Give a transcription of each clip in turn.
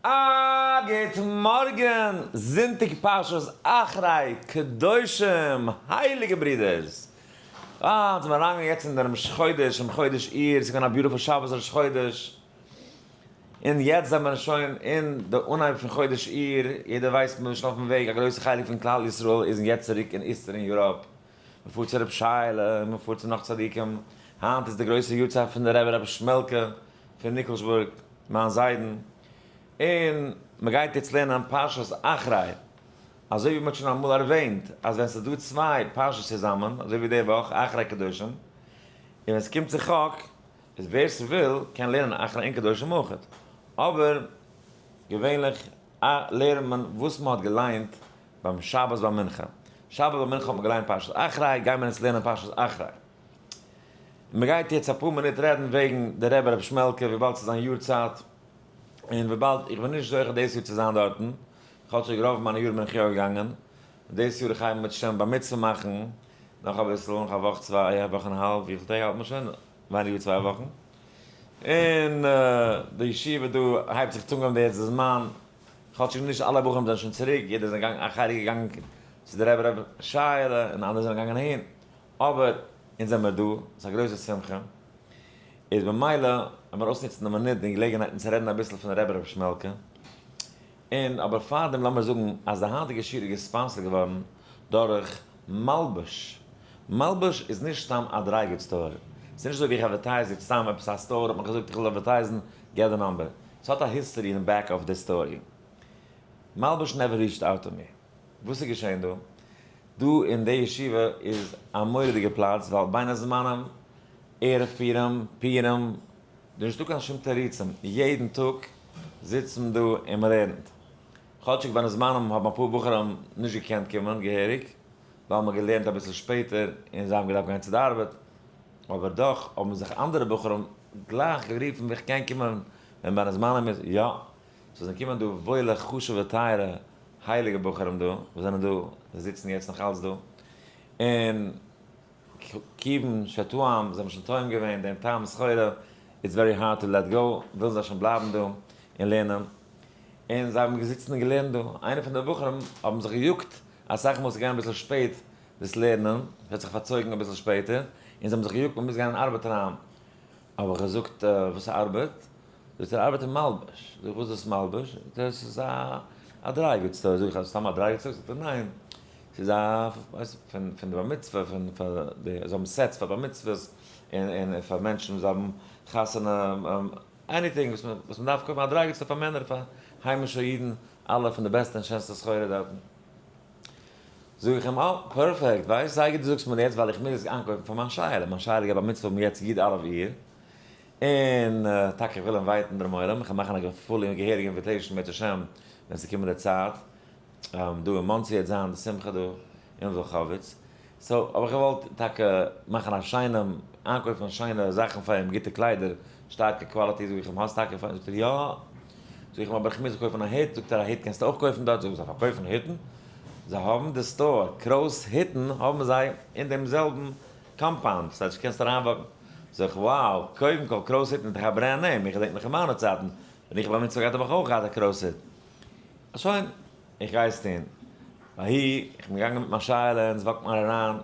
א גוט מארגן, זונטאג פרשת אחרי קדושים, הייליגע ברידערס! אה, אונז זעמיר אריינגעגאנגען יעצט אין דעם ראש חודש, אום חודש אייר, ס'איז געווען א beautiful שבת ראש חודש, און יעצט זעמיר שוין אין די אנהייב פון חודש אייר, יעדער ווייסט מ'איז שוין אויפן וועג, א גרויסע חלק פון כלל ישראל איז יעצט צוריק אין Eastern Europe, מ'פארט צו רבי שייעלע, און מ'פארט צו נאך צדיקים, היינט איז די גרויסע יארצייט פון די רבי רבי שמעלקע פון ניקלשבורג, מיין זיידן, און מ'גייט יעצט לערנען פרשת אחרי, אזוי ווי מ'האט שוין אמאל ערווענט אז ווען ס'איז דא צוויי פרשות צוזאמען, אזוי ווי די וואך אחרי קדושים, און ווען ס'קומט צו חק, איז ווער ס'וויל קען לערנען אחרי און קדושים אויכעט, אבער געווענליך לערנט מען וואס מ'האט געליינט ביים שבת ביי מנחה, שבת ביי מנחה האט מען געליינט פרשת אחרי, גיימער אונז לערנען פרשת אחרי. מען גייט יעצט אפאר מינוט רעדן וועגן די רבי רבי שמעלקע וויבאלד ס'איז זיין יארצייט, און וויבאלד איך בין נישט זוכה דאס יאר צו זיין דארטן, כאטשיג רוב מיינע יארן בין איך יא געגאנגען, דאס יאר איך הייב מיט שוין בר מצוה מאכן נאך אביסל, נאך א וואך צוויי, א וואך און א האלב, וויפיל טעג האלט מען שוין? ווייניגער ווי צוויי וואכן, און די ישיבה דא הייבט זיך צו אנגעהויבן יעצט די זמן, כאטשיג נישט אלע בחורים זענען שוין צוריק, יעדער איז געגאנגען, א חלק איז געגאנגען צו די רבי רבי שייעלע און אנדערע זענען געגאנגען אהין, אבער אונז זעמיר דא, ס'איז א גרויסע שמחה, איז במילא לאמיר אויסנוצן די מינוט און געלעגנהייטן צו רעדן אביסל פון רבי ר' שמעלקע, און אבער פארדעם לאמיר זאגן אז די היינטיגע שיעור איז געספאנסערט געווארן דורך מלבוש, מלבוש איז נישט סתם א dry goods store, ס'איז נישט אזוי ווי איך advertise יעצט סתם עפעס א store האט מיך געזאגט איך וויל אדווערטייזן געב די number, ס'האט א history אין back of די story. מלבוש never reached out to me. וואס איז געשען דא? דא אין די ישיבה איז א מורא'דיגע פלאץ ווייל בין הזמנים, ערב פורים, פורים, דא נישטא קיין שום תירוצים, יעדן טאג זיצט מען דא און מען לערנט. כאטשיג בין הזמנים האבן אפאר בחורים נישט געקענט קומען געהעריג, ווייל מען האט געלערנט אביסל שפעטער און זיי האבן געדארפט גיין צו די ארבעט, אבער דאך האבן זיך אנדערע בחורים גלייך גערופן איך קען קומען ווען בין הזמנים איז, יא, ס'זענען געקומען דא וואוילע חשוב'ע טייערע הייליגע בחורים דא, וואס זענען דא, זיי זיצן יעצט נאך אלץ דא, און כיוון שטעם, זיי האבן שוין טועם געווען דעם טעם סחורה, it's very hard to let go, ווילן זיי שוין בלייבן דא און לערנען, און זיי האבן געזיצן און געלערנט דא, איינער פון די בחורים האבן זיך געיאגט אסאך מאל, ס'איז געווען אביסל שפעט דאס לערנען, ס'האט זיך פארצויגן אביסל שפעטער, און זיי האבן זיך געיאגט מ'מוז גיין אין ארבעט אריין, האב איך געזאגט וואס ארבעט? זאגט ער ארבעט אין מלבוש, זאג איך וואס איז דאס מלבוש? זאגט ער עס איז א א dry goods store, זאג איך סתם א dry goods store? זאגט ער ניין, ס'איז א ווייסט פון פון די בר מצוה פון פאר די זיי האבן sets פאר בר מצוות און און פאר מענטשן וואס האבן חתונה anything וואס מען וואס מען דארף קויפן א dry goods store פאר מענער פאר היימישע אידן אלע פון די בעסטע און שענסטע סחורה דארטן. זאג איך אים אה perfect ווייסט זייער גוט דו זאגסט מיר יעצט ווייל איך מוז עס איינקויפן פאר מיין שייעלע, מיין שייעלע גייט בר מצוה האבן יעצט י"א אייר, און טאקע איך וויל invite ן דעם עולם, איך וועל מאכן א פולע און געהעריגע invitation בעזרת השם ווען ס'קומט די צייט, דא אין מאנסי וועט זיין די שמחה דא אין ווילחאוויץ, so האב איך געוואלט טאקע מאכן א שיינעם, איינקויפן שיינע זאכן פאר אים, גוטע קליידער, שטארקע quality, זאג איך אים האסט טאקע פאר אים, זאגט ער יא, זאג איך אים אבער איך מוז קויפן א הוט, זאגט ער א הוט קענסטו אויך קויפן דארט, זאג איך זיי פארקויפן הוטן? זיי האבן די store, קרויס הוטן האבן זיי אין דעם זעלבן compound, ס'הייסט קענסט אריין walk ן, זאג איך wow, קודם כל קרויס הוטן איז דאך א brand name, איך געדענק נאך אין מיינע צייטן ווען איך בר מצוה געהאט האב איך אויך געהאט א קרויס הוט, שוין, איך גיי עס טון, ויהי, איך בין געגאנגען מיט מיין שייעלע אונז walk ט מען אריין,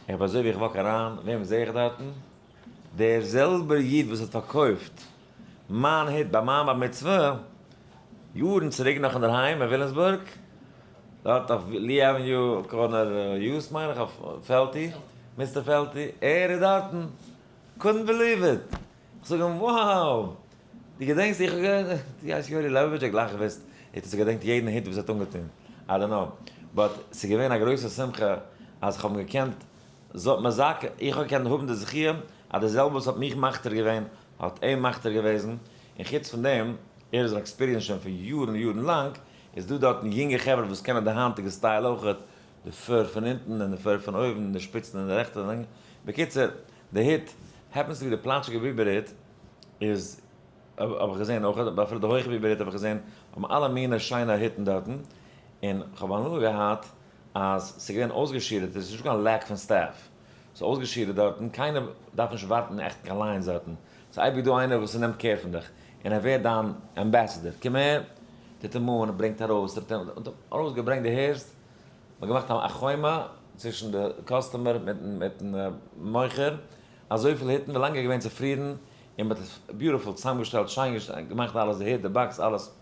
איך בין אזוי ווי איך walk אריין, וועם זעה איך דארטן? דער זעלבער איד וואס האט פארקויפט מיין הוט ביי מיין בר מצוה יארן צוריק נאך אינדערהיים אין וויליאמסבורג, דארט אויף Lee Avenue corner יוס מיין איך אויף פעלטי, Mister פעלטי, ער איז דארטן, couldn't believe it, איך זאג אים wow, דו געדענקסט איך האב גע, דו הייסט יואלי לעבאוויטש, ער גלייך געוואוסט, ער האט עס געדענקט יעדן הוט וואס ער האט אנגעטון, I don't know, but ס'איז געווען א גרויסע שמחה אז כ'האב אים געקענט מזכה, איך האב געקענט האבן די זכיה אז די זעלבע וואס האט מיך מכתיר געווען האט אים מכתיר געוועזן, און חוץ פון דעם, ער איז אן experience שוין פון יארן יארן לאנג, איז דא דארטן יונגע חברה וואס קענען די היינטיגע style אויכעט, די fur פון אונטן און די fur פון אויבן און די שפיצן און די רעכטע און לינקע, בקיצור, די הוט, happens to be די פלאטשיגע ביבער הוט, איז, האב איך געזען אויכעט, אבער אפילו די הויכע ביבער הוט האב איך געזען, האבן אלע מינע שיינע הוטן דארטן, און כ'האב הנאה געהאט אז ס'איז געווען אויסגעשורה'ט, עס איז נישטא קיין lack פון staff, ס'איז אויסגעשורה'ט דארטן, קיינער דארף נישט ווארטן עכט קיין lines דארטן, ס'איז אייביג דא איינער וואס נעמט care פון דיך, און ער ווערט דיין ambassador, קום אהער. טוט אים אן, ברענגט ארויס, טוט אים, ארויסגעברענגט די הערסט, מ'האט געמאכט א חומה צווישן די customer מיטן מוכר, אזויפיל היטן ווילאנג ער איז געווען צופרידן, און מ'האט עס beautiful צוזאמגעשטעלט, שיין געמאכט אלעס, די היט, די box, אלעס.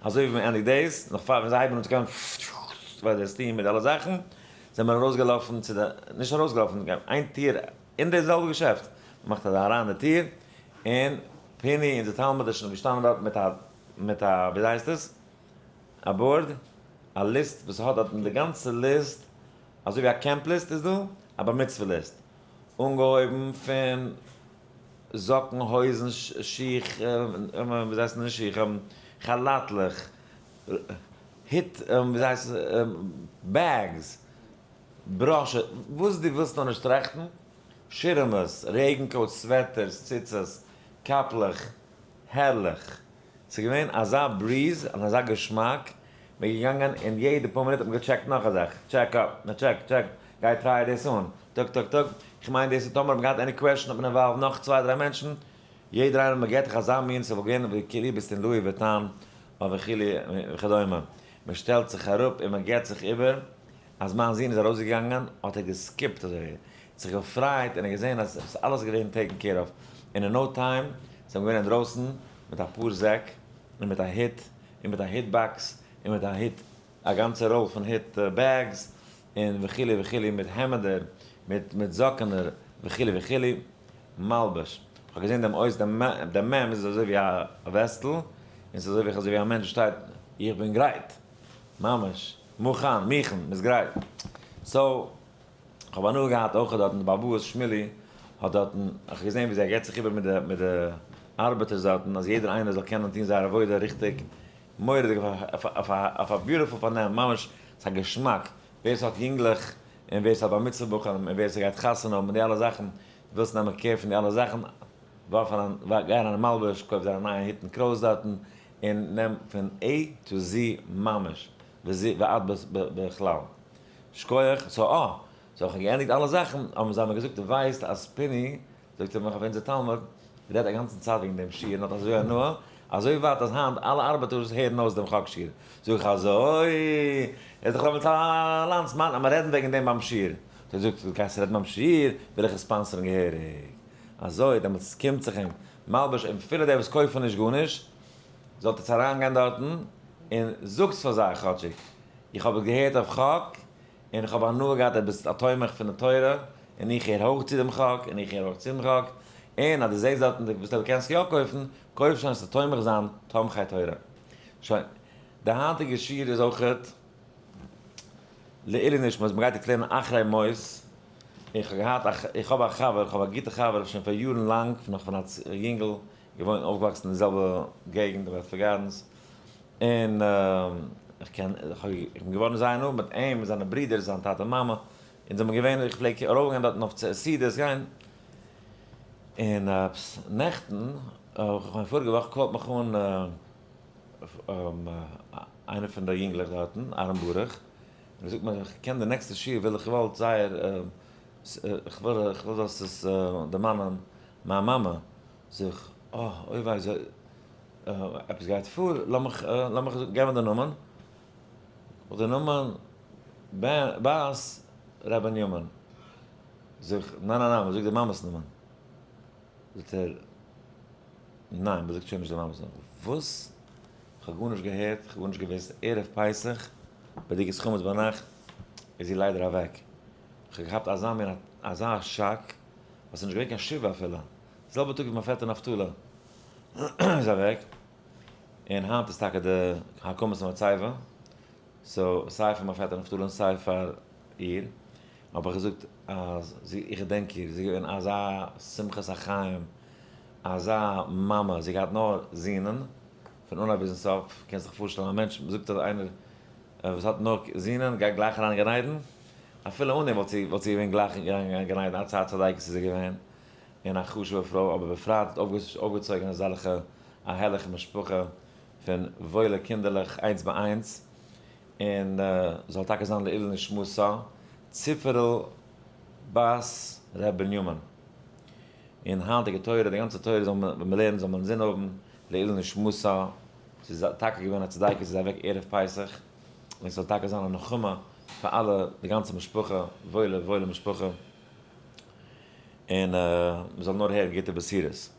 אזוי ווי מ'ענדיגט דאס, נאך פאר ווען זיי הייבן אן צו קומען פאר די steam מיט אלע זאכן, זענען מיר ארויסגעלאפן צו די, נישט ארויסגעלאפן, איין טיר אין די זעלבע געשעפט, מ'מאכט אזא אריין די טיר, און פיני אונזער תלמיד איז שוין געשטאנען דארט מיט א, מיט א, ווי הייסט עס? א board, א list וואס האט דארטן די גאנצע list, אזוי ווי א camp list איז דא, א בר מצוה list, אנגעהויבן פון זאקן, הויזן, שיך, ווי הייסט נישט שיך, כאלאטלעך, היט, ווי הייסט עס, bags, בראשע, וואס דו ווילסט נאר נישט טראכטן, שירעמעס, רעגן coats, sweaters, ציצית, קאפלעך, הערליך. ס'איז געווען אזא breeze און אזא געשמאק, מ'איז געגאנגען און יעדע פאר מינוט האט מען געטשעקט נאך א זאך, check up, מען טשעקט, טשעק, גיי try דאס אן, טאג טאג טאג, כ'מיין דאס איז טאמער האט מען געהאט any question האט מען involved נאך צוויי דריי מענטשן, יעדער איינער מען געט דיך אזא מין ס'וואלט געווען ווי כאילו ביסט אין Louis Vuitton אדער וכו' וכדומה, מען שטעלט זיך אראפ און מען געט זיך איבער, אז מיין זון איז ארויסגעגאנגען האט ער געסקיפט אזוי, זיך געפרייט און ער געזען אז עס איז אלעס געווען taken care of, און אין no time זענען מיר געווען אינדרויסן מיט אפאר זעק און מיט א היט און מיט א היט box און מיט א היט א גאנצע roll פון היט bags און וכו' וכו' מיט העמעדער מיט מיט זאקענער וכו' וכו' מלבוש. כ'האב געזען דעם אות דעם מ' איז אזוי ווי א וועסטל און ס'איז אזוי ווי אזוי ווי א מענטש שטייט איך בין גרייט ממש מוכן מוכן מ'איז גרייט so כ'האב הנאה געהאט אויך דארטן די באבא'ס שמילי האט דארטן איך האב געזען ווי זיי געבט זיך איבער מיט די מיט די ארבעטערס דארטן אז יעדער איינער זאל קענען טון זייער עבודה ריכטיג מורא'דיג אויף א beautiful פארנעם ממש ס'איז א געשמאק ווער ס'האט יונגלעך און ווער ס'האט בר מצוה בחורים און ווער ס'גייט חתונה האבן און די אלע זאכן ווילסט נעמען care פון די אלע זאכן ווארף אריין גיי אריין אין מלבוש קויף דיר א נייע היט און קרויס דארטן און נעם פון A to Z ממש ועד בכלל. שקויעך, so אה, so איך האב געענדיגט אלע זאכן, האבן זיי מיר געזאגט דו ווייסט אז פיני, זאגט ער מיך אויף אונזער תלמיד, רעדט א גאנצן צייט וועגן דעם שיעור און האט אזוי הנאה, אזוי ווייט אז היינט אלע ארבעטארס הערן אויס דעם חק שיעור. זאג איך אזוי? ער איז דאך ר' מיטל לאנדסמאן, אז מיר רעדן וועגן דעם ביים שיעור. האט ער געזאגט, דו גייסט רעדן ביים שיעור, וויל איך עס ספאנסערן געהעריג. אזוי, דעמאלטס קומט זיך אים מלבוש, און אפילו די וואס קויפן נישט גארנישט, זאלט עטס אריינגיין דארטן און זאגטס פאר זיי כאטשיג, איך האב עס געהערט אויף חק, און איך האב הנאה געהאט אז ביסט א תומך פון די תורה, און איך הער אויך צו דעם חק, און איך הער אויך צום חק, און אז דו זעסט דארטן די וואס דו קענסט יא קויפן, קויף שוין עס צו תומך זיין תומכי תורה. שוין. די היינטיגע שיעור איז אויכעט לעילוי נשמת, מ'גייט ערקלערן אחרי מות, איך האב געהאט א, איך האב א חבר, איך האב א גוטע חבר שוין פאר יארן לאנג, פון נאך פון אלס יונגל, געוואוינט אויפגעוואקסן אין די זעלבע געגנט, אין בעדפארד גארדענס, און איך קען, איך בין געווארן זייער נאנט מיט אים, מיט זיינע ברידער, זיין טאטע מאמע, אונז זעמיר געווען, איך פלעג ארויפגיין דארטן אויף סעודות גיין, און עפעס נעכטן, כ'מיין פאריגע וואך, call ט מיך אן איינער פון די יונגלעך דארטן, אהרן ברוך, און ער זאגט מיר, איך קען די נעקסטע שיעור וויל איך געוואלט זייער, איך וויל זאלסט עס דערמאנען מיין מאמע, זאג איך, אה, אוי וויי, עפעס גייט פאר, לאמיך, לאמיך געבן די נאמען, די נאמען בת ר' בנימין, זאג איך, ניין ניין ניין, מ'זאגט די מאמע'ס נאמען, זאגט ער, ניין, מ'זאגט שוין נישט די מאמע'ס נאמען, וואס? כ'האב גארנישט געהערט, כ'האב גארנישט געוואוסט, ערב פסח, בדיקת חמץ ביינאכט, איז זי ליידער אוועק, כ'האב געכאפט אזא מין, אזא שאק, אז ס'איז נישט געווען קיין שבעה אפילו, זעלבע טאג ווי מיין פעטער נפתלי איז אוועק, און היינט איז טאקע די הקמת המצבה, so סיי פאר מיין פעטער נפתלי און סיי פאר איר, האב איך געזאגט אז זי, איך געדענק איר, זי איז געווען אזא שמחת החיים, אזא מאמע, זי האט געהאט נאר זינען, פון אנהייב ביזן סוף, קענסט זיך פארשטעלן א מענטש, מ'זאגט אז איינער וואס האט נאר זינען גייט גלייך אריין אין גן עדן, אפילו אן דעם וואלט זי וואלט זי געווען גלייך אין גן עדן, א צד צדיקת איז זי געווען, און א חשוב'ע פרוי, אבער בפרט האט אויפגעצויגן אזעלכע א הערליכע משפחה פון וואוילע קינדערלעך איינס ביי איינס, און זאל טאקע זיין לעילוי נשמתה, ציפערל בת ר' בנימין. און היינטיגע תורה, די גאנצע תורה זאל מען, ווען מען לערנט זאל מען אינזין האבן לעילוי נשמתה. ס'איז טאקע געווען א צדיקת, זי איז אוועק ערב פסח, און ס'זאל טאקע זיין א נחמה פאר אלע, די גאנצע משפחה, וואוילע וואוילע משפחה, און מ'זאל נאר הערן גוטע בשורות.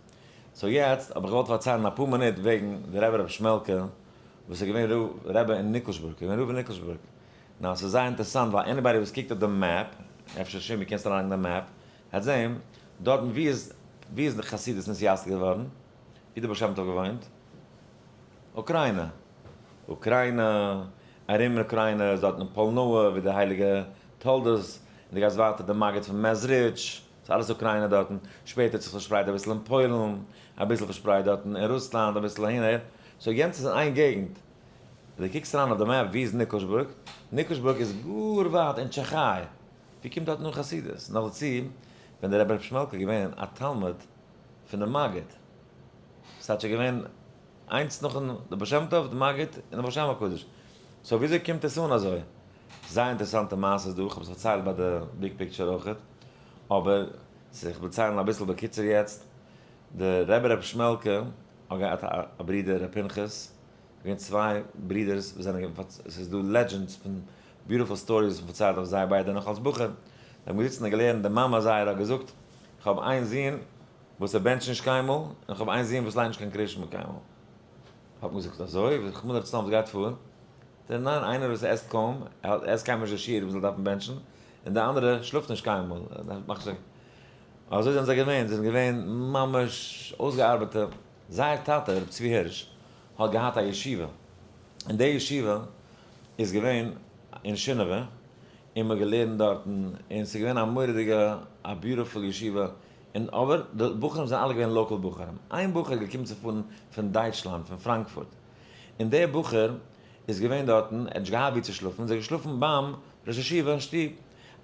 so יעצט האב איך געוואלט פארציילן אפאר מינוט וועגן די רבי רבי שמעלקע וואס איז געווען רבי אין ניקלשבורג, געווען רב אין ניקלשבורג. now ס'איז זייער אינטערעסאנט ווייל anybody וואס קוקט אויף די map, אפשר שימי קענסט אריינלייגן די map, וועט זעהן דארטן ווי איז ווי איז די חסידות נתייסד געווארן? ווי די בעל שם טוב געוואוינט? אוקריינע. אוקריינע, ארום אוקריינע איז דארטן פאלנאוע ווי די הייליגע תולדות, און די גייסט ווייטער די מגיד פון מעזריטש, ס'איז אלעס אוקריינע דארטן, שפעטער האט זיך פארשפרייט אביסל אין פוילן, אביסל פארשפרייט דארטן אין רוסלאנד, אביסל אהין אהער, so יענץ איז אין איין געגנט. ווען דו קוקסט אריין אויף די map ווי איז ניקלשבורג? ניקלשבורג איז גאר ווייט אין טשעכיי, ווי קומט דארטן אן חסידות? נאכדערצו ווען דער רבי ר' שמעלקא איז געווען א תלמיד פון דעם מגיד, ס'טייטש ער איז געווען איינס נאכן די בעל שם טוב, די מגיד און די בעל שם הקדוש, so וויאזוי קומט עס אן אזוי? זייער אינטערעסאנטע מעשה איז דא, כ'האב עס פארציילט ביי די big picture אויכעט, אבער איך וועל ציילן אביסל בקיצור יעצט, די רבי ר' שמעלקא האט געהאט א ברודער ר' פנחס, געווען צוויי ברידערס וואס זענען געווען, ס'איז דא legends פון beautiful stories וואס מ'פארציילט אויף זיי ביידע נאך אלס בחור, זיי האבן געזיצן און געלערנט, די מאמע זייערע האט געזאגט, איך האב איין זון וואס ער בענטשט נישט קיינמאל, און איך האב איין זון וואס ליינט נישט קיין קריאת שמע קיינמאל. האט מען געזאגט, אזוי? רחמנא לצלן וואס גייט פאר? זאגט ער, ניין, איינער וואס עסט קוים, ער עסט קיינמאל נישט די שיעור וואס מ'זאל דארפן בענטשן, און די אנדערע שלאפט נישט קיינמאל, אזוי זענען זיי געווען, זיי זענען געווען ממש אויסגעארבעטע, זייער טאטע רבי צבי הירש האט געהאט א ישיבה, און די ישיבה איז געווען אין שינאווע, און מ'האט געלערנט דארטן, און ס'איז געווען א מורא'דיגע א beautiful ישיבה, און אבער די בחורים זענען אלע געווען local בחורים, איין בחור איז געקומען צו פארן פון דייטשלאנד, פון פראנקפורט, און דער בחור איז געווען דארטן, ער האט נישט געהאט וואו צו שלאפן, איז ער געשלאפן ביים ראש ישיבה אין שטוב,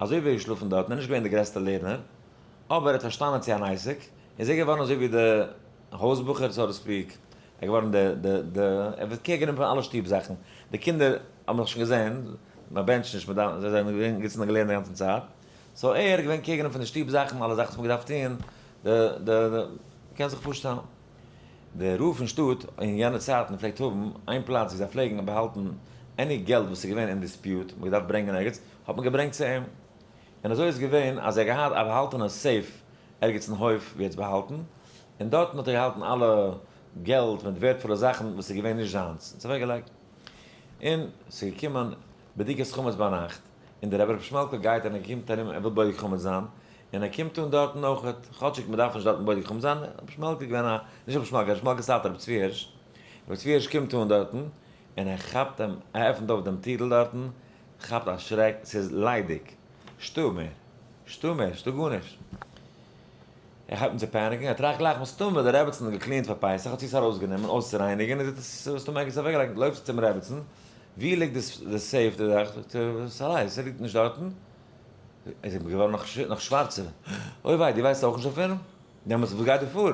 אזוי ווי ער איז געשלאפן דארטן, ער איז נישט געווען דער גרעסטער לערנער, אבער ער האט פארשטאנען צו אן עסק, איז ער געווארן אזוי ווי די הויז בחור so to speak, ער איז געווארן די די די, ער ווערט care גענומען פון אלע שטוב זאכן, די קינדער האבן זיך שוין געזען, מען בענטשט נישט, מען דאווענט, זיי זענען געווען געזיצן און געלערנט די גאנצע צייט, so ער איז געווען care גענומען פון די שטוב זאכן, אלע זאכן וואס מען האט געדארפט טון, די די די, קען זיך פארשטעלן. די רב פון שטאט אין יענע צייטן פלעגט האבן איין פלאץ ווי זיי פלעגן באהאלטן any געלט וואס איז געווען אין dispute, מען האט געדארפט ברענגען ערגעץ, האט מען געברענגט צו אים. און אזוי איז געווען אז ער האט געהאט א באהאלטענע safe ערגעץ אין הויף ווי ער האט עס באהאלטן, און דארטן האט ער געהאלטן אלע געלט מיט ווערדפולע זאכן וואס איז געווען נישט זיינס, און עס אוועק געלייגט. און ס'איז געקומען בדיקת חמץ ביינאכט, און דער רבי ר' שמעלקא גייט און ער קומט ארום ער וויל בודק חמץ זיין, און ער קומט אן דארטן אויכעט, כאטשיג מען דארף נישט דארטן בודק חמץ זיין, רבי שמעלקא איז געווען א, נישט רבי שמעלקא, רבי שמעלקא'ס טאטע רבי צבי הירש, רבי צבי הירש קומט אן דארטן, און ער כאפט אים, ער עפנט אויף דעם טירל דארטן, כאפט א שרעק, ס'איז ליידיג, שטא מער, שטא מער, שטא גארנישט. ער הייבט אן צו panic ן, ער טראכט גלייך מסתמא די רעבעצן האט גע clean ט פאר פסח האט זי עס ארויסגענומען אויסצורייניגן און זי האט עס מסתמא ערגעץ אוועקגעלייגט, לויפט זי צום רעבעצן, ווי ליגט די safe די זאך, זאגט ער, ס'אליין, ס'ליגט נישט דארטן, איז ער געווארן נאך שווארצער, אוי וויי דו ווייסט אויך נישט דערפון? דעמאלטס וואס גייט דא פאר?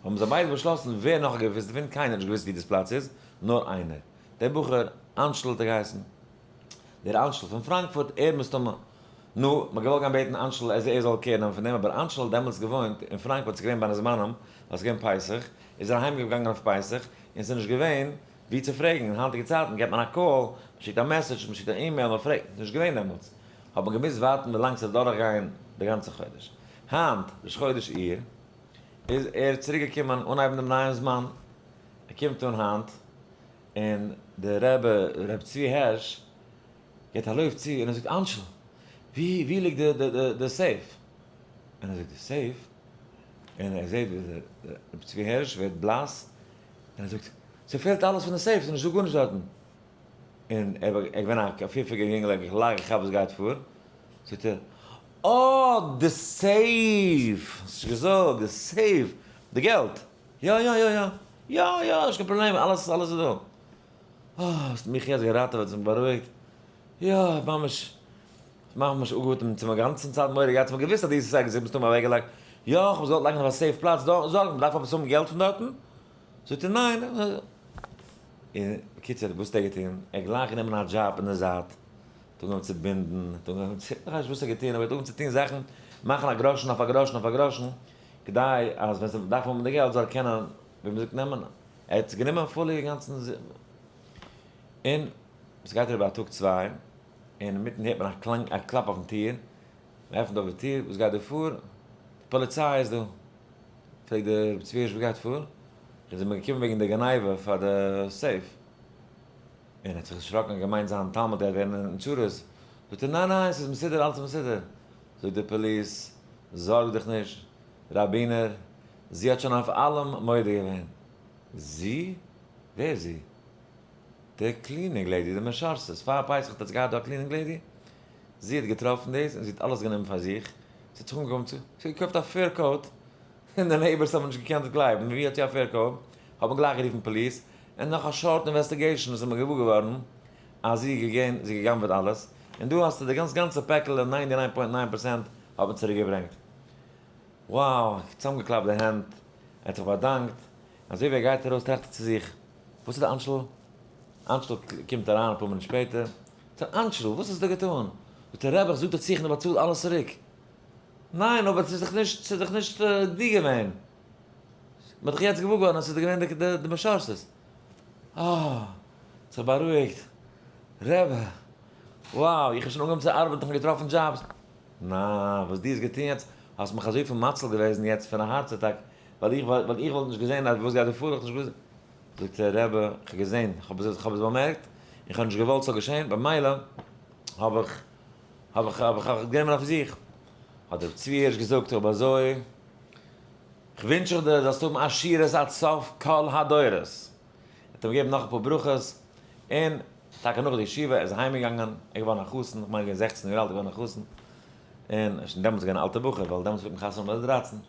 האבן זיי ביידע באשלאסן ווער נאך האט געוואוסט דערפון, קיינער האט נישט געוואוסט ווי דאס פלאץ איז, נאר איינער, דער בחור אנשל האט ער געהייסן, דער אנשל פון פראנקפורט, ער מסתמא, נו, מ'האט געוואלט גיין בעטן אנשל אז ער זאל care נעמען פון דעם, אבער אנשל האט דעמאלטס געוואוינט אין פראנקפורט, ס'איז געווען בין הזמנים, ווייל ס'איז געווען פסח, איז ער אהיים געגאנגען אויף פסח, און ס'איז נישט געווען ווי צו פרעגן, אין היינטיגע צייטן געבט מען א call, מ'שיקט א message, מ'שיקט א אימעיל, מ'פרעגט, ס'איז נישט געווען דעמאלטס, האט מען געמוזט ווארטן ווילאנג ס'זאל דורכגיין די גאנצע חודש. היינט, ראש חודש אייר, איז ער צוריק געקומען אנהייבן דעם נייעם זמן, ער קומט אן היינט, און דער רבי ר' צבי הערש געט א לויף צו און ער זאגט אנשל ווי ווי ליגט די די די safe? און ער זאגט די safe? און ער זעט ווי דער רבי צבי הערש ווערט בלאס און ער זאגט ס'פעלט אלעס פון די safe ס'נישט דא גארנישט דארטן און ער איז געווען א פיפיגער יונגעל ער האט גלייך געכאפט וואס גייט פאר זאגט ער אה די safe! האסט נישט געזאגט די safe! די געלט! יא יא יא יא יא יא נישט קיין פראבלעם אלעס אלעס איז דא. אה האסט מיך יעצט געראטעוועט האסט מיך בארואיגט. יא ממש ממש אפגעאטעמט צום גאנצן צייט מורא געהאט כ'האב געוואוסט אז דו האסט עס ערגעץ מסתמא אוועקגעלייגט. יא כ'האב עס געוואלט לייגן אויף א safe פלאץ דא זארג מ'דארף עפעס האבן געלט פון דארטן? זאגט ער ניין. און בקיצור וואס האט ער געטון? ער האט גלייך גענומען א דזשאב אין די זייט, האט אנגעהויבן צו בינדן, האט אנגעהויבן צו, כ'ווייס נישט וואס ער האט געטון, אבער ער האט אנגעהויבן צו טון זאכן, מאכן א גראשן אויף א גראשן אויף א גראשן, כדי אז ווען ס'דארף האבן די געלט זאל ער קענען ווי מ'זאגט נעמען. ער האט עס גענומען fully אינגאנצן, און ס'גייט אריבער א טאג צוויי, און אינמיטן הערט מען א קלאנג, א קלאפ אויפן טיר, מען עפנט אויף די טיר, וואס גייט דא פאר? די פאליציי איז דא. פרעגט דער רבי צבי הירש וואס גייט פאר? זיי זענען געקומען וועגן די גניבה פאר די safe. און ער האט זיך דערשראקן און געמיינט זיין תלמיד גייט ווערן אין צרות. זאגט ער ניין ניין ס'איז מסודר אלעס איז מסודר. זאגט די פאליס זארג דיך נישט ראבינער, זי האט שוין אויף אלעם מודה געווען. זי? ווער זי? די cleaning lady, די משרתת. פאר פסח האט עטס געהאט דא א cleaning lady? זי האט געטראפן דאס און זי האט אלעס גענומען פאר זיך, זי האט זיך אנגעהויבן צו, זי האט געקויפט א fur coat, און די neighbors האבן נישט געקענט גלייבן, ווי האט זי א fur coat, האט מען גלייך גערופן פאליס, און נאך א short investigation איז מען געוואר געווארן אז זי איז געגען, זי האט גע'גנב'עט אלעס, און דא האסטו די גאנץ גאנצע פעקל און 99.9% האט מען צוריק געברענגט. wow, צוזאמגעקלאפט די הענט, ער האט זיך באדאנקט, אזוי ווי ער גייט ארויס טראכט ער צו זיך, וואס איז די אנשל? אנשל קומט אריין אפאר מינוט שפעטער, זאגט ער, אנשל, וואס האסטו געטאן? זאגט ער, רבי, איך זאג דיר צו איך באצאל אלעס צוריק. ניין, אבער ס'איז דאך נישט, ס'איז דאך נישט דו געווען. מ'האט דאך יעצט געוואר געווארן אז ס'איז געווען די משרתת. אה, זיך בארואיגט. רבי, wow, איך האב שוין אנגעהויבן צו ארבעטן, איך האב געטראפן דזשאבס. נא, וואס דו האסט געטון יעצט, האסט מיך אזויפיל מציל געוועזן יעצט פון א heart attack, ווייל איך ווייל איך וואלט נישט געזען אז וואס גייט דא פאר, איך נישט געוואוסט. זאגט ער, רבי, איך האב געזען, איך האב עס באמערקט, איך האב נישט געוואלט ס'זאל געשען, במילא האב איך האב איך האב איך גענומען אויף זיך. האט רבי צבי הירש געזאגט, אויב אזוי, כ'ווינטש איך דיר זאלסט האבן עשירות עד סוף כל הדורות. ער האט אים געגעבן נאך אפאר ברכות, און טאקע נאך די ישיבה, ער איז אהיים געגאנגען, ער איז געווארן א חתן, איך מיין געווען 16 יאר אלט, געווארן א חתן, און ער איז שוין דעמאלטס געווען א אלטער בחור, ווייל דעמאלטס פלעגט מען חתונה האבן ביי די 13.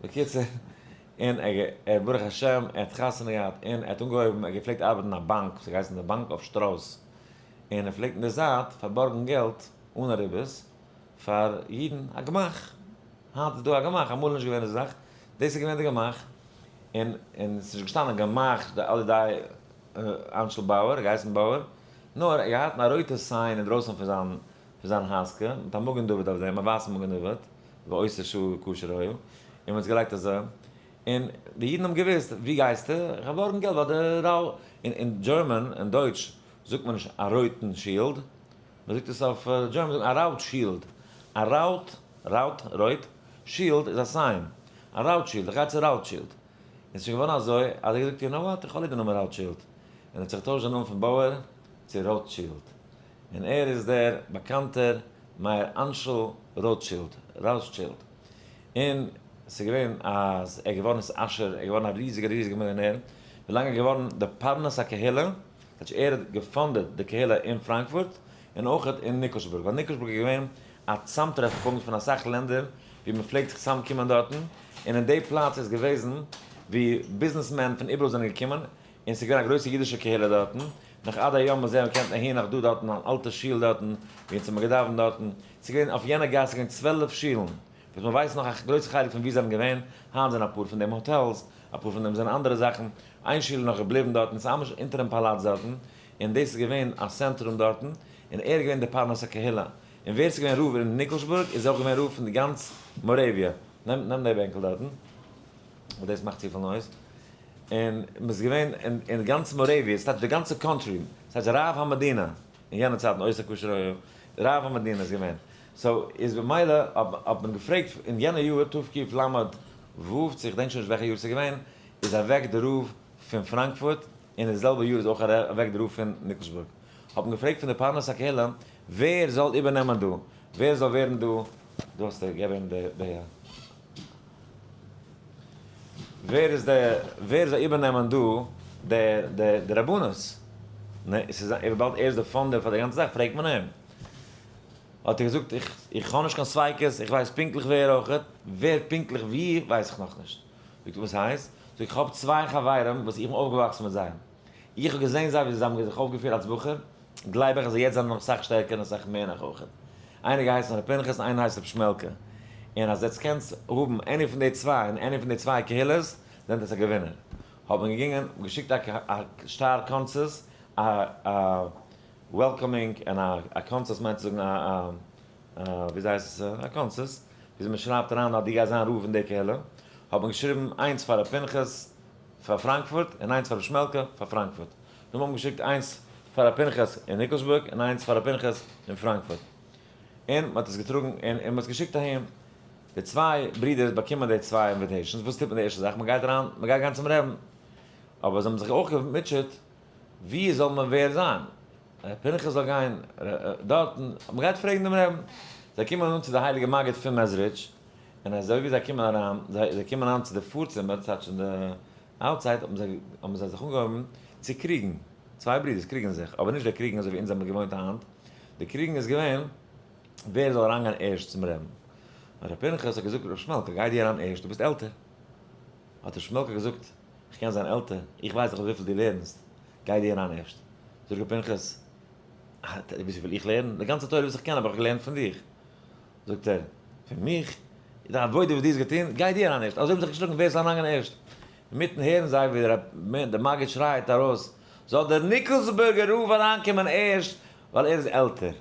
בקיצור, און ער ברוך השם, ער האט חתונה געהאט, און ער האט אנגעהויבן, ער האט געפלעגט ארבעטן אין א באנק, וואס האט געהייסן די באנק אויף שטראוס, און ער פלעגט אין די זייט פארבארגן געלט אן א ריבית פאר אידן, א גמח, היינט איז דא א גמח, אמאל איז נישט געווען אזא זאך, דאס איז געווען די גמח, און און עס איז נישט געשטאנען גמח על ידי אנשל באוער, געהייסן באוער, נאר ער האט געהאט א רויטע sign אינדרויסן פון זיין פון זיין הייזקע, מיט א מגן דוד אויף דעם, א ווייסן מגן דוד, ואותה שעה כשר היה, און מען האט עס געלייגט אזוי, און די אידן האבן געוואוסט, ווי גייסטו? איך האב בארגן געלט ביי די ראו, אין German, אין דויטש, זאגט מען נישט א רויטן שילד, מען זאגט עס אויף German זאגט מען א רויט שילד, א רויט, רויט, רויט, שילד איז א sign, א רויט שילד, איך גיי צו רויט שילד. און ס'איז שוין געווארן אזוי אז ער האט געזאגט you know what, איך האב ליב די נאמען רויט שילד, און ער האט זיך געטוישט זיין נאמען פון באוער צו רויטשילד, און ער איז דער באקאנטער מאיר אנשל רויטשילד, ראוסטשילד, און ס'איז געווען אז ער איז געווארן איז עושר, ער איז געווארן א ריזיגער ריזיגער מיליאנער, ווילאנג ער איז געווארן די פרנס הקהילה, כאטש ער האט גע founded די קהילה אין פראנקפורט, און אויך אין ניקלשבורג, ווייל ניקלשבורג איז געווען א צאמטרעף פונקט פון אסאך לענדער ווי מען פלעגט זיך צוזאם קומען דארטן, און אין די פלאץ איז געוועזן ווי ביזנעסמען פון איבעראל זענען געקומען, און ס'איז געווען א גרויסע אידישע קהילה דארטן, נאך עד היום הזה מען קען אהין נאך דא דארטן אן אלטע שול דארטן, ווי אונז האבן געדאווענט דארטן, ס'איז געווען אויף יענע גאס איז געווען 12 שולן, וואס מען ווייסט נאך א גרויסע חלק פון ווי זיי זענען געווען, היינט זענען אפאר פון דעם האטעלס, אפאר פון דעם זענען אנדערע זאכן, איין שול איז נאך געבליבן דארטן, ס'איז ממש אונטערן פאלאץ דארטן, און דאס איז געווען א צענטרום דארטן, און ער איז געווען דער פרנס הקהילה, און ווער ס'איז געווען רב אין ניקלשבורג איז אויך געווען רב פון די גאנץ מארעוויע, נעם נעם די בענקל דארטן, ווייל דאס מאכט צופיל noise, און מ'איז געווען אין גאנץ מארעוויע, ס'טייטש די גאנצע country, ס'הייסט רב המדינה, אין יענע צייטן אויסער כשר רב המדינה איז געווען, so איז במילא האט מען געפרעגט אין יענע יאר תקל"ו, צו איך דענק שוין נישט וועלכע יאר ס'איז געווען, איז אוועק די רב פון פראנקפורט, און די זעלבע יאר איז אויך אוועק די רב פון ניקלשבורג. האט מען געפרעגט פון די פרנס הקהילה ווער זאל איבערנעמען דא, ווער זאל ווערן דא, דא האסטו, געב אים די. ווער איז די, ווער זאל איבערנעמען דא די די די רבנות? נע, עס איז וויבאלד ער איז די founder פאר די גאנצע זאך פרעגט מען אים. האט ער געזאגט איך איך האב נישט קיין ספיקות, איך ווייס פונקטליך ווער אויכעט, ווער פונקטליך ווי ווייס איך נאכנישט. זאגט ער וואס הייסט? זאג איך האב צוויי חברים וואס איך בין אויפגעוואקסן מיט זיי, איך האב געזען זיי ווי זיי האבן זיך אויפגעפירט אלס בחור, גלייב איך אז זיי יעצט זענען נאך סאך שטערקער און אסאך מער נאך אויכעט. איינער געהייסן ר' פנחס און איינער הייסט ר' שמעלקע. און אז עטס קענטס האבן any פון די צוויי אין any פון די צוויי קהילות, זענט עטס א געווינער. האט מען געגאנגען געשיקט א שטר קונסוס, א א welcoming און א קונסוס מיינט צו זאגן א א וויאזוי הייסט עס א קונסוס, וויאזוי מען שרייבט אריין אז דו גייסט זיין רב אין די קהילה, האט מען געשריבן איינס פאר ר' פנחס. פאר פראנקפורט און איינס פאר ר' שמעלקע פאר פראנקפורט. נאר מ'האבן געשיקט איינס פאר ר' פנחס אין ניקלשבורג און איינס פאר ר' פנחס אין פראנקפורט. און מ'האט עס געטראגן און און מ'האט עס געשיקט אהין. די צוויי ברידערס באקומען די צוויי invitations, וואס טוט מען די ערשטע זאך? מ'גייט אריין, מ'גייט גיין צום רעבן. אבער זיי האבן זיך אויך געמוטשעט ווי זאל מען ווער זיין? ר' פנחס זאל גיין דארטן, מ'גייט פרעגן דעם רעבן. זיי קומען אן צו די הייליגע מגיד פון מעזריטש, און אזוי ווי זיי קומען אריין, זיי קומען אן צו די פארצימער, ס'טייטש אין די outside, האבן זיי זיך אנגעהויבן צו קריגן, צוויי ברידערס קריגן זיך, אבער נישט די קריגן אזוי ווי אונז זעמיר געוואוינט היינט, די קריגן איז געווען ווער זאל אריינגיין ערשט צום רעבן. ר' פנחס האט געזאגט ר' שמעלקא גיי דו אריין ערשט, דו ביסט עלטער. האט ר' שמעלקא געזאגט, איך קען זיין עלטער, איך ווייס דאך וויפיל דו לערנסט, גיי דו אריין ערשט. זאגט ר' פנחס, דו ווייסט וויפיל איך לערן? די גאנצע תורה וואס איך קען האב איך געלערנט פון דיך. זאגט ער, פון מיך? די עבודה וואס דו האסט געטון, גיי דו אריין ערשט. אזוי האבן זיך געשלאגן ווער זאל אריינגיין ערשט. אינמיטן הערן זיי ווי דער מגיד שרייט ארויס, זאל דער ניקלשבורגער רב אריינקומען ערשט, ווייל ער איז עלטער.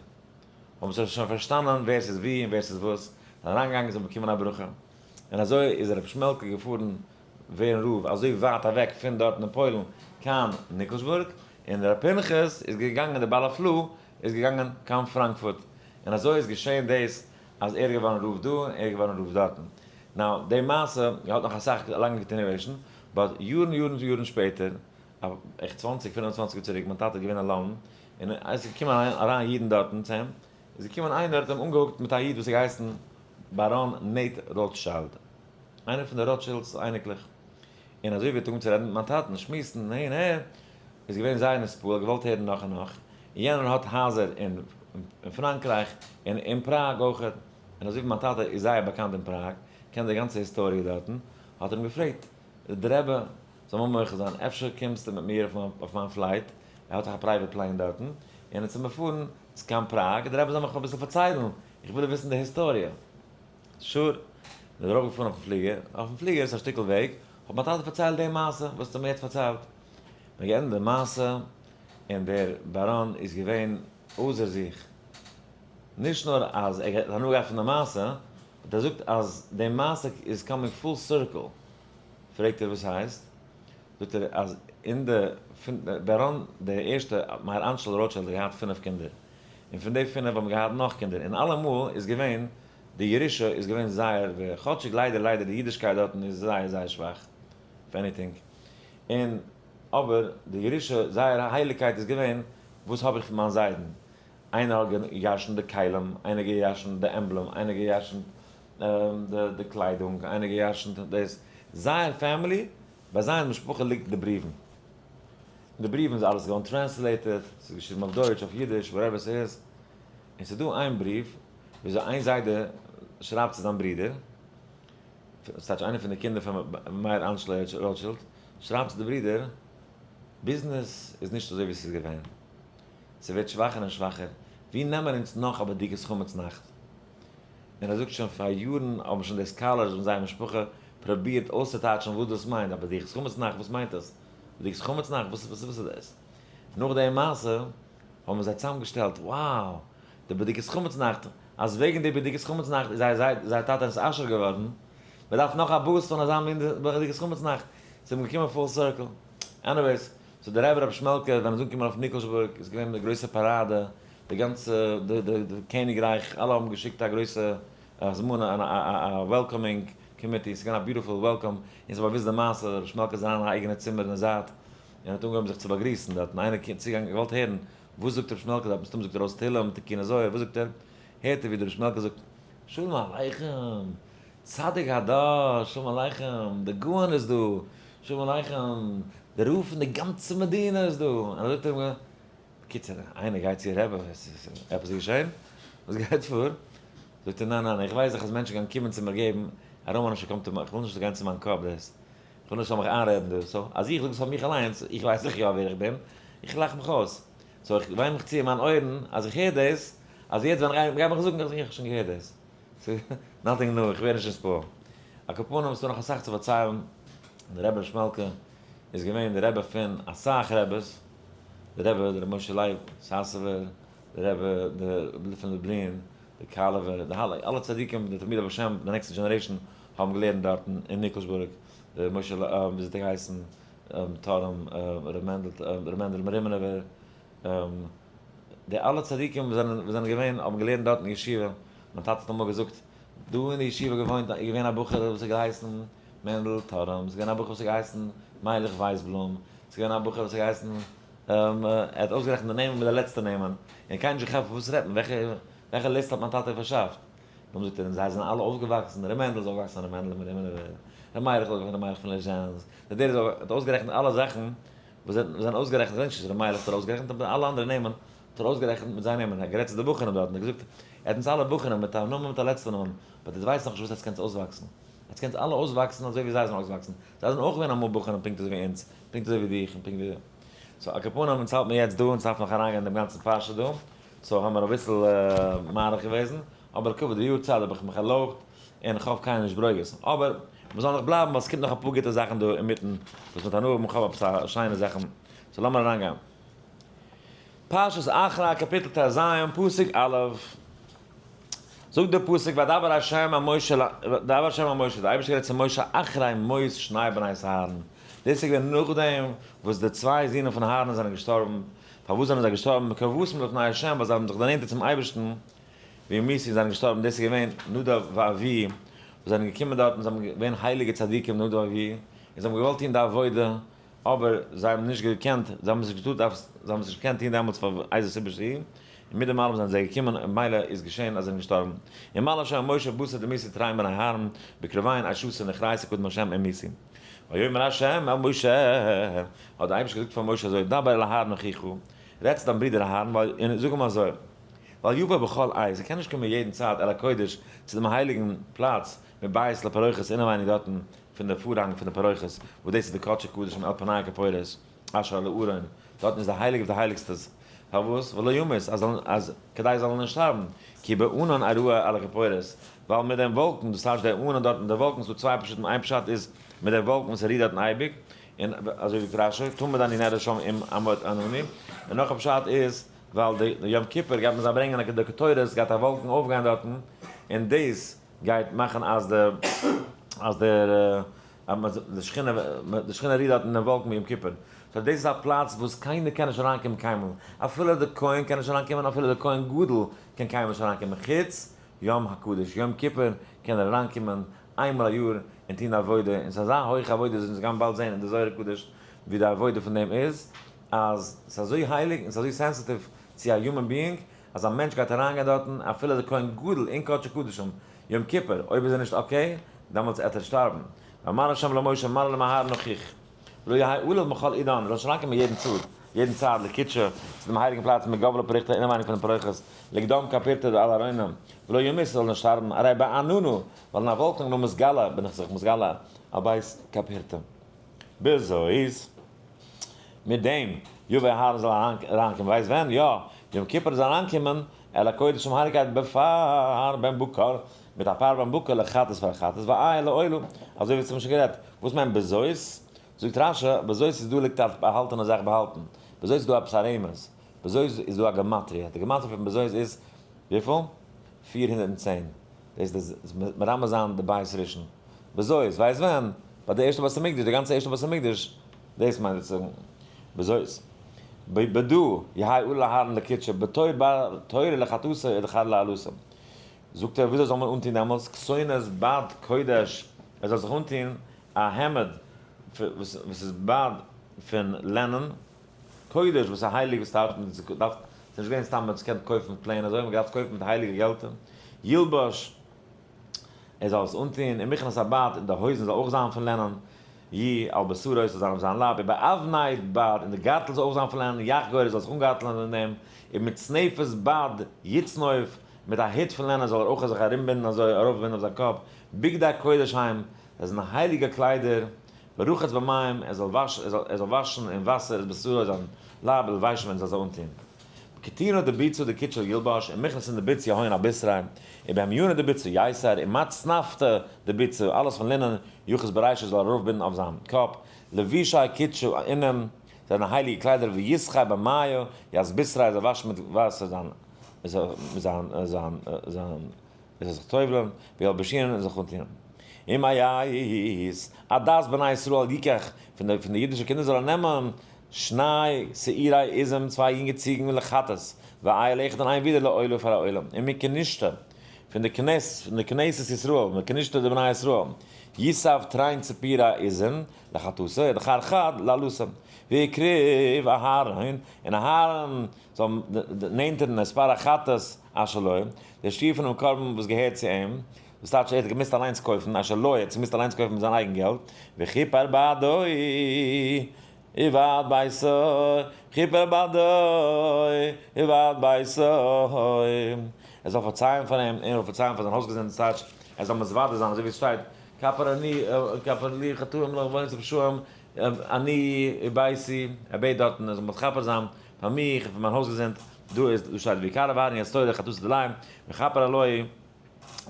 האבן זיי שוין פארשטאנען ווער ס'איז ווי און ווער ס'איז וואס, זענען אריינגעגאנגען זיי האבן באקומען א ברכה. און אזוי איז ר' שמעלקע געפארן ווערן רב אזוי ווייט אוועק פון דארטן אין פוילן קיין ניקלשבורג, און ר' פנחס איז געגאנגען דער בעל הפלאה איז געגאנגען קיין פראנקפורט, און אזוי איז געשען דאס אז ער איז געווארן רב דא און ער איז געווארן רב דארטן. now די מעשה האט נאך אסאך לאנגע continuation, but יארן יארן יארן שפעטער, עכט צוואנציג פינף און צוואנציג יאר צוריק, מיין טאטע איז געווען אין לאנדאן, און עס איז געקומען אריין אידן דארטן צו אים, איז געקומען איינער האט אים אנגעהאגט מיט א איד וואס האט געהייסן באראן נעיט ראטשיילד, איינער פון די ראטשילדס אייניקלעך, און אזוי ווי ער האט אנגעהויבן צו רעדן מיט מיין טאטן, שמועסן אהין אהער, איז געווען זייער נתפעל, האט געוואלט הערן נאך און נאך, און יענער האט הייזער אין פראנקרייך און אין פראג אויכעט, און אזוי ווי מיין טאטע איז זייער באקאנט אין פראג, קען די גאנצע היסטאריע דארטן, האט ער אים געפרעגט, די רבי זאל מיר מוחל זיין, אפשר קומסטו מיט מיר אויף מיין flight, ער האט דאך א private plane דארטן, און אונז מיר פארן צו קיין פראג, די רבי זאל מיך אביסל פארציילן, איך וויל וויסן די היסטאריע. sure, מ'איז ארויף געפארן אויפן פליגער, אויפן פליגער איז א שטיקל וועג, האט מיין טאטע פארציילט די מעשה וואס האט ער מיר יעצט פארציילט. מ'האט געענדיגט די מעשה, און דער באראן איז געווען אויסער זיך, נישט נאר אז ער האט הנאה געהאט פון די מעשה, but ער זאגט אז די מעשה איז coming full circle. פרעגט ער וואס הייסט? זאגט ער אז אין די פון באראן די ערשטע מאיר אנשל רוטשילד האט געהאט פינף קינדער, און פון די פינף האבן געהאט נאך קינדער, און אלעמאל איז געווען די ירושה איז געווען זייער ווער, כאטשיג ליידער ליידער די אידישקייט דארטן איז זייער זייער שוואך, if anything, און אבער די ירושה זייער הייליגקייט איז געווען וואס האב איך פון מיין זיידן, איינער האט געירשנט די כלים, איינער געירשנט די emblem, איינער געירשנט די קליידונג, איינער געירשנט דאס, זייער family, ביי זייער משפחה ליגט די בריוון, די בריוון איז אלעס געווארן translated, ס'איז געשריבן אויף דויטש, אויף אידיש, whatever ס'איז, און ס'איז דא איין בריוו וויאזוי איין זיידע שרייבט צו זיין ברודער, ס'טייטש איינער פון די קינדער פון מאיר אנשל רוטשילד, שרייבט צו די ברודער, ביזנעס איז נישט אזוי ווי ס'איז געווען, ס'ווערט שוואכער און שוואכער, ווי נעמען אונז נאך א בדיקת חמץ נאכט? און ער זאגט שוין פאר יארן האבן שוין די scholars און זייער משפחה פרובירט אויסצוטייטשן וואס דאס מיינט, א בדיקת חמץ נאכט, וואס מיינט דאס? בדיקת חמץ נאכט? וואס איז דאס? נאך די מעשה האבן זיי צוזאמגעשטעלט, wow! די בדיקת חמץ נאכט, אז וועגן די בדיקת חמץ נאכט איז זייער טאטע נתעשר געווארן, מען דארף נאך א boost פון אזא מין בדיקת חמץ נאכט, זיי האבן געקומען full circle. anyways, so דער רבי רבי שמעלקע ווען ער איז אנגעקומען אויף ניקלשבורג איז געווען די גרויסע פאראדע, די גאנצע די קעניגרייך אלע האבן געשיקט א גרויסע הזמנה א welcoming committee, ס'איז געווען א beautiful welcome, און ס'איז באוויסט די מעשה, רבי שמעלקע איז אריין אין א אייגענע צימער אין די זייט, און האט אנגעהויבן זיך צו באגריסן דארטן, איינער איז צוגעגאנגען געוואלט הערן וואס זאגט רבי שמעלקע דארט, מסתמא זאגט ער אויס תהלים, תיקוני זוהר, וואס זאגט ער? הערט ער ווי דער רבי שמעלקע זאגט, שלום עליכם, צדיק הדור, שלום עליכם, דער גאון איז דא, שלום עליכם, דער רב פון די גאנצע מדינה איז דא, און אזוי האט ער אים בקיצור, איינער גייט צו רבי, עפעס איז געשען? וואס גייט פאר? זאגט ער, ניין ניין, איך ווייס דאך אז מענטשן גייען קומען צו מיר געבן, א ראמאנישע קומט און איך וויל נישט גיין צו מיין קאפ דאס, איך וויל נישט זאל מיך איינרעדן דאס, so אז איך זאג עס פאר מיך אליינס, איך ווייס דאך יא ווער איך בין, איך לאך מיך אויס, so איך וויין מיך צו אין מיין אויערן אז איך הער דאס, אז יעצט ווען איך גיי מיך זאגן, איך האב שוין געהערט דאס, ס'איז nothing new, איך ווער נישט נתפעל. על כל פנים, ס'דא נאך אסאך צו פארציילן, דער רבי ר' שמעלקע איז געווען דער רבי פון אסאך רעבעס, דער רבי ר' משה לייב סאסובער, דער רבי דער פון לובלין, די קאלעווער, די אלע אלע צדיקים, די תלמידי הבעל שם, די next generation האבן געלערנט דארטן אין ניקלשבורג, דער משה ל ע ווי אזוי האט ער געהייסן, טארעם, ר' מענדל מרימינובער, די אלע צדיקים וואס זענען געווען האבן געלערנט דארט אין ישיבה. מיין טאטע האט אמאל געזאגט, דא אין די ישיבה געוואוינט איז געווען א בחור וואס האט געהייסן מענדל טארעם, ס'איז געווען א בחור וואס האט געהייסן מיילעך ווייסבלום, ס'איז געווען א בחור וואס האט געהייסן, ער האט אויסגערעכנט די נעמען מיט די לעצטע נעמען, און קיינער נישט געכאפט וואס רעדט מען, וועלכע list האט מיין טאטע פארשאפט? נאכדעם זאגט ער, און זיי זענען אלע אויפגעוואקסן, ר' מענדל איז אויפגעוואקסן ר' מענדל מרימינובער, ר' מיילעך איז אויפגעוואקסן ר' מיילעך פון ליזשענסק, דער איז האט אויסגערעכנט אלע זאכן וואס זענען אויסגערעכנט, כ'דענק נישט צו ר' מיילעך האט ער אויסגערעכנט, אבער אלע אנדערע נעמען האט ער אויסגערעכנט מיט זיין נעמען, ער האט גערעדט צו די בחורים דארט און האט געזאגט, ער האט אונז אלע בחורים מיט א נאמען מיט א לעצטע נאמען, but עטס ווייסט נאכנישט וואס עטס קענטס אויסוואקסן, עטס קענטס אלע אויסוואקסן אזוי ווי זיי זענען אויסגעוואקסן, זיי זענען אויך געווען אמאל בחורים פונקט אזוי ווי אונז, פונקט אזוי ווי דיך און פונקט ווי. so על כל פנים אונז האלט מיר יעצט דא, אונז דארף נאך אריינגיין אין דעם גאנצן פרשה דא, so האמיר אביסל מאריך געוועזן, אבער לכבוד די יארצייט האב איך מיך ערלויבט, און איך האף קיינער נישט ברוגז. אבער מ'זאל נאך בלייבן ווייל ס'קומט נאך אפאר גוטע זאכן דא אינמיטן וואס מ'וועט הנאה האבן, כ'האב עפעס א שיינע זאכן, so לאמיר אריינגיין. פרשת אחרי קאפיטל טז פסוק א', זאגט דער פסוק וידבר ה' אל משה, וידבר ה' אל משה, דער אייבערשטער גערעדט צו משה אחרי מות שני בני אהרן, דאס איז געווען נאכדעם וואס די צוויי זינען פון אהרן זענען געשטארבן, פארוואס זענען זיי געשטארבן? בקרבתם לפני ה', ווייל זיי האבן זיך דערנענטערט צום אייבערשטן, וימותו זענען געשטארבן, דאס איז געווען נדב ואביהוא וואס זענען געקומען דארטן, זיי האבן געווען הייליגע צדיקים נדב ואביהוא, און זיי האבן געוואלט טון די עבודה, אבער זיי האבן נישט געקענט, זיי האבן עס נישט געטארט, זיי האבן עס נישט געקענט טון דעמאלטס פאר איזה סיבה שהיא, און מיט דעם אלעם זענען זיי געקומען, און מילא איז געשען אז זיי זענען געשטארבן. וימל ה' אל משה בתר דמיתו תרין בני אהרן, בקרביהון אש אשר נכרתה קדם ה' ומתו. ויאמר ה' אל משה, האט דער אייבערשטער געזאגט פאר משה אזוי, דבר אל אהרן אחיך, רעד צו דיין ברודער אהרן, און זאג אים אזוי, ואל יבא בכל עת, ער קען נישט קומען יעדן צייט אל הקודש, צו דעם הייליגן פלאץ, מבית לפרוכת אינעווייניג דארטן פון די פארהאנג פון די פרוכת, וואס דאס איז די קדשי קדשים אל פני הכפורת אשר על הארון, דארטן איז די הייליגע פון די הייליגסטעס, פארוואס? ולא ימות, אז אז כדי זאלן נישט שטארבן, כי בענן אראה על הכפורת, ווייל מיט דעם וואלקן, דאס טייטש דער ענן דארט אין די וואלקן, ס'דא צוויי פשטים, איין פשט איז מיט דער וואלקן וואס ער רוהט דארטן אייביג, און אזוי ווי רשי, תמיד אני נראה שם עם עמוד ענני, און נאך א פשט איז, ווייל די יום כיפור גייט מען זיי ברענגען די קטורת, גייט א וואלקן אויפגיין דארטן, און דאס גייט מאכן אז די אז דער די שכינה די שכינה רוהט דארט אין די וואלקן יום כיפור. so דאס איז א פלאץ וואס קיינער קען נישט אריינקומען קיינמאל, אפילו די כהן קען נישט אריינקומען, אפילו די כהן גדול קען קיינמאל נישט אריינקומען, חוץ יום הקדוש, יום כיפור קען ער אריינקומען איינמאל א יאר און טון די עבודה, און ס'איז אזא הויכע עבודה וואס אונז גייען באלד זען אין די זוהר הקדוש ווי די עבודה פון דעם איז, אז ס'איז אזוי הייליג און ס'איז אזוי sensitive צו א human being, אז א מענטש גייט אריינגיין דארטן, אפילו די כהן גדול אין קדשי קדשים, יום כיפור, אויב איז ער נישט okay, דעמאלטס עט ער שטארבן. ויאמר ה' למשה מר לאהרן אחיך, לא יהא עליו מכל עידן, זאל נישט אריינקומען יעדן צד, יעדן צייט לקודשא, צו דעם הייליגן פלאץ מגב לפרוכתא אינעווייניג פונעם פרוכת, לקדם כפרתא דעל ארונא, ולא ימות זאל נישט שטארבן, הרי בעננא, ווייל אין א וואלקן לא מתגלה, בין איך זיך מתגלה, על בית כפרתא. בזאת. מיט דעם יבא אהרן זאל אריינקומען, ווייסט ווען? יא, יום כיפור זאל אריינקומען, אל הקודש צום הייליגקייט בפר בן בקר, מיט א פר בן בקר לחטאת פאר חטאת, ואיל לעולה, אזוי ווי עס האט מען שוין גערעדט, וואס מיינט בזאת? זאגט רשי, בזאת איז דא ליגט א באהאלטענע זאך באהאלטן, בזאת איז דא עפעס א רמז, בזאת איז דא א גמטריא, די גמטריא פון בזאת איז וויפיל? 410, דאס איז מרמז זיין די בית ראשון, בזאת, ווייסט ווען? ביי די ערשטע בית המקדש, די גאנצע ערשטע בית המקדש, דאס מיינט ער צו זאגן בזאת. בדא יהא עולה אהרן לקודשא בתור בר תורה לחטאתו ודחר לעלותו. זאגט ער וויאזוי זאל מען אנטון דעמאלטס כתונת בד קודש, ער זאל זיך אנטון א העמד וואס איז בד פון לענען, קודש וואס איז הייליג וואס טייטש מען דארף, ס'איז נישט געווען סתם מען האט עס געקענט קויפן plain אזוי, מען האט געדארפט קויפן מיט הייליגע געלטער, ילבש. ער זאל עס אנטון, ומכנס הבד, און די הויזן זאל אויך זיין פון לענען, יהי' על בשרו, עס זאל זיין אויף זיין לייב, ובאבני בד, און די גארטל זאל אויך זיין פון לענען, יחגור, ער זאל זיך אנגארטלען אין דעם, ובמצנפת בד יצנוף, מיט א הוט פון לענען זאל ער אויך זיך ארומבינדן אזוי, ארויפבינדן אויף זיין קאפ, בגדי קודש הם, זיי זענען הייליגע קליידער, ורחץ במים, ער זאל וואשן אין וואסער את בשרו זיין לייב, ולבשם, און זאל זיי אנטון. כתונא דביצא דקודשא ילבש, ומכנסין דביצא יהון על בשריה, ובהמיונא דביצא ייסר, ומצנפתא דביצא, אלעס פון לינען, יחוס ברישא זאל ער ארויפבינדן אויף זיין קאפ, לבושי קודשא אינם, זיינע הייליגע קליידער, וישחה במיא את בשריה, ער זאל וואשן מיט וואסער זיין זיין זיין זיין ער זאל זיך טובל'ען, וילבשינן און זיך אנטוען. ומאת עדת בני ישראל יקח, פון די אידישע קינדער זאל ער נעמען שני שעירי עזים, צוויי יונגע ציגן לחטאת, ואיל אחד און איין ווידער לעולה פאר א עולה, ומכנישתא, פון די כנסת, פון די כנסת ישראל, מכנישתא דבני ישראל, יסב תרין ציפורי עזים לחטאתו, ודכר חד לעלתו, והקריב אהרן, און אהרן זאל נענטערן את פר החטאת אשר לו, דער שטיר פונעם קרבן וואס געהערט צו אים, דאס טייטש ער האט געמוזט אליינס קויפן, אשר לו, ער האט עס געמוזט אליינס קויפן מיט זיין אייגן געלט, וכיפר בעדו ובעד ביתו, וכיפר בעדו ובעד ביתו, ער זאל פארצייען פאר אים, און ער זאל פארצייען פאר זיין הויזגעזינד, דאס טייטש ער זאל מתוודה זיין אזוי ווי עס שטייט, כפר אני, כפר לי חטאים לעוונות ופשעים, אני וביתי, ער בעט דארטן ער זאל מתכפר זיין פאר מיך און פאר מיין הויזגעזינד, דא איז, דא שטייט ויקרב אהרן את תורה חטאתו דליים, וכפר עלוי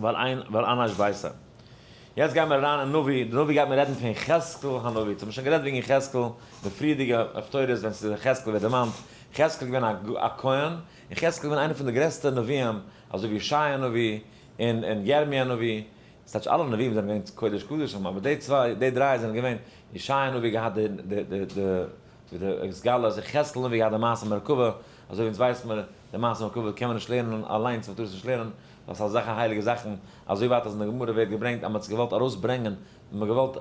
ועל אנש ביתו. יעצט גייען מיר אריין אין נביא, די נביא גייט מיר רעדן פון יחזקאל הנביא, אונז האבן שוין גערעדט וועגן יחזקאל די פריערדיגע הפטורות ווען ס'איז יחזקאל ווערט דערמאנט, יחזקאל איז געווען א כהן, און יחזקאל איז געווען איינער פון די גרעסטע נביאים, אזוי ווי ישעיה הנביא און ירמי' הנביא, ס'טייטש אלע נביאים זענען געווען קודש קדשים, אבער די צוויי, די דריי זענען געווען, ישעיה הנביא געהאט די די די די די התגלות, יחזקאל הנביא געהאט די מעשה מרכבה, אזוי ווי אונז ווייסט מיר, די מעשה מרכבה קען מען נישט לערנען אליינס, מ'טאר עס נישט לערנען, ווייל ס'איז אזעלכע הייליגע זאכן, אזוי ווייט אז אין די גמרא ווערט געברענגט אז מ'האט עס געוואלט ארויסברענגען, מ'האט געוואלט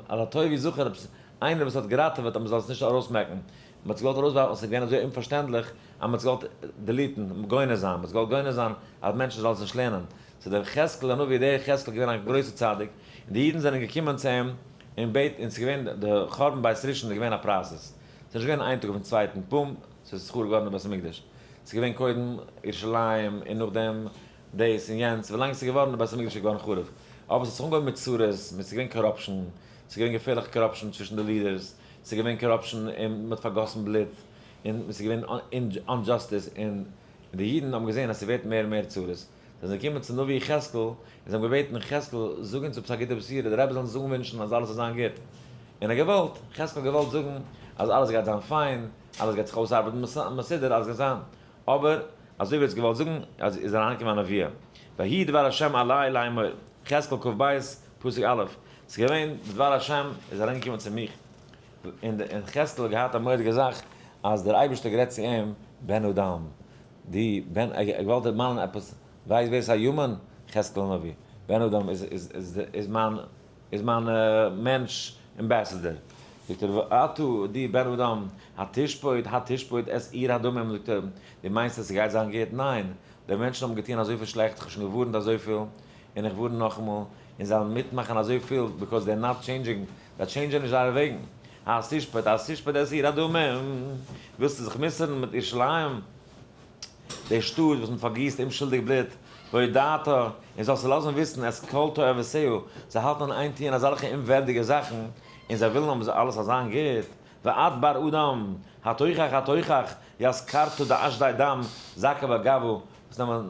על הטוב יזכר עפעס איינער וואס האט געראטעוועט אז מ'זאל עס נישט ארויסמעקן, מ'האט עס געוואלט ארויסווארפן ווייל ס'איז געווען אזוי אומפארשטענדליך אז מ'האט עס געוואלט delete ן, גונז זיין, מ'האט עס געוואלט גונז זיין אז מענטשן זאלן עס נישט לערנען. ס'איז דער יחזקאל הנביא, דער יחזקאל איז געווען א גרויסער צדיק, און די אידן זענען געקומען צו אים און בעט, און ס'איז געווען די חורבן בית ראשון איז געווען א process, ס'איז נישט געווען איין טאג אויפן צווייטן, בום, ס'איז חרוב געווארן די בית המקדש, ס'איז געווען קודם ירושלים און נאכדעם דאס און יענץ, ווילאנג ס'איז געווארן די בית המקדש איז געווארן חרוב, אבער ס'האט זיך אנגעהויבן מיט צרות, מיט ס'איז געווען corruption, ס'איז געווען געפערליכע corruption צווישן די leaders, ס'איז געווען corruption און מ'האט פארגאסן בלוט, און ס'איז געווען injustice, און די אידן האבן געזען אז ס'ווערט מער און מער צרות, זענען זיי געקומען צום נביא יחזקאל און זיי האבן געבעטן, יחזקאל, זאג אונז עפעס א גוטע בשורה, דער רבי זאל אונז אנווינטשן אז אלעס זאל זיין גוט. און ער האט געוואלט, יחזקאל האט געוואלט זאגן אז אלעס גייט זיין פיין, אלעס גייט זיך אויסארבעטן מסודר, אלעס גייט זיין, אבער אזוי ווי ער האט געוואלט זאגן, אז איז אריינגעקומען א נבואה, ויהי דבר השם אלי לאמור, יחזקאל כ"ב, פסוק א', ס'איז געווען, דבר השם איז אריינגעקומען צו מיך, און יחזקאל האט געהאט א מורא'דיגע זאך, אז דער אייבערשטער האט גערעדט צו אים, בן אדם, די בן, ער האט געוואלט דערמאנען עפעס, ווייסט ווער ס'איז א human? יחזקאל הנביא, בן אדם איז איז איז איז מיין איז מיין מענטש ambassador, זאגט ער, ואתה די בן אדם, התשפוט התשפוט את עיר הדמים, זאגט ער, דו מיינסט אז ס'גייט זיין גוט? ניין, די מענטשן האבן געטון אזויפיל שלעכטס, איך האב שוין געווארנט אזויפיל, און איך ווארן נאכאמאל, און זיי וועלן מיטמאכן אזויפיל, because they're not changing, זיי change ען נישט זייערע וועגן. התשפוט התשפוט את עיר הדמים, ווילסטו זיך מוסר'ן מיט ירושלים, די שטאט וואס מען פארגיסט אומשולדיג בלוט, והודעת, און זאלסט לאזן וויסן את כל תועבותיה, זיי האלטן אין איין טוען אזעלכע אומווערדיגע זאכן, און זיי ווילן אז אלעס זאל זיין גוט, ואת בר אדם, התוכח התוכח, יזכרת דאשדי דם, זכה בגבו, וואס נעמען,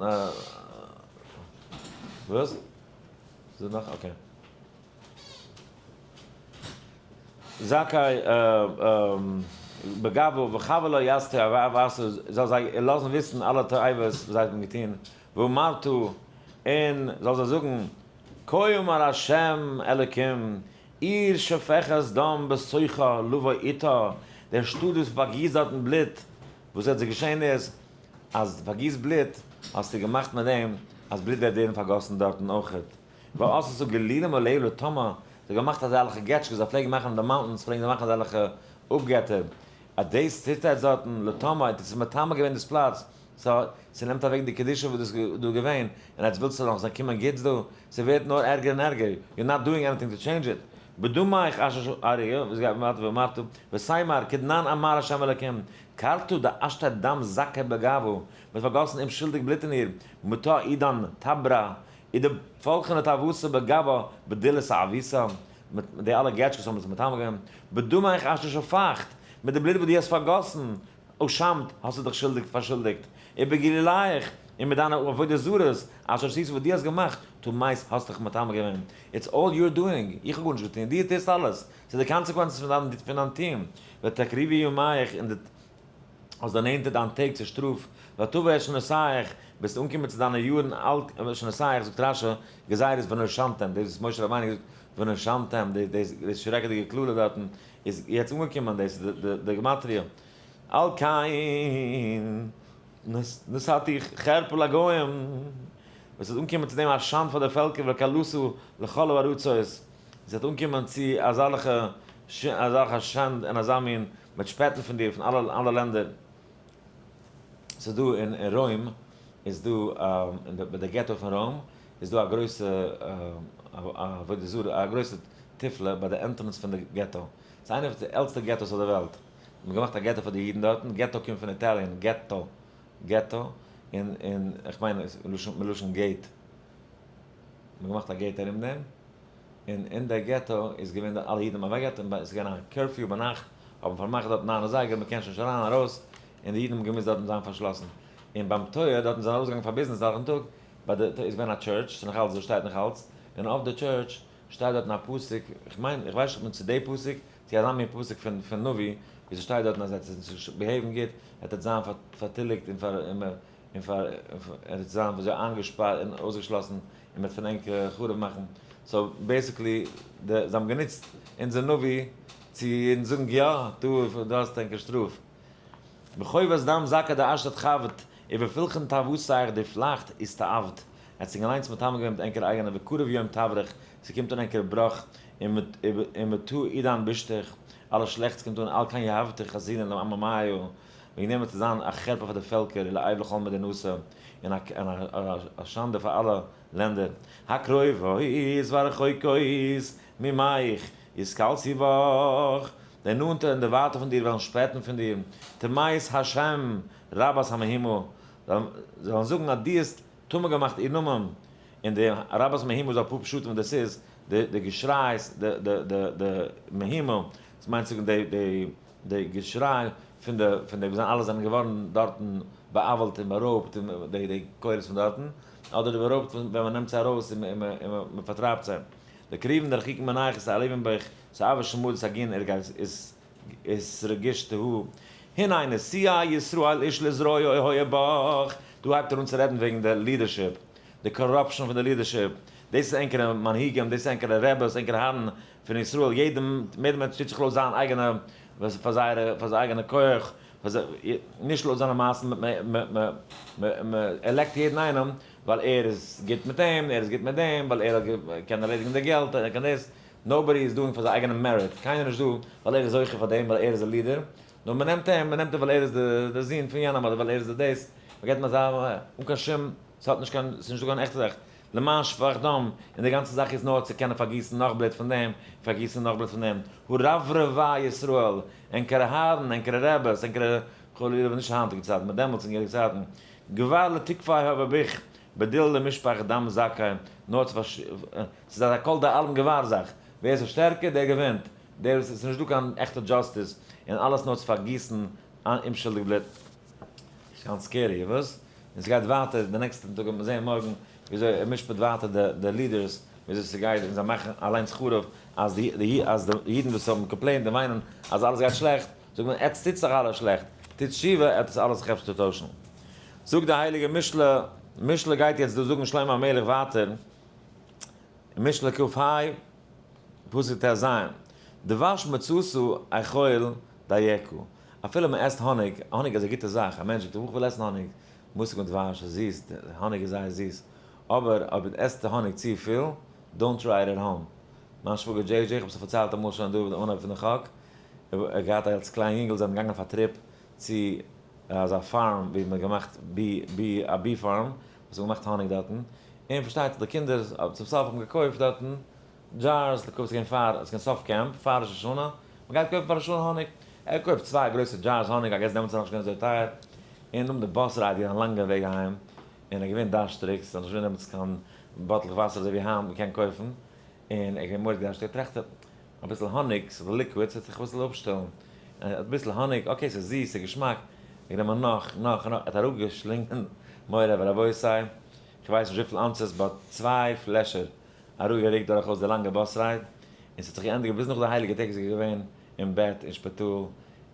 וואס? ס'איז דא נאך? okay. זכאי בגבו וחבל לא יעשו תועבה זאל זיי לאזן וויסן אלע תועבות וואס זיי האבן געטון, ואמרת, און זאל זיי זאגן, כה אמר ה' אלוקים, עיר שופכת דם בתוכה לבוא איתה, דער שטאט וואס פארגיסט דארטן בלוט, וואס וועט זיך געשען איז, אז פארגיסט בלוט, האסטו געמאכט מיט דעם אז בלוט וועט ווערן פארגאסן דארטן אויכעט. ועשתה גלילים עליה לטמאה, זיי האבן געמאכט אזעלכע געטשקעס, זיי פלעגן מאכן אין די mountains פלעגן זיי מאכן אזעלכע אפגעטער, אז דאס טוט עטס דארטן לטמאה, עס איז מטמא געווען דאס פלאץ, so ס'נעמט אוועק די קדושה וואס דאס איז דא געווען, און עטס ווילטס ס'זאל נאך זיין קומען גוטס דא, ס'ווערט נאר ערגער און ערגער, you're not doing anything to change it, בדמיך אשר אריה, וואס גייט ווייטער ואמרת, ותאמר, כדנן אמר ה' אלקים, קרתה דאשתי דם זכאי בגוה, מ'האט פארגאסן אומשולדיג בלוט אין איר, מטא עידן תברא, איז די פאלכענע תאוותא בגבה בדילת אביסה, מיט די אלע געטשקעס האבן זיך מטמא געווען, בדמיך אשר שפכת, מיט די בלוט וואס דו האסט פארגאסן, אשמת, האסטו דיך שולדיג פארשולדיגט, ובגלולייך, און מיט דיינע עבודה זרות, אשר עשית וואס דו האסט געמאכט, טמאת, האסט דיך מטמא געווען. it's all you're doing, איך האב גארנישט געטון, דו טוסט אלעס, ס'איז די consequences פון דיין טון, ותקריבי ימיך, און די. האסט דערנענטערט דיין טעג צו שטראף, ותבא את שנותייך, ביסט אנגעקומען צו דיינע יארן אלט, שנותייך, זאגט רשי, גזירת ונושנתם, דאס וואס משה רבינו האט געזאגט ונושנתם, די שרעקעדיגע קללה דארטן, איז יעצט אנגעקומען, דאס איז די גמטריא. על כן נתתי חרפה לגוים, וואס איז אנגעקומען צו דעם א שאנד פאר די פעלקער וקלתה לכל הארצות, עס וועט אנקומען צו אזעלכע אזעלכע שאנד און אזא מין מ'וועט שפעטן פון דיר פון אלע אלע לענדער. ס'איז דא אין רוים איז דא אין די ביי די געטא פון רוים איז דא א גרויסע עבודה זרה א גרויסע תיפלה ביי די entrance פון די געטא. ס'איז איינע פון די עלטסטע געטאס אויף די וועלט. מ'האט געמאכט א געטא פאר די אידן דארטן, געטא קומט פון Italian ghetto געטא און און כ'מיין מלשון gate. מ'האט געמאכט א gate ארום דעם, און אין דער געטא איז געווען די אלע אידן האבן אוועקגעהאט און עס איז געווען א curfew ביינאכט, האט מען פארמאכט דארט 9 אזייגער, מען קען שוין נישט אריין ארויס, און די אידן האבן געמוזט דארטן זיין פארשלאסן. און ביים טויער דארטן זענען ארויסגעגאנגען פאר ביזנעס דורכן טאג, ביי די טויער איז געווען א church, ס'איז נאך אלץ דא שטייט נאך אלץ, און אויף די church שטייט דארטן א פסוק, איך מיין, איך ווייס נישט צו די פסוק, צו אזא מין פסוק פון פון נביא, ווי ס'שטייט דארטן אז עטס וועט זיך behave ן גוט, וועט עטס זיין פארטיליגט און פאר און פאר ער וועט זיין ווי אזוי איינגעשפארט און אויסגעשלאסן און מ'וועט פון ענק חרוב מאכן, so basically די זיי האבן גענוצט אונזער נביא צו אונז זאגן יא דא דא האסטו ענקער שטראף. בחובת דם זכה דאשת חבת ובפולחן תאוותייך די פלאכט איז תאוות, ער האט זיך אליינס מטמא געווען מיט ענקער אייגענע וקרוב יום תברך, ס'קומט אן ענקער בראך און מטא עידן בשתך, אלע שלעכטס קומט אן על כן יהבתך חזינא לעממיו. וועגן דעם וועט עס זיין א חרפה פאר די פעלקער, ולאיב לכל מדינתא, און א שאנדע פאר אלע לענדער. הקרובות והרחוקות ממך יתקלסו בך, די נאנטע און די ווייטע פון דיר וועלן שפעטן פון דיר, טמאת השם רבת המהומה, זיי וועלן זאגן אז דו האסט טמא געמאכט איר נאמען, און די רבת המהומה איז א פאר פשטים וואס דאס איז, די געשריי, די מהומה, דאס מיינט צו זאגן די די געשריי פון די פון די וואס זענען אלע זענען געווארן דארטן בא'עוול'ט און בארויבט און די די קולות פון דארטן, אדער די בארויבט פון ווען מ'נעמט זיי ארויס און און מ'פארטרייבט זיי. די קריוון די רחוקים מנייך איז עליבים בך, ס'אהבה שמות הגין ערגעץ איז איז רגיש תהו. הנה נשיאי ישראל איש לזרועו היה בך, דא הייבט ער אן צו רעדן וועגן די leadership, די corruption פון די leadership, דאס איז ענקערע מנהיגים, דאס איז ענקערע רעבעס, ענקערע הארן פון ישראל, יעדע מענטש טוט זיך לויט זיין אייגענע, פאר זייערע, פאר זיין אייגענע כח, נישט לויט זיינע מעשים, מען elect יעדן איינעם ווייל ער איז גוט מיט אים, ער איז גוט מיט דעם, ווייל ער קען ערלעדיגן די געלט, ער קען דאס, nobody איז doing פאר זיין אייגענע merit, קיינער איז נישט דא ווייל ער איז זוכה פאר דעם, ווייל ער איז א leader, נאר מען נעמט אים, מען נעמט אים ווייל ער איז די זון פון יענעם, אדער ווייל ער איז די דאס, מען געבט אים אזא, אן קיין שום, ס'האט נישט קיין, ס'איז נישטא קיין עכטע זאך. למען שפך דם, און די גאנצע זאך איז נאר צו קענען פארגיסן נאך בלוט פון דעם, פארגיסן נאך בלוט פון דעם. הרברבי ישראל, ענקערע הארן, ענקערע רעבעס, ענקערע חלילה, נישט היינטיגע צייטן, באט דעמאלטס אין יענע צייטן, גבר לתקפי הווה ביך, בדיל למשפח דם זכאי, נאר צו פארש. ס'איז אזא כל דאלים גבר זאך, ווער ס'איז שטערקער דער געווינט, דער וואס, ס'איז נישטא קיין עכטע justice, און אלעס נאר צו פארגיסן אומשולדיג בלוט. ס'איז גאנץ scary, וואס? און ס'גייט ווייטער די נעקסטע טאג וועט מען זעהן מארגן וויאזוי ער משפט ווייטער די leaders וויאזוי ס'גייט און זיי מאכן אליינס חרוב אז די אז די אידן וואס האבן complained און וויינען אז אלעס גייט שלעכט זאגט מען עטס טוטס דאך אלעס שלעכט טוטס תשובה עטס אלעס זיך אפשר טוישן זאגט די הייליגע משלי משלי גייט יעצט דא זאגן שלמה המלך ווייטער אין משלי כ ה פסוק ט ז דבש מצאתו אכול דייקא אפילו מען עסט האניג, האניג איז א גוטע זאך, א מענטש זאגט איך וויל עסן האניג, מתוק מדבש איז זיס, האניג איז זייער זיס, אבער אויב מען עסט האניג צופיל, don't try it at home. מיין שוואגער דזשעי דזשעי, איך האב עס פארציילט אמאל שוין דא די אנהויב פון די חק, ער האט געהאט אלס קליין יונגעל זענען געגאנגען אויף א trip צו אזא farm ווי מען האט געמאכט bee bee א bee farm, וואס האט געמאכט האניג דארטן, און פארשטייט זיך די קינדער צום סוף האבן געקויפט דארטן jars, די קויפסט געווען פאר, עס איז געווען סוף camp, פאר ראש השנה, מען גייט קויפן פאר ראש השנה האניג, ער קויפט צוויי גרויסע jars האניג, I guess דעמאלטס איז נאכנישט געווען אזוי טייער, און נאכדעם די bus ride געווען א לאנגע וועג אהיים, און ער איז געווען דארשטריג, ס'איז נאכנישט געווען דעמאלטס קיין באטלעך וואסער אזוי ווי היינט מען קען קויפן, און ער איז געווען מורא'דיג דארשטיג, טראכט ער, אביסל האניג, ס'איז liquid, ס'וועט זיך אביסל אפשטעלן, אביסל האניג, okay ס'איז זיס, ס'איז געשמאק, ער האט גענומען נאך, נאך, נאך, ער האט אראפגעשלינגען, מורי ורבותי, כ'ווייס נישט וויפיל ounces, but צוויי פלעשער אראפגערוקט דורכאויס די לאנגע bus ride, און ס'האט זיך געענדיגט ביז נאך די הייליגע טעג איז ער געווען אין בעט אין שפיטאל,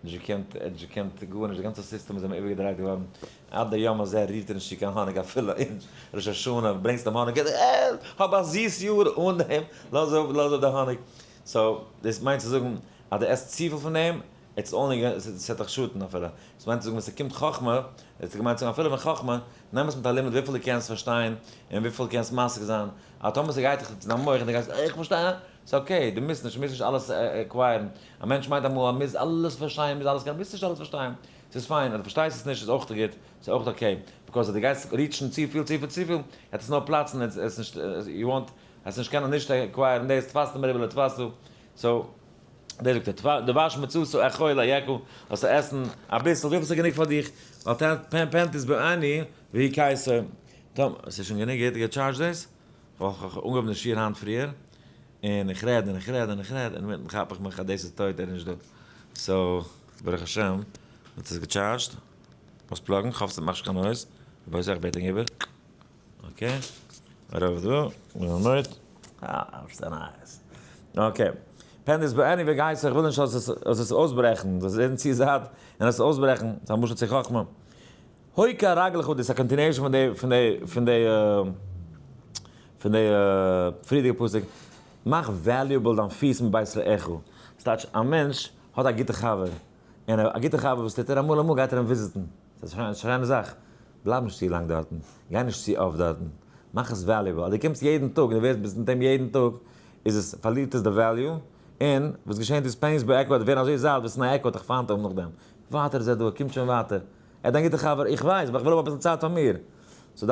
נישט געקענט, ער האט נישט געקענט גארנישט, די גאנצע סיסטעם איז אים איבערגעדרייט געווארן, עד היום הזה רירט ער נישט צו קיין האניג אפילו אין ראש השנה, ברענגסט אים האניג, אה, האב א זיס יאר אן דעם, לאז אפ, לאז אפ די האניג. so, דאס מיינט צו זאגן אז דו עסט צופיל פון דעם, it's only, ס'וועט דיך שאטן אפילו. דאס מיינט צו זאגן ווען ס'קומט חכמה, עס געמיינט צו זאגן אפילו ווען חכמה, נעם עס מיט א לימיט וויפיל דו קענסט פארשטיין און וויפיל דו קענסט משיג זיין. אז טאמער ס'גייט דיך צו דיין מח און דו גייסט, איך פארשטיי, ס'איז okay, דו מוזט נישט, מוזט נישט אלעס acquire ן. א מענטש מיינט אמאל אז מוז אלעס פארשטיין, מוז אלעס קענען, מוזט נישט אלעס פארשטיין. ס'איז פיין, אז דו פארשטייסט עס נישט איז אויך גוט, ס'איז אויך okay. because אז דו גייסט reach ן צופיל, צופיל, צופיל, וועט עס נאר פלאצן, עס נישט, you won't, עס נישט קענען נישט acquire ן דאס, תפסת מרובה לא תפסת. so, דער זאגט ער, דבש מצותו אכול אייכה, זאלסטו עסן אביסל, וויפיל ס'איז גענוג פאר דיך, ווייל פן תשבעני והיא כעסה. טאמ, ס'איז שוין גענוג גוט גע charge ט דאס? כ'האב אנגעהויבן די שיעור היינט פריער, און איך רעד און איך רעד און איך רעד, אינמיטן כאפ איך מיך אז דאס איז טויט, ער איז נישט דא. so, ברוך השם, מ'האט עס גע charge ט. אויס plug ן, כ'האף ס'מאכט נישט קיין noise. רבותי, איך בעט ענק איבער. okay, ארויף דא, און מיט. אה, ס'איז nice. okay. פן תשבעני והכיתה, איך וויל נישט אז עס אויסברעכן, זאל זען צו זייט און עס אויסברעכן, ס'איז א משל צו חכמה. הוקע רגלך, דאס איז א continuation פון די, פון די, פון די, פון די פריערדיגע פסוק. מאך valuable דיין פיס מבית רעך. ס'טייטש א מענטש האט א גוטע חבר, און א גוטע חבר וואס טוט ער? אמאל אמאל גייט ער אים visit ן. ס'איז א שיינע זאך. בלייב נישט צו לאנג דארטן, גיי נישט צו אפט דארטן, מאך עס valuable. אז דו קומסט יעדן טאג און דו ווערסט ביסט מיט אים יעדן טאג, איז עס, פארלירט עס די value, און וואס געשענט איז פן ישבעך וועט ווערן אזוי זאט וואס ניין עקא האט דיך פיינט האבן נאכדעם. ווייטער איז ער דא, ער קומט שוין ווייטער. ער איז דיין גוטער חבר, איך ווייס, אבער איך וויל האבן אביסל צייט פאר מיר. so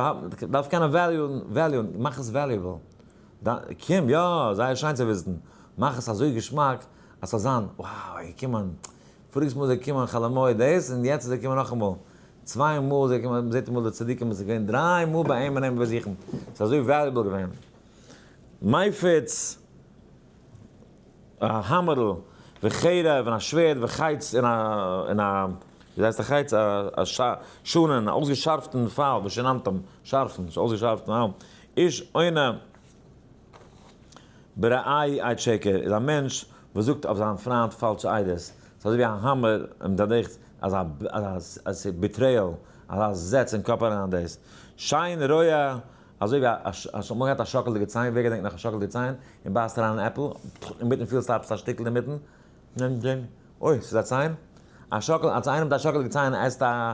דארף קענען value ן, value ן, מאך עס valuable. קום, יא, זייער שיין צו visit ן. מאך עס אזוי געשמאק אז ס'זאל זיין, wow, ער איז געקומען. פאריגס מאל איז ער געקומען חול המועד דאס, און יעצט איז ער געקומען נאכאמאל. צוויי מאל איז ער געקומען, מ'זעט אמאל די צדיקים וואס איז געווען דריי מאל ביי אים און אים באזוכן. ס'איז אזוי valuable געווען. מפיץ א האמערל וחרב און א שווערד וחץ און א און א ווי הייסט א חץ? א שאנען, א אויסגעשארפטן פייל ושננתם, שארפן, נישט אויסגעשארפטן, איש עונה ברעהו עד שקר איז א מענטש וואס זאגט אויף זיין פריינט פאלשע עדות, ס'איז אזוי ווי א האמער און דאדורך אזא אזא betrayal, אזא זעץ אין קאפ אריין דאס. שן רואה אזוי ווי א אמאל געהאט א שאקעלדיגע ציין, ווער געדענקט נאך א שאקעלדיגע ציין, און בייסט אריין אין עפל, אינמיטן פילסטו עפעס א שטיקל אינמיטן, אוי ס'איז א ציין, א שאקל, אז איינער מיט א שאקעלדיגע ציין עסט א,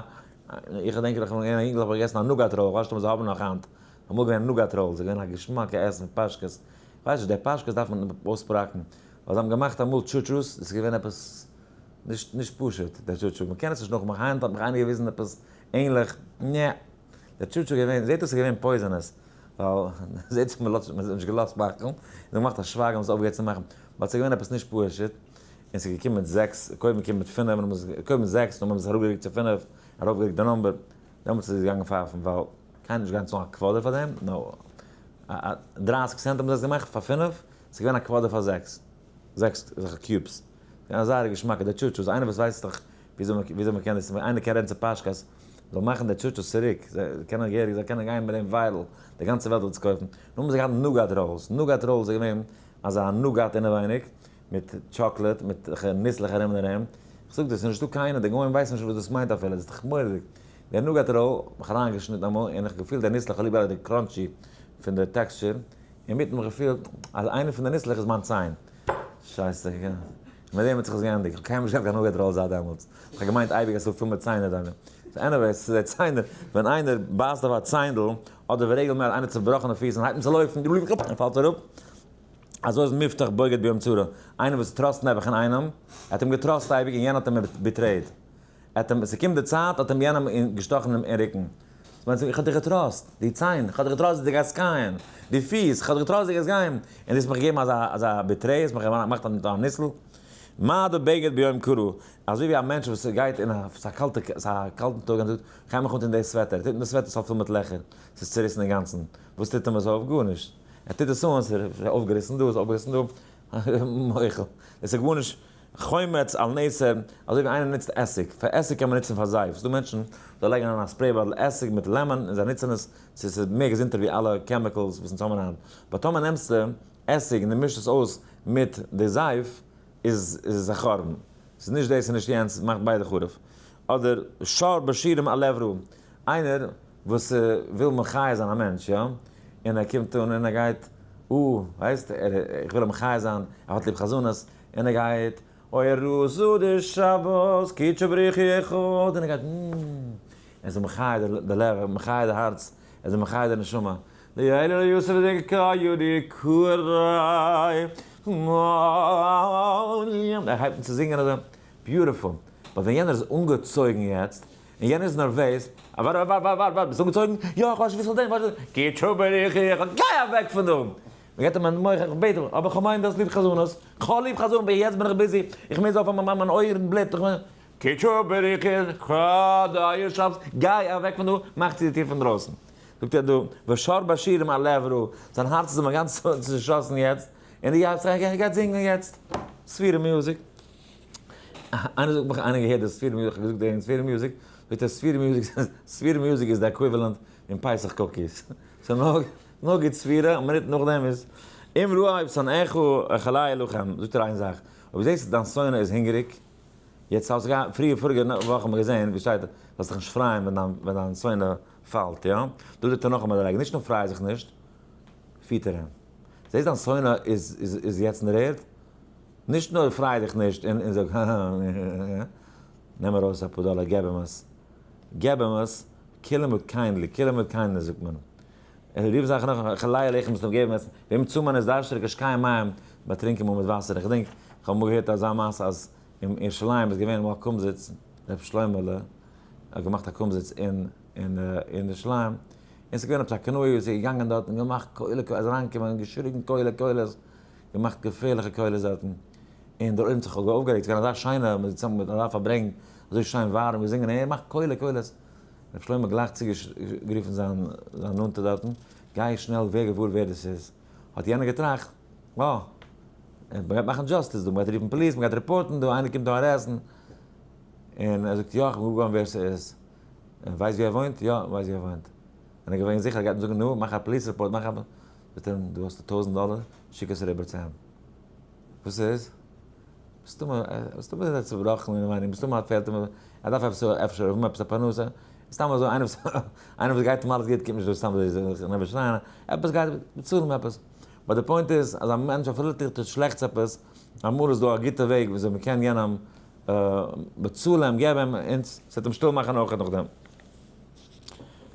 איך געדענק נאך ווען איך בין געווען א יונגל האב איך געגעסן א nougat roll, כ'ווייס נישט אויב זיי האבן נאך היינט, אמאל געווען nougat roll, ס'איז געווען א געשמאקע עסן, פאשקעס, כ'ווייס נישט, די פאשקעס דארף מען אויספראקן, ווייל זיי האבן געמאכט אמאל טשוטשוס, דאס איז געווען עפעס נישט נישט פשוט, דער טשוטשו, מ'קען עס נישט נאכמאכן, היינט האט מיך איינער געוויזן עפעס ענליך, נע, דער טשוטשו איז געווען, זעט אויס ס'איז געווען poisonous, ווייל זעט זיך מ'לאזט מ'האט נישט געלאזט מאכן, זיי האבן געמאכט א שווייג האבן עס אויפגעהערט צו מאכן, but ס'איז געווען עפעס נישט פשוט, און ס'איז געקומען מיט זעקס, קודם געקומען מיט פינף, קודם זעקס, נאכדעם האבן זיי עס אראפגערוקט צו פינף, ארויפגערוקט די number, דעמאלטס איז עס געגאנגען פייפן, ווייל קיינער נישט געגאנגען צאלן א quarter פאר דעם, נאר א 30 סענט האבן זיי עס געמאכט פאר פינף, ס'איז געווען א quarter פאר זעקס, זעקס אזעלכע cubes, געווען א זייער געשמאקע, די טשוטשוס, איינער וואס ווייסט דאך וויאזוי מ'קען דאס, איינער קען רעדן צו פאשקעס, זאל מאכן די טשוטשוס צוריק, זיי קענען געהעריג, זיי קענען גיין מיט דעם viral, די גאנצע וועלט וועט עס קויפן. נאכדעם האבן זיי געהאט nougat rolls, nougat rolls איז געווען אזא nougat אינעווייניג, מיט chocolate, מיט ניסלעך ארום און ארום, איך זאג דיר, ס'איז נישטא קיינער, די גוים ווייסן נישט וואס דאס מיינט אפילו, דאס איז דאך מורא'דיג. דער nougat roll האב איך אריינגעשניטן אמאל, און איך האב געפילט די ניסלעך, איך האב ליב געהאט די crunchy פון די texture, אינמיטן האב איך געפילט אז איינע פון די ניסלעך איז מיין ציין. שייסע, מיט דעם האט זיך עס געענדיגט, איך האב קיינמאל נישט געהאט קיין nougat roll זייט דעמאלטס, איך האב געמיינט אייביג אז ס'איז פול מיט ציינער דארט. so anyway, ס'איז די ציינער, ווען איינער בייסט אויף א ציינדל, אדער ווען רעגלמעסיג איינער האט צובראכענע פיס און הייבט אן צו לויפן, און פאלט אראפ, אזוי איז מובטח בוגד ביום צרה, איינער וואס trust נעבעך אין איינעם, ער האט אים גע trust אייביג און יענער האט אים betrayed, ער האט אים, ס'קומט די צייט האט אים יענעם געשטאכן אין רוקן, ס'מיינט איך האב דיך גע trust, די ציין, איך האב דיך גע trust דו גייסט קייען, די פיס, איך האב דיך גע trust דו גייסט גיין, און דו האסט מיך געגעבן אזא אזא betray, האסט מיך געמאכט א ניסל, מה דא בגד ביום קרה, אזוי ווי א מענטש וואס גייט אין א, ס'איז א קאלטע, ס'איז א קאלטן טאג און זאגט, כ'גיי מיך אנטון די sweater, ער טוט אן די sweater ס'האט פול מיט לעכער, ס'איז צוריסן אינגאנצן, וואס טוט אים עס אויף? גארנישט. ער טוט עס אן, ס'איז אויפגעריסן דא, ס'איז אויפגעריסן דא, מוחל, עס איז גארנישט חומץ על נסר, אזוי ווי איינער נוצט עסיג, פאר עסיג קען מען נוצן פאר זייף, ס'דא מענטשן זיי לייגן אריין א spray bottle עסיג מיט לעמאן און זיי נוצן עס, ס'איז מער געזונטער ווי אלע chemicals וואס אונז האבן היינט, but טאמער נעמסטו עסיג און דו מישט עס אויס מיט די זייף איז עס א חורבן. ס'איז נישט דאס און נישט יענץ, מאכט ביידע חרוב. אדער שר בשירים על לב רע, איינער וואס וויל מחיה זיין א מענטש, יא, און ער קומט אן און ער גייט, אה, ווייסט, איך וויל אים מחיה זיין, ער האט ליב חזנות, און ער גייט, אוי רזא דשבת קודשא בריך הוא אחד, און ער גייט, מ. ער איז מחיה די לב, מחיה די הארץ, ער איז מחיה די נשמה. לעילא יוסף דקא יקרא. ער הייבט אן צו זינגען אזוי, beautiful. But ווען יענער איז אנגעצויגן יעצט, און יענער איז נערוועז, אה ווארט ווארט ווארט ווארט ווארט, ביסט אנגעצויגן? יא, איך ווייס נישט וואס איך זאל טון, קודשא בריך הוא, גיי אוועק פון דא! מען געבט אים א מח, איך בעט דיך, אבער כ'מיין דו האסט ליב חזנות, כ'האב ליב חזנות, אבער יעצט בין איך busy, איך מוז אויפהייבן מיין אויערן בלוט, איך מוז. קודשא בריך הוא, שבת, גיי אוועק פון דא, מאך צו די טיר פון דרויסן. זאגט ער דא, ושר בשירים על לב רע, זיין הארץ איז אים אינגאנצן צושאסן יעצט, און די הארץ גייט זינגען יעצט ספירה music. איינער זאגט מיך, איינער געהערט די ספירה music, איך האב געזאגט וועגן ספירה music, זאגט ער ספירה music, ספירה music איז די equivalent פון פסח cookies. ס'איז נאר נאר גוט ספירה, א מינוט נאכדעם איז אם רעב שונאך האכילהו לחם, זאגט ער איין זאך, אויב זעסטו דיין שונא איז הונגעריג, יעצט האסט געהאט, פריער פאריגע וואך האט מען געזען ווי שטייט זאלסט דיך נישט פרייען ווען דיין ווען דיין שונא פאלט, יא? דא זאגט ער נאך א מדריגה, נישט נאר פריי זיך נישט, פיטער אים. זעסט דיין שונא איז איז איז יעצט אין דער ערד, נישט נאר פריי דיך נישט און און זאג הא נעם ארויס אפאר דאלער געב אים עס, געב אים עס, kill אים מיט kindly, kill אים מיט kindness זאגט מען. רוב זאכן נאך חלאי לחם וואס מ'האט געגעבן עסן, ואם צמא איז דארשטעריג השקהו מים, באטרינק אים אן מיט וואסער, איך געדענק איך האב אמאל געהערט אזא מעשה אז אין ירושלים איז געווען אמאל א קומזיץ, ר' שלמה'לע האט געמאכט א קומזיץ אין אין ירושלים, און ס'איז געווען עפעס א קנאי וואס איז געגאנגען דארט און געמאכט קולות קולות, איז אריינגעקומען און געשריגן קולות קולות, געמאכט געפערליכע קולות דארטן, און דער עולם האט זיך אויפגערעגט, ס'איז געווען אזא שיינע, מ'איז צוזאמען מיט אזא פארברענג, אזוי שיין ווארעם געזינגען, און ער מאכט קולות קולות. רבי שלמה גלייך צוגערופן זיין נאנטע דארטן, גיי שנעל ווער געוואר ווער דאס איז. האט יענער געטראכט, אה, מען גייט מאכן justice דא, מען גייט רופן police, מען גייט report ן דא, איינער קומט דא arrest ן. און ער זאגט, יא, איך בין געוואר געווארן ווער ס'איז. און ווייסט ווי ער וואוינט? יא, ווייסט ווי ער וואוינט. און ער איז געווען זיכער, ער גייט אים זאגן, נו, מאך א police report, מאך א. זאגט ער אים, דא האסטו 1000 דאלער, שיק עס אריבער צו אים. וואס איז? מסתמא, מסתמא איז ער צובראכן אינעווייניג, מסתמא האט פעלט אים, ער דארף עפעס אפשר האבן עפעס א פרנסה, סתם אזוי איינער וואס איינער וואס גייט אים אלעס גוט קומט נישט דא סתם אזוי זיך נעבעך שרייען, עפעס גייט באצאל אים עפעס. But די point איז אז א מענטש אפילו טוט ער שלעכטס עפעס, אמאל איז דא א גוטע וועג וויאזוי מען קען יענעם באצאל אים, געב אים, און ס'וועט אים שטיל מאכן אויך נאכדעם.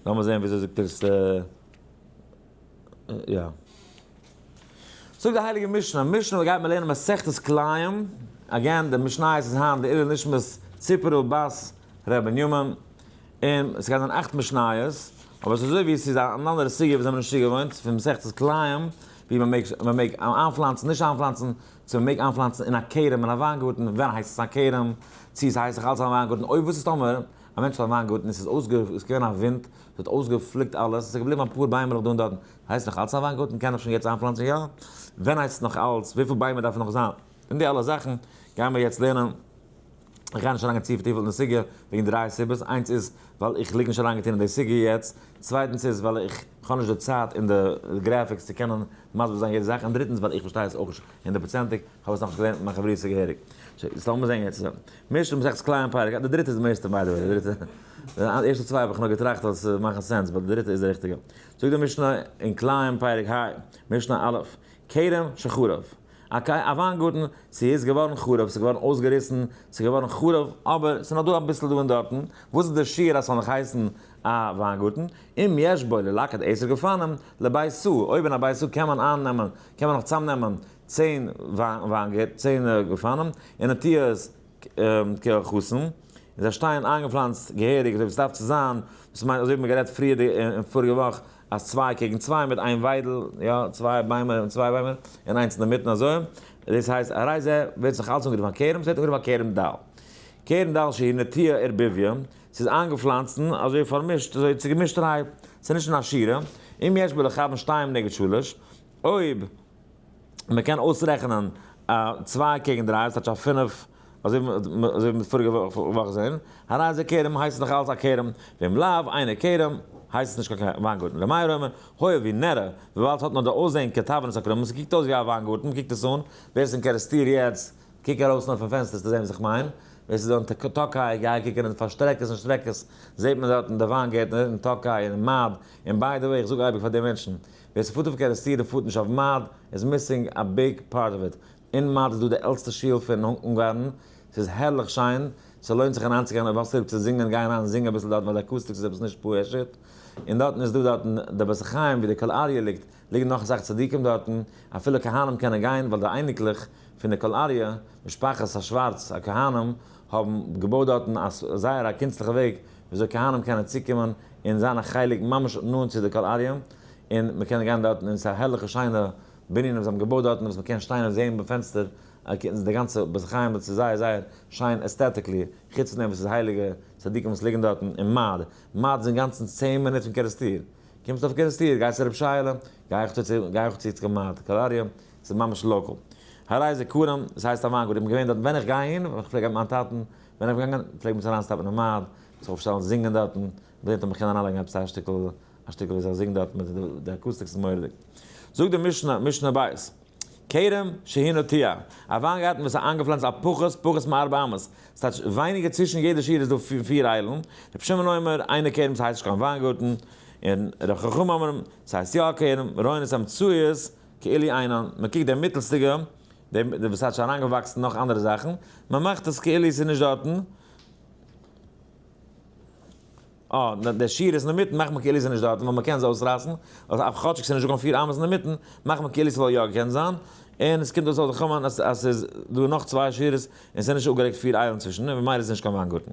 לאמיר זען וויאזוי זאגט ער עס. יא. זאגט די הייליגע משנה, משנה גייט מען לערנען מסכת כלאים, again די משניות איז היינט לעילוי נשמת ציפורה בת ר' בנימין, און עס גייט זיין אכט משניות, אבער עס איז אזוי ווי עס איז אן אנדערע סוגיא וואס זעמיר נישט צוגעוואוינט, פון מסכת כלאים, ווי מען מעג מען מעג איינפלאנצן נישט איינפלאנצן, צו מען מעג איינפלאנצן אין א כרם אין א וויינגארטן, ווען הייסט עס א כרם, צו עס הייסט זיך אלץ א וויינגארטן, אויב וואס איז טאמער א מענטש האט א וויינגארטן און עס איז אויסגע עס איז געווען א ווינט, עס האט אויסגעפליקט אלעס, עס איז געבליבן אפאר ביימעלעך דא און דארטן, הייסט נאך אלץ א וויינגארטן? קען איך שוין יעצט איינפלאנצן? יא. ווען הייסט עס נאך אלץ? וויפיל ביימער דארף נאך זיין? און די אלע זאכן גייען מיר יעצט לערנען. איך גיי נישט אריינגיין צו טיף אין די סוגיא וועגן דריי סיבות, איינס איז ווייל איך ליג נישט אריינגעטון אין די סוגיא יעצט, צווייטנס איז ווייל איך האב נישט די צייט און די graphics צו קענען מסביר זיין יעדע זאך, און דריטנס ווייל איך פארשטיי עס אויך נישט הונדערט פראצענטיג, איך האב עס נאכנישט געלערנט מיט מיין חברותא געהעריג. So, יעצט לאמיר זען יעצט. משנה מסכת כלאים פרק, די דריטע איז די מערסטע by the way, די דריטע, די ערשטע צוויי האב איך נאר געטראכט אז עס מאכן sense, but די דריטע איז די ריכטיגע. זאגט די משנה אין כלאים פרק ה, משנה א', כרם שחרב. Okay, א וויינגארטן, ס'איז געווארן חרוב, ס'איז געווארן אויסגעריסן, ס'איז געווארן חרוב, אבער ס'איז נאך דא אביסל דא און דארטן, וואס איז די שיעור אז ס'זאל נאך הייסן א וויינגארטן? אם יש בו ללקט עשר גפנים, לבית סאה, אויב אין א בית סאה קען מען אייננעמען, קען מען נאך צאמנעמען 10 וויינגערט, 10 גפנים, און נטיעות כהלכתן, און זיי שטייען איינגעפלאנצט געהעריג אזוי ווי ס'דארף צו זיין, דאס מיינט אזוי ווי מ'האט גערעדט פריער אין פאריגע וואך, אז צוויי קעגן צוויי מיט איין וויידל, יא, צוויי ביימער און צוויי ביימער, און איינס אינדערמיטן אזוי, דאס הייסט הרי זה ווערט זיך אלץ אנגערופן א כרם, ס'ווערט אנגערופן א כרם דל. כרם דל שהיא נטיעה ערבוביא, ס'איז איינגעפלאנצן אזוי פארמישט, אזוי צוגעמישטערהייט, ס'איז נישט אין א שורה, אם יש בו לכוון שתיים נגד שלש, אויב מען קען אויסרעכענען א צוויי קעגן דריי, ס'טייטש א פינף, אזוי ווי מ'האט פאריגע וואך געזען, הרי זה כרם הייסט עס נאך אלץ א כרם, ואם לאו אינו כרם הייסט עס נישט קיין וויינגארטן. ר' מאיר אומר, הואיל ונראה, וויבאלד ס'האט נאר די אויסזען כתבנות הכרמים, ס'קוקט אויס ווי א וויינגארטן, מ'קוקט עס אן, ווער ס'איז אין קערעסטיר יעצט. קוק ארויס נאר פון פענסטער צו זען וואס איך מיין, ווער ס'איז דא אין טאקיי גיי קוקען אין פאר שטרעקעס און שטרעקעס זעט מען דארטן די וויינגערטנער אין טאקיי און אין מאד, און by the way איך זאג אייביג פאר די מענטשן ווער ס'פארט אויף קערעסטיר און פארט נישט אויף מאד איז missing a big part of it, אין מאד איז דא די עלטסטע שול פון אונגארן, ס'איז הערליך שיין, ס'לוינט זיך אריינצוגיין אויב האסט ליב צו זינגען גיי אריין זינג אביסל דארט ווייל די acoustics איז עפעס נישט פשוט, און דארטן איז דא דארטן די בית החיים ווי די קול אריה ליגט, ליגן נאך אסאך צדיקים דארטן, אפילו כהנים קענען גיין ווייל די אייניקלעך פון די קול אריה, משפחת השווארץ הכהנים, האבן געבויט דארטן א זייער א קונצליכע וועג וויאזוי כהנים קענען צוקומען און זיין א חלק ממש נאנט צו די קול אריה, און מען קען גיין דארטן און ס'איז א הערליכע שיינע בנין וואס זיי האבן געבויט דארטן וואס מען קען שטיין און זען ביים פענסטער די גאנצע בית החיים וואס איז זייער זייער שיין aesthetically, חוץ פון דעם וואס ס'איז הייליגע צדיקים וואס ליגן דארטן אין מאד, מאד איז אינגאנצן 10 מינוט פון קערעסטיר, קומסט אויף קערעסטיר גייסט צו רב שייעלע, גיי איך צו גיי איך צו צו מאד, קאלאריע, ס'איז ממש local. הרי זה כרם, ס'הייסט א וויינגארטן, איך בין געווען דארט ווען איך גיי אהין, ווען איך פלעג גיין מיט מיין טאטן, ווען איך בין געגאנגען פלעגט מען זיך אריינסטאפן אין מאד, זיך אויפשטעלן זינגען דארטן, מ'זעט אז מ'קען אריינלייגן עפעס א שטיקל א שטיקל ווי זיי זינגט דארט מיט די acoustics איז מורא'דיג. זאגט די משנה, משנה בית, כרם שהנטיע, א וויינגארטן וואס איז איינגעפלאנצט א פחות פחות מארבע אמות, ס'טייטש ווייניגער צווישן יעדע שורה איז דא פיר איילן, רבי שמעון אומר, אינו כרם ס'הייסט נישט קיין וויינגארטן, און ר' חכמים אומרים, ס'הייסט יא א כרם, רואין את האמצעיות כאילו אינן, מ'קוקט די מיטלסטיגע, די וואס האט שוין אריינגעוואקסן נאך אנדערע זאכן, מ'מאכט עס כאילו ס'איז נישט דארטן. אה, די שורות אינמיטן מאכט מען כאילו ס'איז נישט דארטן ווייל מ'קען זיי אויסרייסן, אויף כאטשיג ס'איז נישטא קיין פיר אמות אינמיטן, מאכט מען כאילו ס'וואלט יא געקענט זיין, און עס קומט אויס אויך די חמין אז אז ס'איז דא נאך צוויי שורות און ס'איז נישט אפגערוקט פיר איילן צווישן, און ממילא איז נישט קיין וויינגארטן.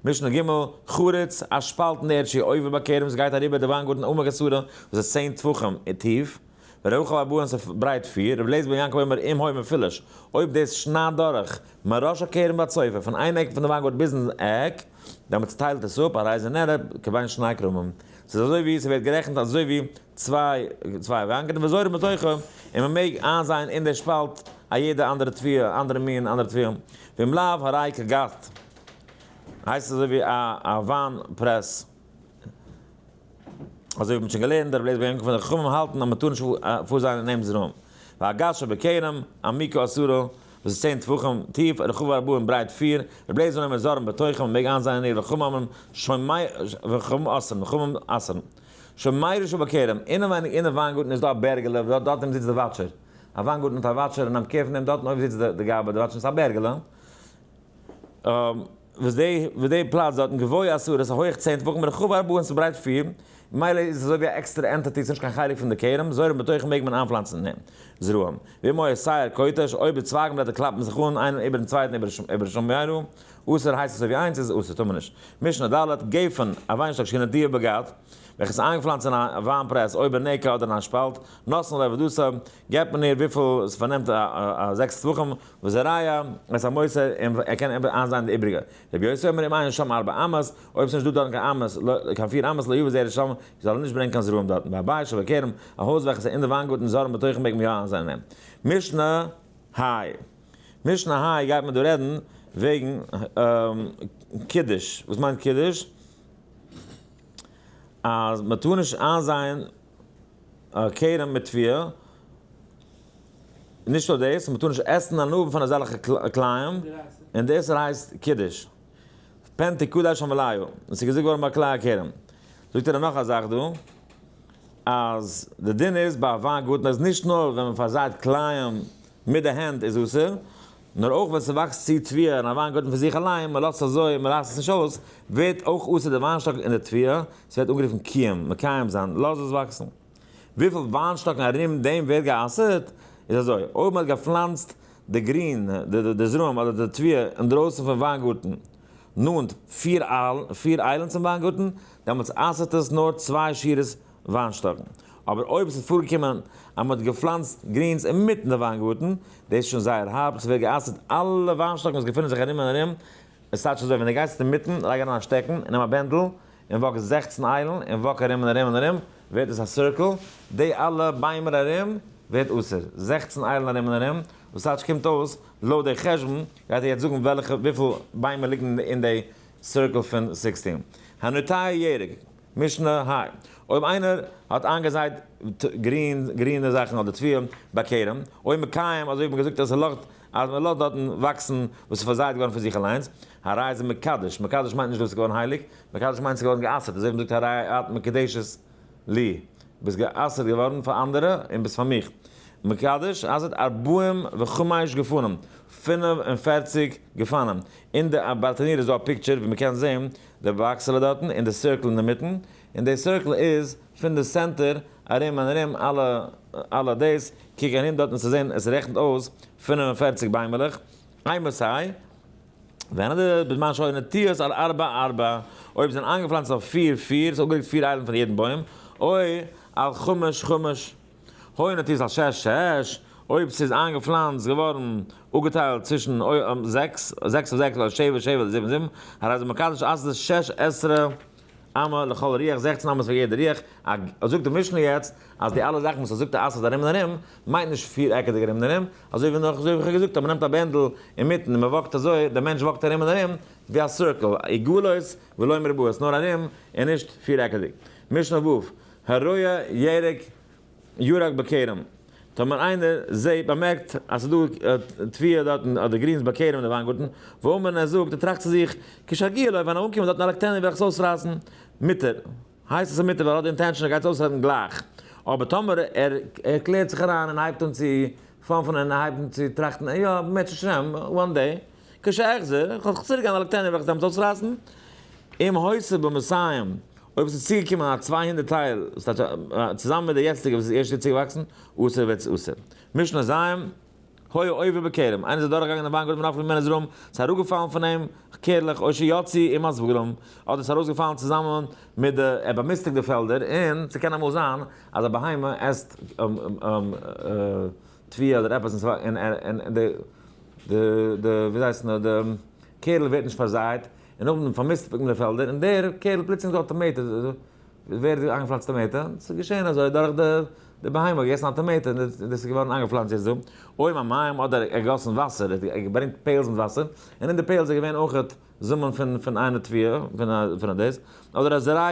משנה ג', חריץ, א שפאלט אין די ערד שעובר בכרם, ס'גייט אריבער די וויינגארטן עמוק עשרה, וואס איז 10 טפחים טיף, ורחב ארבעה און ס'איז ברייט פיר, רבי אליעזר בן יעקב אומר אם היה מפולש, אויב דאס שניידט דורך מראש הכרם ועד סופו, פון איין עק פון די וויינגארט ביזן עק, דעמאלטס טיילט עס אפ, הרי זה נראה כבין שני כרמים. ס'איז אזוי ווי, ס'ווערט גערעכנט אזוי ווי צוויי וויינגארטן וזורעין בתוכו, און מ'מעג איינזייען אין די שפאלט א יעדע אנדערע תבואה, אנדערע מין, אנדערע תבואה. ואם לאו, הרי כגת. הייסט עס אזוי ווי א וויין פרעס. אזוי ווי מ'האט שוין געלערנט, דער רבי אליעזר בן יעקב פון די חכמים האלטן אז מ'טאר נישט פארזייען אין אים זרעים. והגת שבכרם, עמוקה עשרה, וואס איז 10 טפחים טיף, רחבה ארבעה און ברייט פיר, רבי אליעזר אומר זורעין בתוכם, מ'מעג איינזייען אין איר, וחכמים אומרים שומר, וחכמים אוסרין, וחכמים אסר'ן. שומרה שבכרם, אינעווייניג אין די וויינגארטן איז דא א בערגעלע, דארט זיצט די watcher. א וויינגארטן האט א watcher און נעמט care פון דעם, דארטן אויבן זיצט די גבאי, די watcher איז א בערגעלע. וואס די וואס די פלאץ דארטן גבוה עשרה איז הויעך 10 טפחים רחבה ארבעה און ס'ברייט פיר, ממילא איז עס אזוי ווי א עקסטערע entity ס'נישט קיין חלק פון די כרם, זורעין בתוכו מעג מען איינפלאנצן אין אים זרעים. ואם היה שער כותש, אויב די צווייגן בלעטער קלאפן זיך אן איינעם איבערן צווייטן איבער שומרה, אסור הייסט עס אזוי ווי איינס איז אסור טאר מען נישט. משנה ד', גפן, א וויינשטאק שהנטועה בגת, וועלכע איז איינגעפלאנצט אין א וויין פרעס או בנקע אדער אין א שפאלט, נותנין לו עבודתה, געבט מען איר וויפיל ס'פארנעמט א 6 טפחים, וזורע את המותר און ער קען איינזייען די איבריגע. רבי יוסי אומר אם אין שם ארבע אמות, אויב ס'נישט דא דארטן קיין אמות, קיין פיר אמות לא יביא זרע שם, זאל ער נישט ברענגען קיין זרעים דארטן. והבית שבכרם, א הויז וועלכעס איז אין די וויינגארטן זורעין בתוכו מעג מען יא איינזייען אין אים. משנה היי. משנה היי גייט מען דא רעדן וועגן קידוש. וואס מיינט קידוש? אז מען טאר נישט איינזייען כרם מיט תבואה, נישט נאר דאס, מען טאר נישט עסן הנאה פון אזעלכע כלאים, און דאס הייסט קידוש. פן תקדש המלאה, און ס'איז געזאגט געווארן ביי כלאי הכרם. זאגט ער נאך א זאך דא, אז די דין איז ביי א וויינגארטן אז נישט נאר ווען מען פארזייט כלאים מיט די הענט איז אסור, נאר אויך ווען ס'וואקסט צו תבואה אין א וויינגארטן פון זיך אליין, מען לאזט עס אזוי און מען רייסט עס נישט אויס, ווערט אויך אסור די וויינשטאק און די תבואה, ס'ווערט אנגערופן קיום, מקיים זיין, לאז עס וואקסן. וויפיל וויינשטאקן ארום דעם ווערט גע'אסר'ט, איז אזוי, אויב מען האט געפלאנצט די גרין, די זרעים אדער די תבואה אינדרויסן פון וויינגארטן, נאנט פיר איילן צום וויינגארטן, דעמאלטס אסר'ט עס נאר צוויי שורות וויינשטאקן. אבער אויב עס איז פארגעקומען אז מען האט געפלאנצט גרינס אינמיטן די וויינגארטן, דאס איז שוין זייער הארב, ס'ווערט גע'אסר'ט אלע וויינשטאקן וואס געפינען זיך ארום און ארום, עס טייטש אזוי, ווען דו גייסט אינמיטן, לייג אריין א שטעקן, און נעם א בענדל, און walk 16 איילן, און walk ארום און ארום און ארום, ווערט עס א circle, די אלע ביימער ארום ווערט אסור, 16 איילן ארום און ארום, וואס טייטש קומט אויס, לויט די חשבון, גייט ער יעצט זאגן וועלכע, וויפיל ביימער ליגן אין די circle פון 16. הנוטע ירק, משנה היי. אויב איינער האט איינגעזייט גרין, גרינע זאכן אדער תבואה בכרם, אויב מקיים, אזוי ווי מ'האט געזאגט אז ס'לאכט אז מען לאזט דארטן וואקסן וואס איז פארזייט געווארן פון זיך אליינס, הרי זה מקדש, מקדש מיינט נישט דאס איז געווארן הייליג, מקדש מיינט ס'איז געווארן גע'אסר'ט, אזוי ווי מ'זאגט הרי את מקודשת לי, ביסט גע'אסר'ט געווארן פאר אנדערע און ביסט פאר מיך מקדש, אסר'ט ארבעים וחמש גפנים, 45 גפנים, אין די ברטנורא איז דא א picture ווי מ'קען זען די באקסעלע דארטן און די circle אינדערמיטן, און די circle איז פון די center ארום און ארום אלע אלע דאס, קוק ארום דארטן צו זען עס רעכנט אויס 45 ביימעלעך, אימתי, ווען די בזמן שהיו נטיעות על ארבע ארבע, אויב זענען איינגעפלאנצט אויף פיר פיר, ס'איז אפגערוקט פיר איילן פון יעדן בוים, או על חמש חמש, היו נטיעות על שש שש, אויב ס'איז איינגעפלאנצט געווארן אפגעטיילט צווישן זעקס זעקס אויף זעקס אדער שבע שבע אדער זיבן זיבן, הרי זה מקדש אז 16 אמה לכל רוח, 16 אמות פאר יעדע רוח, זאגט די משנה יעצט אז די אלע זאכן וואס ער זאגט אז ס'איז ארום און ארום, מיינט נישט פיר עקעדיג ארום און ארום, אזוי ווי נאך אזוי ווי איך האב געזאגט אז מ'נעמט א בענדל אינמיטן און מ'וואקט אזוי, דער מענטש וואקט ארום און ארום ווי א circle, עיגולות ולא מרובעות, נאר ארום און נישט פיר עקעדיג. משנה ו', הרואה ירק ירק בכרם, טאמער איינער זעהט, באמערקט אז ס'איז דא תבואה דארטן אדער גרינס בכרם אין די וויינגארטן, ואמר און ער זאגט, ער טראכט צו זיך, כשאגיע לו, ווען איך אנקומען דארטן אלקטנו וועל איך עס אויסרייסן, מותר. הייסט עס איז מותר ווייל ער האט די intention ער גייט עס אויסרייסן גלייך. אבער טאמער ער ער קלערט זיך אריין און הייבט אן צו פאנפענען און הייבט אן צו טראכטן, יא, אם ירצה השם, one day, כשאחזור, איך וועל צוריק גיין אלקטנו וועל איך עס דעמאלטס אויסרייסן. אם הוסיף במאתים, אויב עס איז צוגעקומען א 200 טייל, צוזאמען מיט די יעצטיגע וואס איז ערשט יעצט צוגעוואקסן, אסור ווערט עס אסור. משנה ז', היה עובר בכרם, איינער איז אדורכגעגאנגען אין וויינגארטן ונפלו ממנו זרעים, ס'איז אראפגעפאלן פון אים קערלעך, או שיצאו עם הזבלים, אדער ס'איז ארויסגעפאלן צוזאמען מיט די, ער באמיסטיגט די פעלדער, און ס'קען אמאל זיין אז א בהמה עסט תבואה אדער עפעס און די די די ווי הייסט עס די קערל ווערט נישט פארזייט, און נאכדעם פארמיסטיגט מען די פעלדער, און דער קערל פלוצלינג האט tomato, ווער האט איינגעפלאנצט tomato? ס'איז געשען אזוי דורך די די בהמה האט געגעסן א tomato און דאס איז געווארן איינגעפלאנצט יעצט דא. או עם המים אדער ער האט געגאסן וואסער, ער האט געברענגט pails מיט וואסער, און אין די pails איז געווען אויכעט זאמען פון פון איינע תבואה, פון א פון א דאס, אדער הזורע,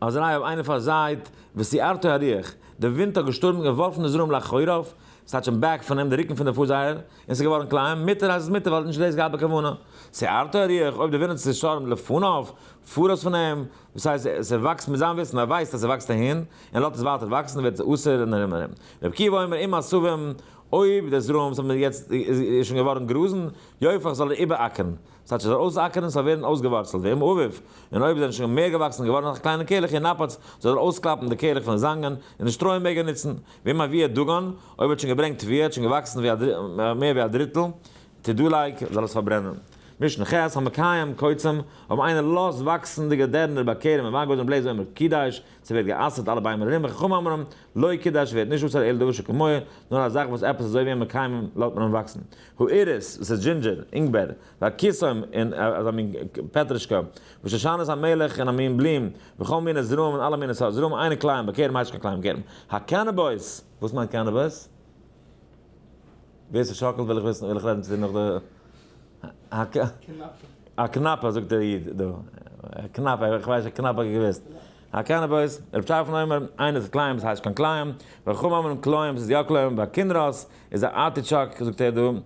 הזורע אויב איינער פארזייט, וסערתו הרוח, די ווינט האט געשטורעמט און געווארפן די זרעים לאחוריו, ס'טייטש אין back פון אים, די רוקן פון די פארזייער, און ס'איז געווארן כלאים, מותר אז עס איז מותר ווייל ער האט נישט דאס געהאט בכוונה. סערתו הרוח, אויב די ווינט האט צעשטורעמט לפניו, פאראויס פון אים, דאס הייסט עס וואקסט מיט זיין וויסן, ער ווייסט אז עס וואקסט אהין, און לאזט עס ווייטער וואקסן, ווערט עס אסור און ארום ארום. רבי עקיבא אומר אם עשבים, אויב די זרעים וואס האבן יעצט איז שוין געווארן גראזן, יופח זאל ער איבעראקערן, דאס הייסט ער זאל אויסאקערן, עס זאל ווערן אויסגעווארצלט, ואם עביב, און אויב זענען שוין מער געוואקסן געווארן נאך קליינע קערלעך ינפץ, זאל ער אויסקלאפן די קערלעך פון די זאנגען, און די שטרוי מעג ער נוצן. ואם הביאה דגן, אויב האט שוין געברענגט תבואה, האט שוין געוואקסן ווי א מער ווי א דריטל, תדלק, זאל עס פארברענען. משנה ח', המקיים קוצים, אויב איינער לאזט וואקסן די געדערנער בכרם און וויינגארטן רבי אליעזר אומר קידש, ס'ווערט גע'אסר'ט אלע ביימער ארום, וחכמים אומרים, לא קידש ווערט נישט אסור אלא דבר שכמוהו, נאר א זאך וואס עפעס אזוי ווי אים מקיים לאזט מען אים וואקסן. האירוס, וואס איז ginger, אינגבער, והקיסום, און אזא מין פעטרישקע, ושושנת המלך, און א מין בלום, וכל מיני זרעים און אלע מיני סארט זרעים, אינן כלאים בכרם הייסט נישט קיין כלאים בכרם. הקנבוס, וואס מיינט קענעבוס? ווער ס'שאקלט וויל איך וויסן, וויל איך רעדן צו דיר נאך די. א קנאפע זאגט דער איד דא. א קנאפע, איך ווייס א קנאפע האט געוויסט. הקנבוס, רב טרפון אומר, אינו כלאים ס'הייסט קיין כלאים, וחכמים אומרים כלאים ס'איז יא כלאים, והקינרוס איז א artichoke זאגט ער דא, און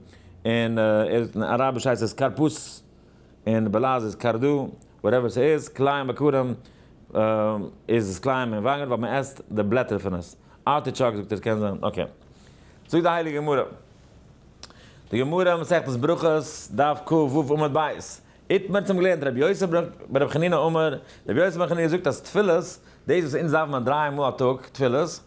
אין אראביש הייסט עס כרפוס, און בלעז איז קרדו, whatever ס'איז, כלאים בכרם איז עס כלאים אין וויינגארט ווייל מ'עסט די בלעטער פון עס. artichoke זאגט ער קען זיין, okay. זאגט די הייליגע גמרא, די גמרא מסכת ברכות, דף כ"ו עמוד ב', איתמר צום געלערנט רבי יוסי ברבי חנינא אמר, רבי יוסי בן חנינא זאגט אז תפילות, דאס וואס אונז דארף מען דריי מאל א טאג תפילות,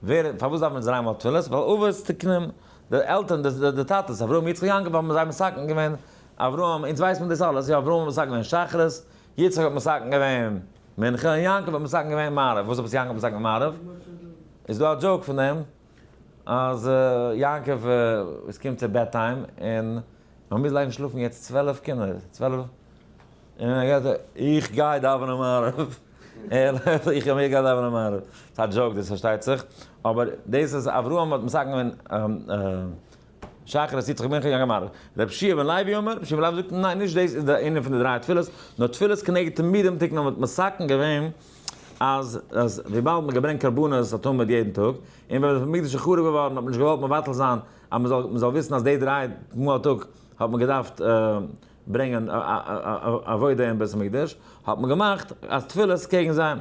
ווער, פארוואס דארף מען דריי מאל תפילות? ווייל אבות תקנום, די עלטערן, די טאטעס, אברהם יצחק יעקב האבן זיי מתקן געווען, אברהם, אונז ווייסט מען דאס אלעס, יא אברהם האט מתקן געווען שחרית, יצחק האט מתקן געווען מנחה, און יעקב האט מתקן געווען מעריב, וואס האט יעקב מתקן געווען מעריב? איז דא א joke פון דעם אז יעקב עס קומט צו bed time און מען מוז לייגן שלאפן יעצט 12 קינדער, 12, און ער גייט איך גיי דאווענען מעריב, איך גיי מיר גיין דאווענען מעריב, ס'איז א joke דאס פארשטייט זיך, אבער דאס אז אברהם האט מתקן געווען שחרית יצחק מנחה יעקב מעריב, רבי יהושע בן לוי אומר, רבי יהושע בן לוי זאגט ניין נישט דאס איז די ענין פון די דריי תפילות, נאר תפילות כנגד תמידים תקנום האט מתקן געווען. אז אז וויבאלד מ'האט געברענגט קרבנות התמיד יעדן טאג, און ווען בית המקדש איז חרוב געווארן האט מען נישט געוואלט מבטל זיין אז מ'זאל וויסן אז די דריי מאל א טאג האט מען געדארפט ברענגען עבודה אין בית המקדש, האט מען געמאכט אז תפילות קעגן זיי.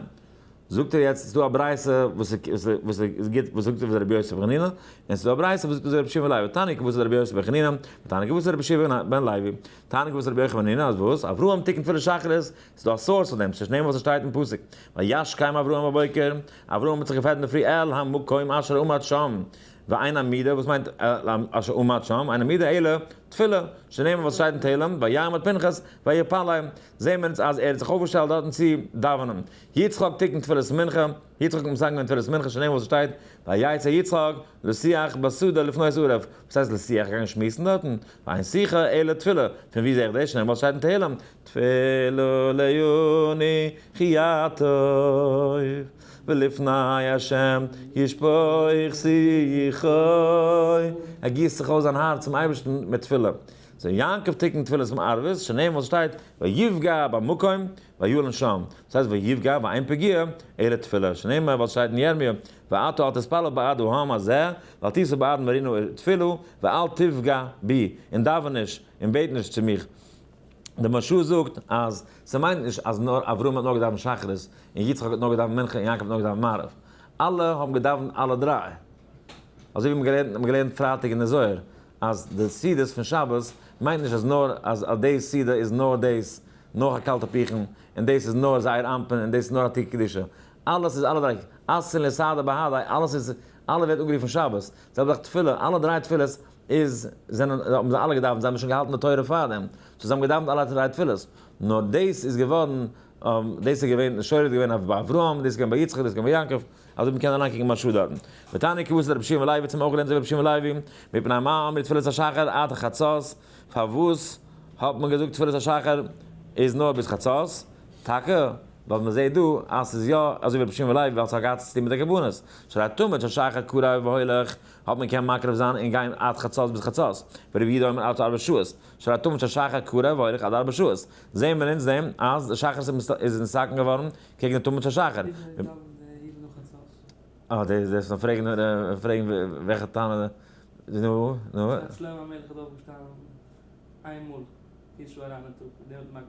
זאגט ער יעצט, ס'איז דא א ברייתא וואס וואס איז גוט וואס זאגט אזוי רבי יוסי בן חנינא, און ס'איז דא א ברייתא וואס זאגט אזוי רבי יהושע בן לוי, תניא כוותיה דרבי יוסי בן חנינא, ותניא כוותיה דרבי יהושע בן לוי, תניא כוותיה דרבי יוחנן בן נוני, אז וואס? אברהם תיקן תפילת שחרית, ס'איז דא א source פאר דעם, ס'נישט נעמען וואס עס שטייט אין פסוק, וישכם אברהם בבוקר, אברהם האט זיך געפערט אינדערפרי אל המקום אשר עמד שם, ואין עמידה, וואס מיינט אשר עמד שם, אין עמידה אלא תפילה, שנאמר וואס שטייט אין תהלים, ויעמד פנחס ויפלל, זעהן מיר אונז אז ער האט זיך אויפגעשטעלט דארטן צו דאווענען. יצחק תיקן תפילת מנחה, יצחק האט מתקן געווען תפילת מנחה שנאמר וואס שטייט, ויצא יצחק לשוח בשדה לפנות ערב, וואס הייסט לשוח? געגאנגען שמועסן דארטן? ואין שיחה אלא תפילה, פון ווי זעה איך דאס? שנאמר וואס שטייט אין תהלים, תפלה לעני כי יטוב ולפני השם ישפוך שיחו, ער גיסט זיך אויס זיין הארץ צום אייבערשטן מיט תפילה. so יעקב תיקן תפילת מערבית, שנאמר וואס שטייט, ויפגע במקום וילן שם, דאס הייסט ויפגע ואין פגיעה אלא תפילה, שנאמר וואס שטייט אין ירמיה, ואתה אל תתפלל בעד העם הזה, ואל תשא בעד מרינו תפילה, ואל תפגע בי, און דאווען נישט, און בעט נישט צו מיך. דער מהרש"א זאגט אז ס'מיינט נישט אז נאר אברהם האט נאר געדאווענט שחרית, און יצחק האט נאר געדאווענט מנחה און יעקב האט נאר געדאווענט מעריב. אלע האבן געדאווענט אלע דריי. אזוי ווי מ'האט געלערנט פרייטאג אין די זוהר, אז די סעודות פון שבת מיינט נישט אז נאר אז די סעודה איז נאר דאס, נאר א קאלטע פיכן, און דאס איז נאר זייער אנפין און דאס איז נאר עתיקא קדישא. אלעס איז אלע דריי, אסון לסעדה בהדי, אלעס איז, אלע ווערט אנגערופן שבת. זעלבע זאך תפילה, אלע דריי תפילות איז, זענען, האבן זיי אלע געדאווענט, זיי האבן שוין געהאלטן די תורה פארדעם, so זיי האבן געדאווענט אלע דריי תפילות. נאר דאס איז געווארן, דאס איז געווען, שולט געווען אויף ביי אברהם, דאס איז געווען ביי יצחק, דאס איז געווען ביי יעקב, אזוי מ'קען אריינקוקן מהרש"א דארטן. ותניא כוותיה דרבי יהושע בן לוי, צום אויך געלערנט אזוי ווי רבי יהושע בן לוי, מפני מה אמרו תפילת השחר עד חצות, פארוואס האט מען געזאגט תפילת השחר איז נאר ביז חצות? טאקע ווייל מען זעט דא אז ס'איז יא אזוי ווי רבי שמעון בן לוי ווייל ס'האט געהאט צוטון מיט די קרבנות, שהרי תמיד של שחר קרב והולך האט מען קען מקריב זיין און גיין עד חצות ביז חצות, ורבי יהודה אומר עד ארבע שעות, שהרי תמיד של שחר קרב והולך עד ארבע שעות, זעהן מיר אונז דעם אז די שחרית איז נתקן געווארן קעגן די תמיד של שחר. אה, דאס איז פרעגן פרעגן וועלכע תנא נו, נו. אז שלמה המלך האט אויפגעשטאנען איין מאל פיר שעה אריין אין טאג, דער האט מקבל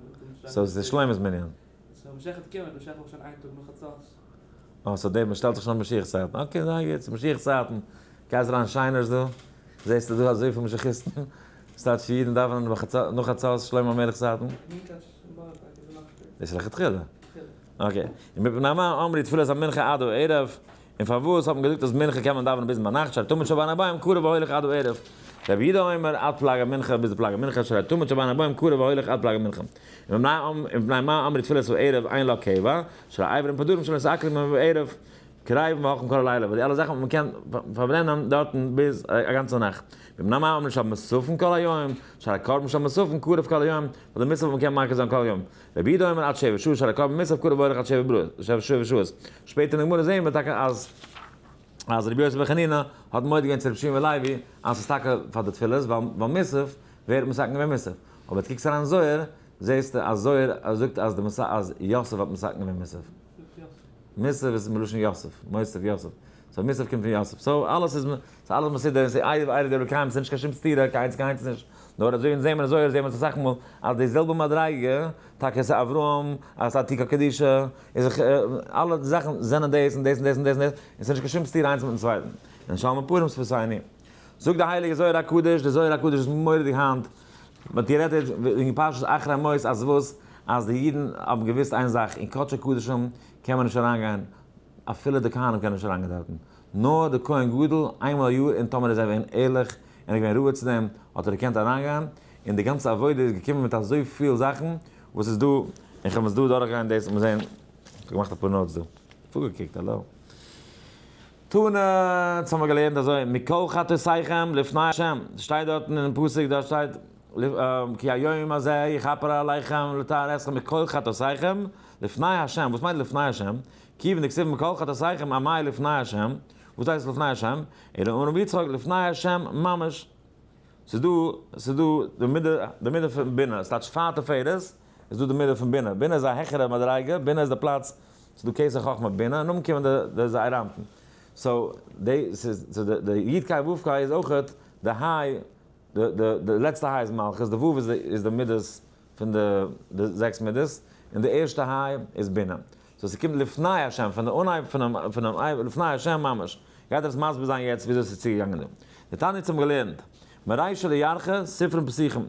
געווען. so ס'איז שלמה'ס מנין. so משיח האט געקומען, משיח אויפשטיין איין טאג נאך חצות. אה, so דער, מ'שטעלט זיך שוין משיח צייטן. okay, זייער גוט, ס'איז משיח צייטן. גייסט אריין שיינערס דא, זעסטו דא אזויפיל משיחיסטן. ס'טייטש אידן דאווענען נאך חצות שלמה המלך צייטן. מונקאטש אין בארא פארק איז נאך שפעטער. דאס איז לכתחילה. okay. ומפני מה אמרו תפילת המנחה עד הערב, און פארוואס האט מען געזאגט אז מנחה קען מען דאווענען ביז ביינאכט, שהרי תמיד של בין הערבים קרב והולך עד הערב. רבי יהודה אומר עד פלג המנחה ביז די פלג המנחה, שהרי תמיד של בין הערבים קרב והולך עד פלג המנחה. ומפני מה אמרו תפילת הערב אין לה קבע, שהרי אברים ופדרים שלא נתעכלין בערב, קרבים והולכים כל הלילה, ווייל די אלע זאכן וואס מען קען פארברענען דארטן ביז א גאנצע נאכט. ומפני מה אמרו של מוספין כל היום, שהרי קרבן של מוספין קרב כל היום, ווייל די מוסף וואס מען קען מקריב זיין כל היום. רבי יהודה אומר עד שבע שעות שהרי קרבן מוסף קרב והולך עד שבע שעות. שפעטער אין די גמרא זעהן מיר טאקע אז אז רבי יוסי בן חנינא האט מודה געווען צו רבי שמעון בן לוי אז ס'איז טאקע פאר די תפילות ווייל מוסף ווערט מתקן געווען מוסף. אבער קוקסט אריין אין זוהר זעהסטו אז זוהר זאגט אז די אז יוסף האט מתקן געווען מוסף. מוסף איז מלשון יוסף, מוסף יוסף. so מוסף קומט פון יוסף. so אלעס איז ס'איז אלעס מסודר און ס'איז איידער איידער דער אלוקים, ס'איז נישט קיין שום סתירה, קיין איינס קיין איינס נישט. נאר אזוי ווי אונז זעמער אזוי זעמער עס אסאך מאל אז די זעלבע מדריגה, טאקע ס'איז אברהם, אז ס'איז עתיקא קדישא, איז זיך אלע זאכן זענען דאס און דאס און דאס און דאס און דאס, און ס'איז נישט קיין שום סתירה איינס מיטן צווייטן. און שלמה פורים שפתינו. זאגט די הייליגע זוהר הקדוש, די זוהר הקדוש איז מורא'דיג היינט, מ'האט גערעדט יעצט וועגן פרשת אחרי מות אז וואס? אז די אידן האבן געוואוסט איין זאך, אין קדשי קדשים קען מען נישט אריינגיין, אפילו די כהנים קענען נישט אריינגיין דארטן, נאר די כהן גדול איינמאל א יאר, און טאמער איז ער געווען ערליך און איז געווען ראוי צו דעם, האט ער געקענט אריינגיין, און די גאנצע עבודה איז געקומען מיט אזויפיל זאכן וואס איז דא, און כ'וועל עס דא דורכגיין דאס און זען, כ'האב געמאכט אפאר notes דא, פארגעקוקט, האלא. תנא, אונז האמיר געלערנט אזוי, מכל חטאותיכם לפני ה', ס'שטייט דארטן אינעם פסוק, דארט שטייט, כי היום הזה יכפר עליכם לטהר אתכם מכל חטאותיכם לפני ה', וואס מיינט לפני ה'? כיוון דכתיב מכל חטאותיכם אמאי לפני ה', וואס הייסט לפני ה'? אלא אמר רבי יצחק לפני ה' ממש, ס'איז דא, ס'איז דא די מידה, די מידה פון בינה, ס'טייטש פאר תפארת איז דא די מידה פון בינה, בינה איז א העכערע מדריגה, בינה איז די פלאץ ס'איז דא כתר חכמה בינה, און נאכדעם קומען די זעיר אנפין. so די ס'איז די י' קיי ו' קיי איז אויכעט די היי, די לעצטע היי איז מלכות, די ו' איז די מידות פון די זעקס מידות, און די ערשטע היי איז בינה. so ס'קומט לפני השם, פון די אנהייב פונעם לפני השם ממש. גייט ער עס מסביר זיין יעצט וויאזוי ס'איז צוגעגאנגען דא. די תניא האט געלערנט, מרישא לירחא ספרין פתיחין,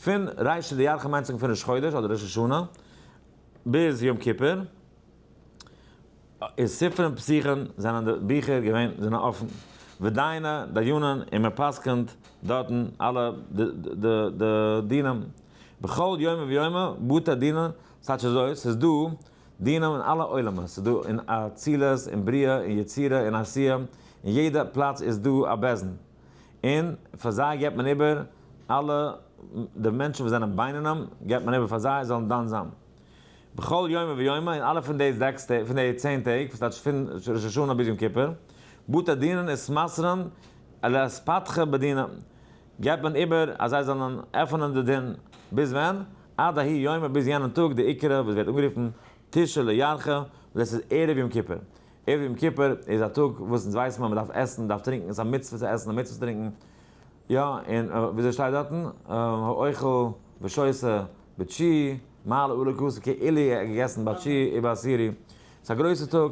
פון רישא לירחא מיינט זיך פון ראש חודש אדער ראש השנה ביז יום כיפור, איז ספרין פתיחין זענען די ביכער געווען זענען אפן, ודייני דיינין און מען פסק'נט דארטן אלע די דינים, בכל יומא ויומא בתי דינא, ס'טייטש אזוי, ס'איז דא דינים אין אלע עולמות, ס'איז דא אין אצילות, אין בריאה, אין יצירה, אין עשייה, אין יעדע פלאץ איז דא א בית דין, און פאר זיי געבט מען איבער אלע די מענטשן וואס זענען בינונים געבט מען איבער פאר זיי זאלן דן זיין. בכל יומא ויומא, אין אלע פון די זעקס טעג, פון די 10 טעג, וואס טייטש פון ראש השנה ביז יום כיפור, בתי דינין אתמסרן לאתפתחא בדינא, געבט מען איבער אז זיי זאלן עפענען די דין, ביז ווען? עד ההוא יומא ביז יענעם טאג דאיקרי וואס ווערט אנגערופן תשעה לירחא, וואס דאס איז ערב יום כיפור. ערב יום כיפור איז א טאג וואס אונז ווייסן אז מען דארף עסן, מען דארף טרינקען, עס איז א מצוה צו עסן, א מצוה צו טרינקען, יא, און וויאזוי שטייט דארטן? האוכל ושותה בתשיעי, מעלה עליו הכתוב כאילו ער האט געגעסן בתשיעי ובעשירי. ס'איז א גרויסע טאג,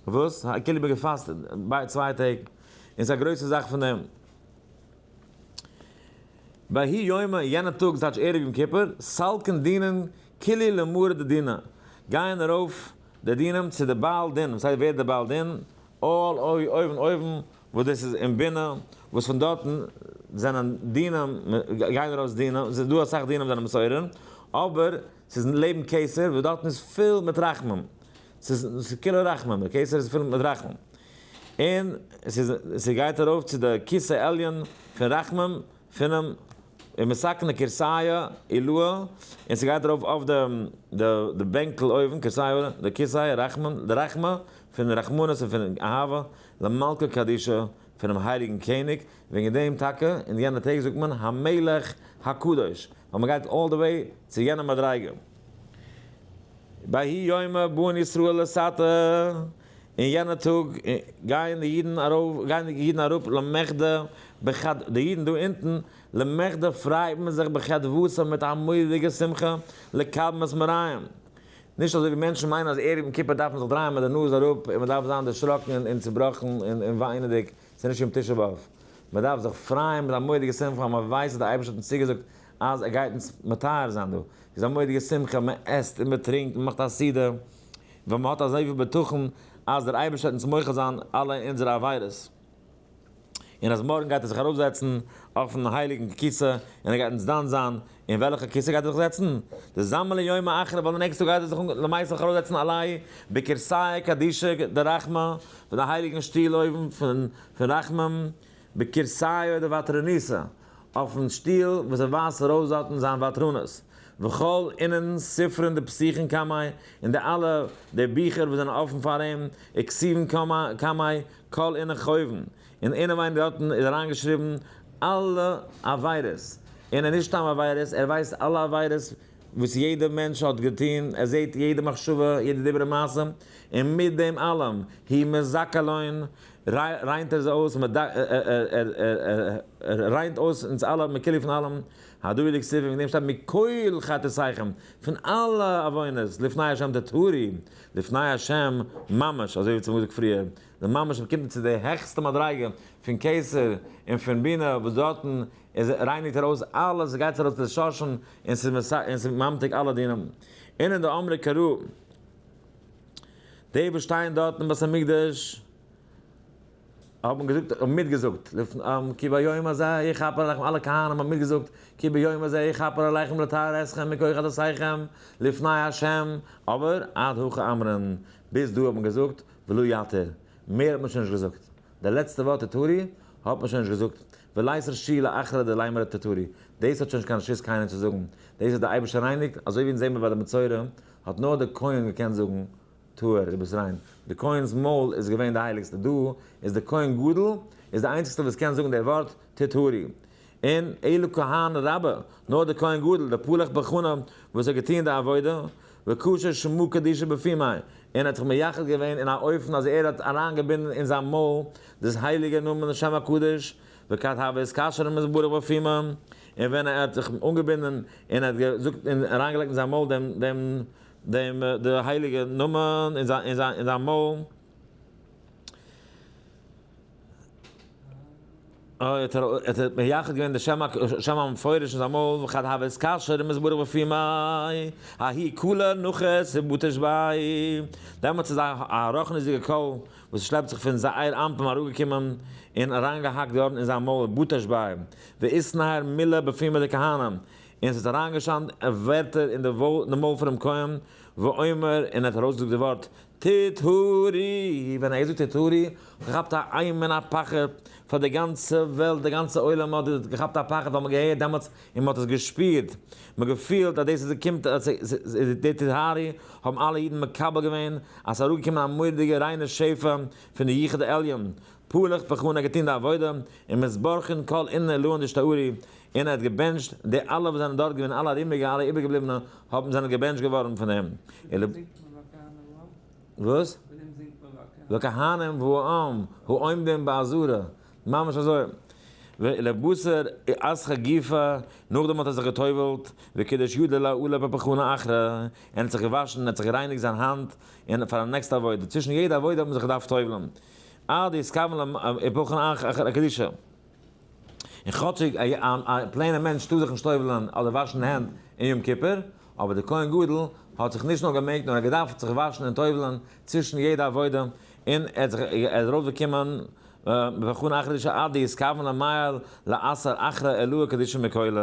וואס? כאילו מ'האט געפאסט ביי 2 טעג, און ס'איז א גרויסע זאך פון דעם. בההוא יומא, יענע טאג, ס'טייטש ערב יום כיפור, סלקין דינין כולהו למרא דדינא, גייען ארויף די דינים צו די בעל דין, וואס הייסט ווער איז די בעל דין? אל אוי אויבן אויבן, וואס דאס איז אין בינה, וואס פון דארטן זענען דינים, גייען ארויס דינים, ס'איז דא אסאך דינים זענען מסורין, אבער ס'איז לעבן כתר, וואס דארטן איז פול מיט רחמים, ס'איז כולו רחמים, די כתר איז פול מיט רחמים, און ס'איז ס'גייט ארויף צו די כסא עליון פון רחמים פונעם ומתקני כורסיא עילאה, און ס'גייט ארויף אויף די בענקל אויבן, כורסיא, די כסא רחמים, די רחמה פון רחמנות און פון אהבה, למלכא קדישא, פונעם הייליגן קעניג, וועגן דעם טאקע אין יענע טעג זאגט מען המלך הקדוש, ווייל מ'גייט all the way צו יענע מדריגה. בההוא יומא באין ישראל לתתא, אין יענע טאג גייען די אידן ארויף, גייען די אידן אראפ למחדי בחד, די אידן דא אונטן, למחדי פרייט מען זיך בחדוותא מיט א מורא'דיגע שמחה לקדמת מרעים. נישט אזוי ווי מענטשן מיינען אז ערב יום כיפור דארף מען זיך דרייען מיט די נאז אראפ און מען דארף זיין דערשראקן און צובראכן און וויינעדיג, ס'איז נישט יום תשעה באב. מען דארף זיך פרייען מיט א מורא'דיגע שמחה אז מען ווייסט אז דער אייבערשטער האט אונז צוגעזאגט אז ער גייט אונז מטהר זיין דא. איז א מורא'דיגע שמחה, מען עסט און מען טרינקט, מען מאכט א סעודה, ווען מען האט אזויפיל בטחון אז דער אייבערשטער וועט אונז מוחל זיין אלע אונזערע עבירות, און אז מארגן גייט ער זיך ארויפזעצן אויפן הייליגן כיסא און ער גייט אונז דן זיין, אין וועלכע כיסא גייט ער זיך זעצן? דזמין ליומא אחרא, ווייל די נעקסטע טאג גייט ער זיך למעשה זיך ארויפזעצן עליה בכורסיא קדישא דרחמי, פון די הייליגן שטול אויבן פון רחמים, בכורסיא דותרנותא, אויפן שטול וואס ער ווייזט ארויס דארטן זיין ותרנות, וכל אינון ספרין דפתיחין קמיה, און די אלע די ביכער וואס זענען אפן פאר אים, וכתיבין קמיה כל אינון חובין, און אינעווייניג דארטן איז אריינגעשריבן אלע עבירות, און ער נישט סתם עבירות, ער ווייסט אלע עבירות וואס יעדע מענטש האט געטון, ער זעט יעדע מחשבה, יעדע דיבור און מעשה, און מיט דעם אלעם, הוא מזכה לון, ריינט ער זיי אויס, ער ריינט אויס אונז אלע, מכולא פון אלעם, הדא הוא דכתיב, וועגן דעם שטייט מכל חטאתיכם, פון אלע עוונות, לפני השם תטהרו, לפני השם ממש, אזוי ווי צום געזאגט פריער, די ממש מ'קומט צו די העכסטע מדריגה פון כתר און פון בינה, וואס דארטן איז רייניגט ער אויס אלעס, ס'גייט ארויס די שורשים און ס'איז ממתיק אלע דינים. און אין די אמרי קרא, די וואס שטייען דארט אין בית המקדש, האבן געזאגט, האבן מיטגעזאגט, כי ביום הזה יכפר עליכם, אלע כהנים האבן מיטגעזאגט, כי ביום הזה יכפר עליכם לטהר אתכם מכל חטאתיכם לפני השם, אבער עד הכא אמרן, ביז דא האט מען געזאגט, ולא יתיר, מער האט מען שוין נישט געזאגט. די לעצטע ווארט תטהרו האט מען שוין נישט געזאגט, ולית רשו לאחרא דלימר תטהרו, דאס האט שוין נישט קיין רשות קיינער צו זאגן, דאס איז די אייבערשטער רייניגט, אזוי ווי אונז זעהן מיר ביי די מצורע, האט נאר דער כהן געקענט זאגן טהור, דו ביסט ריין, די כהן'ס מויל איז געווען די הייליגסטע, דא איז די כהן גדול איז די איינציגסטע וואס קען זאגן די ווארט תטהרו, און אלא כהנא רבה, נאר די כהן גדול, דפלח בחנא וואס האט געטוהן די עבודה. וקשר שמא קדישא בפומיה, און ער האט זיך מייחד געווען אין א אופן אז ער האט אריינגעבינדן אין זיין מויל דאס הייליגע נאמען שם הקדוש, וכד הוה אתקשר עם יתברך בפומיה, און ווען ער האט זיך אנגעבינדן און ער האט געזאגט און אריינגעלייגט אין זיין מויל דעם דעם דעם די הייליגע נאמען אין זיין אין זיין אין זיין מויל. האט ער מייחד געווען די שם המפורש אין זיין מויל, וכד הוה אתקשר עם יתברך בפומיה, ההוא קלא נחית ובטש ביה, דעמאלטס איז א רוחניות'דיגע קול וואס שלעפט זיך פון זייער אנפין אראפגעקומען און אריינגעהאקט געווארן אין זיין מויל, ובטש ביה, ואתנהר מלה בפומיה דכהנים, און עס האט אריינגעשיינט ווערטער אין די מויל פונעם כהן, ואומר, און ער האט ארויסגעזאגט די ווארט, טהרי, ווען ער זאגט טהרי, האט געכאפט א אימה און א פחד פאר די גאנצע וועלט, די גאנצע עולם האט געכאפט א פחד ווייל מען האט געהערט דעמאלטס און מען האט עס געשפירט, מען האט געפילט אז דאס איז קומט די טהרי האבן אלע אידן מקבל געווען אז ס'איז אראפגעקומען א מורא'דיגע ריינע שפע פון די יחוד העליון, פלח פחנ האט געטון די עבודה, און מתברכין כל אינון אלהין דאשתארי, און ער האט געבענטשט די אלע וואס זענען דארט געווען, אלע ארומיגע, אלע איבערגעבליבענע האבן זענען געבענטשט געווארן פון אים. וואס? לכהנים והעם העומדים בעזרה, ממש אזוי. ולבשר אסחה גופא, נאכדעם האט ער זיך גע'טובל'ט, וקידש ידו לעולה בפחנא אחרא, און האט זיך געוואשן און האט זיך גערייניגט זיין האנט און פאר א נעקסטע עבודה, צווישן יעדע עבודה האט מען זיך געדארפט טובל'ן. עד יתכוון לפחנא אחרא קדישא. און כאטשיג א plain ע מענטש טאר זיך נישט טובל'ען אדער וואשן די הענט אין יום כיפור, אבער דער כהן גדול האט זיך נישט נאר געמעגט נאר ער האט געדארפט זיך וואשן און טובל'ען צווישן יעדע עבודה, און ער האט זיך ער איז ארויפגעקומען בפחנא אחרא קדישא עד דיתכוון למיעל לאתר אחרא עילאה קדישא מכולא.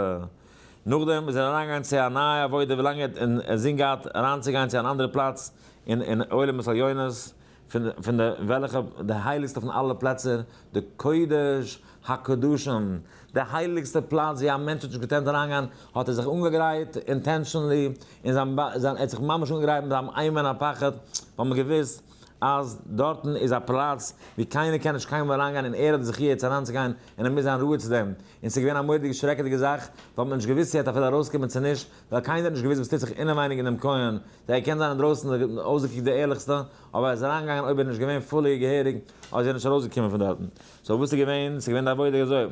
נאכדעם איז ער אריינגעגאנגען צו א נייע עבודה ווילאנג ער האט אינזין געהאט אריינצוגיין צו אן אנדערע פלאץ אין עולמות עליונות, פון די וועלכע די הייליגסטע פון אלע פלעצער, די קודש הקדשים, די הייליגסטע פלאץ ווי א מענטש האט נישט געקענט אריינגיין, האט ער זיך אנגעגרייט intentionally, און זיין זיין ער האט זיך ממש אנגעגרייט מיט זיין אימה און א פחד, ווייל מען געוואוסט אז דארטן איז א פלאץ ווי קיינער קען נישט קיינמאל אריינגיין און ער האט די זכי' צו אריינצוגיין און ער מוז זיין ראוי צו דעם, און ס'איז געווען א מורא'דיגע שרעקעדיגע זאך, ווייל מ'האט נישט געוואוסט צו ער וועט אפילו ארויסקומען צו נישט, ווייל קיינער האט נישט געוואוסט וואס טוט זיך אינעווייניג אין דעם כהן, ער קען זיין אינדרויסן אויסגעקוקט די ערליכסטע, אבער ער איז אריינגעגאנגען אויב ער איז נישט געווען fully געהעריג, איז ער נישט ארויסגעקומען פון דארטן. so וואס איז געווען? ס'איז געווען די עבודה אזוי,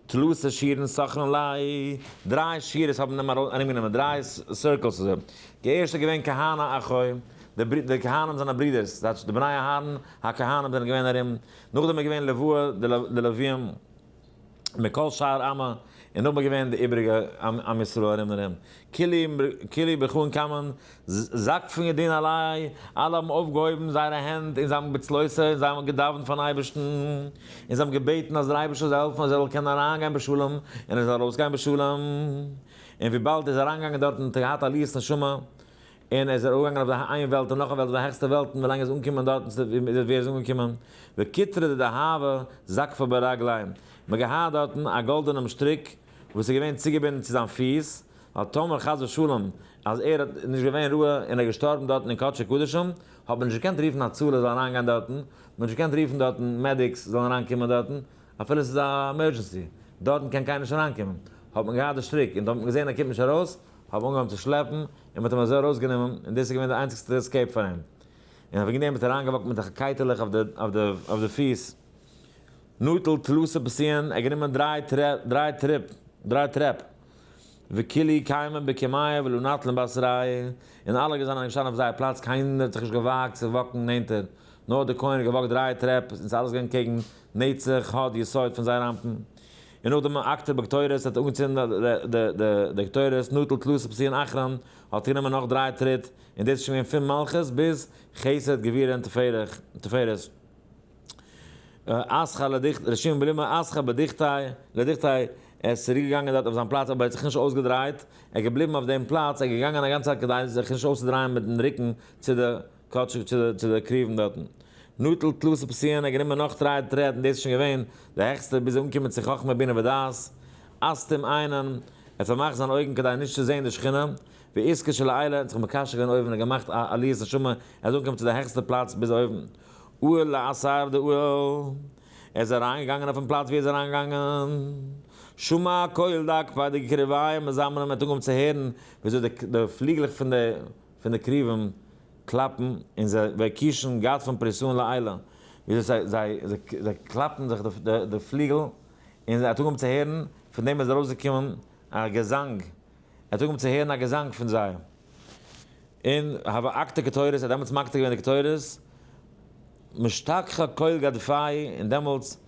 תלתא שורין סכרן ליה, דריי שורות האבן אים ארומגענומען, דריי circles אזוי. די ערשטע איז געווען כהני אחוי, די כהנים זענען ברידערס, דאס די בני אהרן הכהנים זענען געווען ארום, נאכדעם איז געווען לויה, די לווים, מכל שאר עמא, און נאכדעם איז געווען די איבעריגע עם ישראל ארום און ארום. כולהו ברכאן קמן, זקפן ידין עליה, אלע האבן אויפגעהויבן זייערע הענט און זיי האבן בצלותא און זיי האבן געדאווענט פארן אייבערשטן, און זיי האבן געבעטן אז דער אייבערשטער זאל העלפן אז ער זאל קענען אריינגיין בשלום און ער זאל ארויסגיין בשלום. און וויבאלד ער איז אריינגעגאנגען דארטן האט ער געהאט עליית נשמה, און ער איז ארויפגעגאנגען אויף די איין וועלט און נאך א וועלט אויף די העכסטע וועלטן ווילאנג ער איז אנגעקומען דארטן צו ווי ער איז אנגעקומען, וכתרא דדהבא זקפא ברגליה, מען האט געהאט דארטן א גאלדענעם שטריק וואס איז געווען צוגעבינדן צו זיין פיס, ווייל טאמער חס ושלום אז ער האט נישט געווען ראוי און ער איז געשטארבן דארטן אין קדשי קדשים, האט מען נישט געקענט רופן הצלה זאל אריינגיין דארטן, מען האט נישט געקענט רופן דארטן medics זאלן אריינקומען דארטן, אפילו עס איז א emergency, דארטן קען קיינער נישט אריינקומען, האט מען געהאט די שטריק און טאמער האט מען געזען ער קומט נישט ארויס, האט מען אנגעהויבן צו שלעפן, און מען האט אים אזוי ארויסגענומען, און דאס איז געווען די איינציגסטע escape פאר אים. און וועגן דעם האט ער אריינגע walk ט מיט די קייטעלעך אויף די פיס. נטל תלתא פסיען, ער האט גענומען דריי טריפ, דריי טרעפ, וכולהו קיימין בקומייהו ולא נטלין בתרייהו, און אלע זענען געשטאנען אויף זייער פלאץ, קיינער האט זיך נישט געוואגט צו walk ן נענטער, נאר דער כהן האט גע walk ט דריי טרעפ, און ס'איז אלעס געווען קעגן נצח, הוד, יסוד פון זייער אנפין. און נאכדעם אקטר בקטורת האט אנגעצינדן די קטורת, נטל תלתא פסיעין אחרין, האט גענומען נאך דריי טריט, און דאס איז שוין געווען פון מלכות ביז חסד גבורה און תפארת. אסחא לדיכט, ר' שמעון בלימא אסחא בדיכתי' לדיכתי', ער איז צוריק געגאנגען דארט אויף זיין פלאץ אבער ער האט זיך נישט אויסגעדרייט, ער איז געבליבן אויף דעם פלאץ, ער איז געגאנגען א גאנצע צייט כדי זיך נישט אויסצודרייען מיטן רוקן צו די כאטשיג צו די כרובים דארטן. נטל תלתא פסיעין, ער האט גענומען נאך דריי טרעט און דאס איז שוין געווען די העכסטע ביז אנקומען צו חכמה בינה ודעת. אסתים עיינין, ער האט פארמאכט זיין אויגן כדי נישט צו זען די שכינה. ואתקשר לעילא, ער האט זיך מקשר געווען אויבן און געמאכט א עליית נשמה, ער איז אנגעקומען צו די העכסטע פלאץ ביז אויבן. עאל לאתר דעאל, ער איז אריינגעגאנגען אויפן פלאץ ווי ער איז אריינגעגאנגען. שמע קול דכנפי דכרובים מזמרין, ער האט אנגעהויבן צו הערן וויאזוי די פליגלעך פון די. פון די כרובים קלאפן און זיי וקישן גדפין פריסאן לעילא, וויאזוי זיי זיי קלאפן זיך די פליגל, און ער האט אנגעהויבן צו הערן, פון דעם איז ארויסגעקומען א געזאנג, ער האט אנגעהויבן צו הערן א געזאנג פון זיי, און הוה אקטע קטורת, ער האט דעמאלטס מקטיר געווען די קטורת, משתכחא קול גדפאי, און דעמאלטס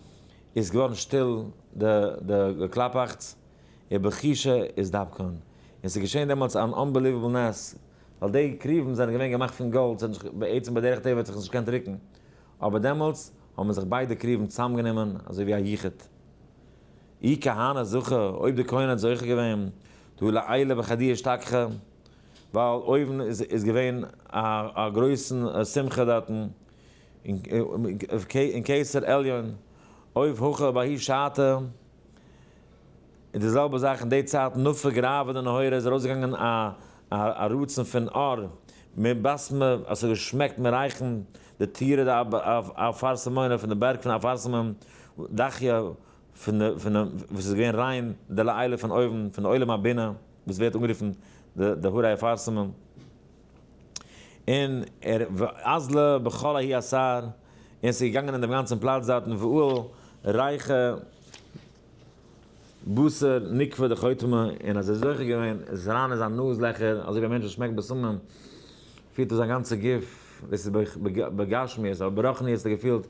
איז געווארן שטיל די קלאפאכטס, ובחישא אתדבקן, און ס'איז געשען דעמאלטס אן unbelievable נס, ווייל די כרובים זענען געווען געמאכט פון גאלד, ס'האט נישט, בעצם בדרך טבע האט זיך עס נישט געקענט רוקן, אבער דעמאלטס האבן זיך ביידע כרובים צוזאמגענומען אזוי ווי א יחוד. אי כהנא זכה, אויב די כהן האט זוכה געווען, דהא לעילא בחדוהי אשתכחא, ווייל אויבן איז געווען א גרויסן שמחה דארטן, אין כתר עליון, אויב הכא בההיא שעתא, און די זעלבע זאך אין די צייט נפק רעוא דנהורא איז ארויסגעגאנגען א א רצון פון אור מבסמא אז ס'האט געשמעקט מרייכן די טירה די אפרסמונא פון די בערג פון אפרסמון דחיא פון די פון די וואס איז געווען ריין דלעילא פון אויבן פון עולם הבינה וואס ווערט אנגערופן די די הרי אפרסמון און ער ואזלא בכל ההיא אתר און ס'איז געגאנגען אין דעם גאנצן פלאץ דארטן ואהל ריחא בתר נוקבא דחוטמא, און אז ער איז זוכה געווען, עס איז אריין אין זיין נאז לעכער, אזוי ווי א מענטש וואס שמעקט בשמים, פילט ער זיין גאנצע גוף, דאס איז בגשמיות, אבער ברוחניות האט ער געפילט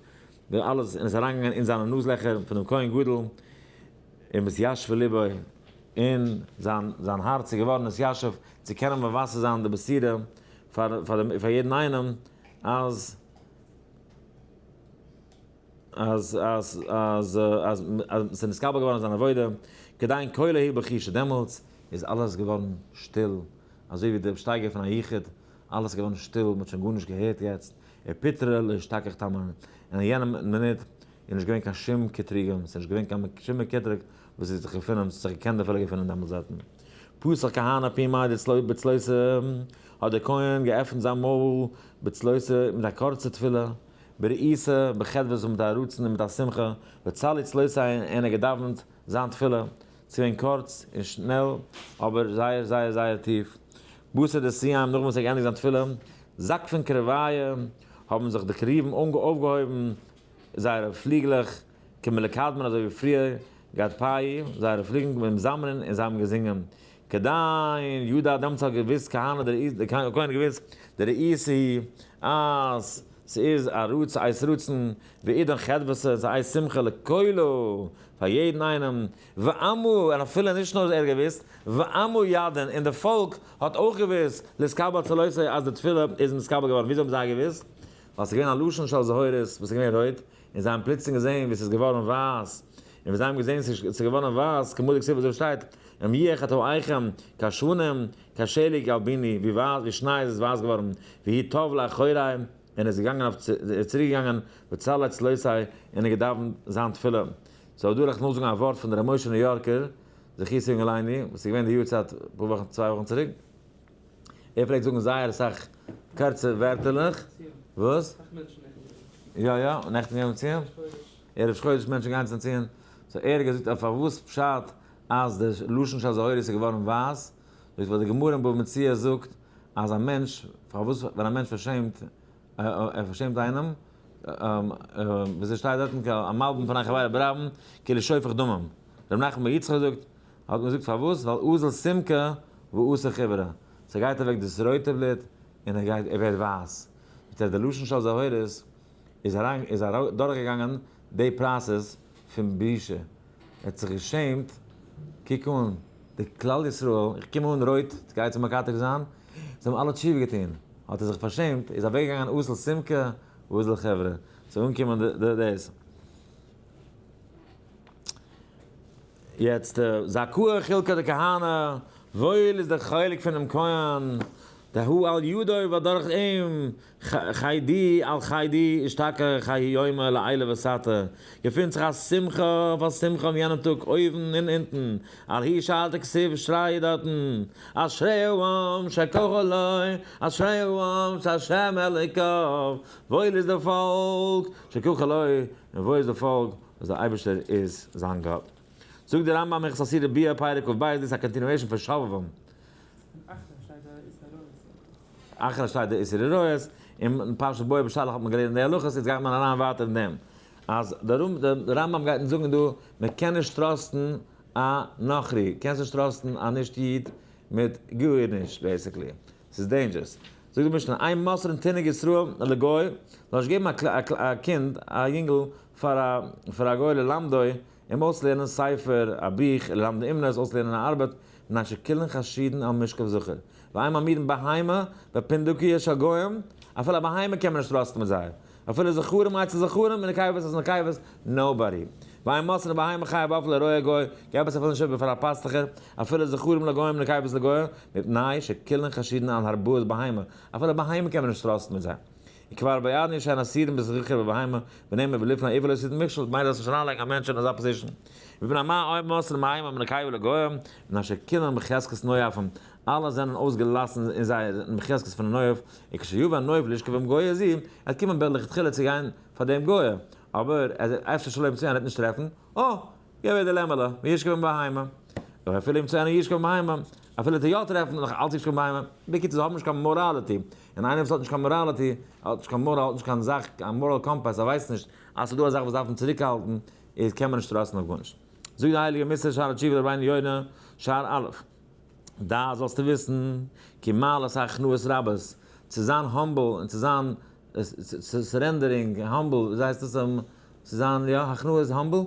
ווי אלעס, און עס איז אריינגעגאנגען אין זיינע נאז לעכער פונעם כהן גדול, און מתיישב לבו, און זיין זיין הארץ איז געווארן נתיישב צו קענען מבשר זיין די בשורה פאר פאר יעדן איינעם, אז. אז אז אז אז ס'איז נתקבל געווארן זיין עבודה, כדין כולא ההיא בחישא, דעמאלטס איז אלעס געווארן שטיל, אזוי ווי די שטייגער פון א יחוד, אלעס איז געווארן שטיל, מ'האט שוין גארנישט געהערט יעצט, ופטרא לא אשתכח תמן, און אין יענעם מינוט איז נישט געווען קיין שום קטרוגים, ס'איז נישט געווען קיין שום מקטרג וואס איז זיך געפונען, ס'האט זיך געקענט אפילו געפונען דעמאלטס דארטן. פתח כהנא פומיה בצלותא, האט דער כהן געעפנט זיין מויל בצלותא מיט א קורצע תפילה, ברעותא בחדוותא מיט א רצון און מיט א שמחה, וצלי צלותיה און ער האט געדאווענט זיין תפילה, ס'איז געווען קורץ און שנעל אבער זייער זייער זייער טיף. בתר דסיים נאכדעם וואס ער האט געענדיגט זיין תפילה, זקפין כרוביא האבן זיך די כרובים אויפגעהויבן זייערע פליגלעך כמלקדמין אזוי ווי פריער גדפהי זייערע פליגן ומזמרין און זיי האבן געזינגען כדין ידע דעמאלטס האט געוואוסט כהנא דער כהן האט געוואוסט דרעותא היא אז ס'איז א רצ עת רצון ועידן חדוותא ס'איז עת שמחה לכולא פאר יעדן איינעם ועמא און אפילו נישט נאר ער האט געוואוסט ועמא ידעין און די פאלק האט אויך געוואוסט להתקבל צלותיה אז די תפילה איז מתקבל געווארן וויאזוי האבן זיי געוואוסט? ווייל ס'איז געווען א לשון של זהורית וואס איז געווען רויט און זיי האבן פלוצלינג געזען ווי ס'איז געווארן ווייס, און ווען זיי האבן געזען ס'איז געווארן ווייס, כמדא כתיב אזוי שטייט, אם יהיה חטאיכם כשנים כשלג ילבינו, ווי ווייס ווי שניי איז עס ווייס געווארן, ויהי טוב לאחורי, און איז געגאנגען אויף איז צוריק געגאנגען וצלי צלותי, און האט געדאווענט זיין תפילה. so דא וועל איך נאכזאגן א ווארט פון ר' משה ניו יארקער, זכותו יגן עלינו, וואס איז געווען די יארצייט אפאר וואכן צוויי וואכן צוריק, ער פלעגט זאגן זייער אסאך קורצע ווערטערלעך, וואס? יא יא, נעכטן געווען ציון, ערב חודש מענטשן גייען צום ציון, so ער האט געזאגט אז פארוואס פשט אז די לשון של זהורית איז געווארן ווייס, זאגט ווייל די גמרא אין בבא מציעא זאגט אז א מענטש, פארוואס ווען א מענטש פארשעמט, ער פארשעמט איינעם, וויאזוי שטייט דארטן, א מלבין פני חבירו ברבים, כאילו שופך דמים, ר' נחמן בר יצחק זאגט, האט מען געזאגט פארוואס, ווייל אזל סומקא ואתא חיורא, ס'גייט אוועק דאס רויטע בלוט און ער גייט ער ווערט ווייס, מיט די לשון של זהורית איז אריין איז דורך געגאנגען די process פון בושה, ער האט זיך געשעמט, קוק אן די כלל ישראל, איך קום אן רויט גיי צו מקטרג זיין, זיי האבן אלע תשובה געטון, האט ער זיך פארשעמט, איז אוועק געגאנגען אזל סומקא ואזל חיורא, ס'איז אנגעקומען די דאס. יעצט זכאה חולקא דכהנא, וואויל איז דער חלק פונעם כהן, דהא על ידו ווייל דורך אים, חדוה על חדוה אשתכח האי יומא לעילא ותתא, געפינט זיך א שמחה אויף א שמחה אויף יענעם טאג אויבן און אונטן, על היא שעתה כתיב שרייט דארטן, אשרי העם שככה לו, אשרי העם שהשם אלוקיו, וואויל איז דער פאלק שככה לו, און וואויל איז דער פאלק וואס דער אייבערשטער איז זיין גאט. זאגט דער רמב ם הלכות אסירי ביאה פרק כ ב, דאס איז א continuation פון שובבים. אחרי שטייט די איסור עריות, אין פרשת בא בשלח האט מען געלערנט די הלכות, יעצט גייט מען אריין ווייטער אין דעם. אז דער רמב ם גייט אונז זאגן דא, מען קען נישט trust ן א נכרי, קענסט נישט trust ן א נישט איד מיט גארנישט basically, ס'איז dangerous. זאגט די משנה, אין מוסרין תינוק ישראל לגוי, זאל נישט געבן א קינד, א יונגל, פאר א גוי ללמדו, אים אויסלערנען ספר, א בוך, ללמדו אומנות, אויסלערנען א ארבעט, מפני שכולן חשודין על משכב זכר. ואין מעמידין בהמה בפונדקיא של גוים, אפילו א בהמה קען מען נישט trust ן מיט זיי. אפילו זכרים אצל זכרים און נקבות אצל נקבות, nobody. ואין מוסרין בהמה חיה ועוף לרועה גוי, געב עס אפילו נישט איבער פאר א פאסטוכער, אפילו זכרים לגוים נקבות לגוים, מפני שכולן חשודין על הרבעת בהמה, אפילו בהמה קען מען נישט trust ן מיט זיי. וכבר ביארנו שהן אסורים בזכר ובהמה, ונאמר ולפני עור לא תתן מכשול, מיינט דאס נישט אריינלייגן א מענטש אין אזא position. מפני מה אין מוסרין בהמה מנקבה לגוים, מפני שכולן בחזקת נואפים, אלע זענען אויסגעלאסן אין זייער בחזקת פון נואף, וכשיבא הנואף לשכב עם גויה זו, ער קומען בערך לכתחילה צו גיין פאר דעם גויה, אבער אפשר שלא ימצא ער וועט נישט טרעפן, אה! געב איר די לעמעלע, וישכב עם בהמה. ואפילו ימצא אינו ישכב עם בהמה, אפילו וועט ער יא טרעפן, נאך אלץ ישכב עם בהמה. בקיצור, זיי האבן נישט קיין morality, און איינער וואס האט נישט קיין morality, האט נישט קיין מאראל, האט נישט קיין זאך, קיין moral compass, ער ווייסט נישט אז ס'איז דא א זאך וואס דארף אים צוריקהאלטן, איז קען מען נישט trust ן אויף גארנישט. זאגט די הייליגע מוסר שער התשובה לרבינו יונה, שער א', דא זאלסטו וויסן, כי מעלת הכנעות רבות, צו זיין humble און צו זיין surrendering, humble, וויאזוי הייסט עס, צו זיין יא, הכנעה איז humble?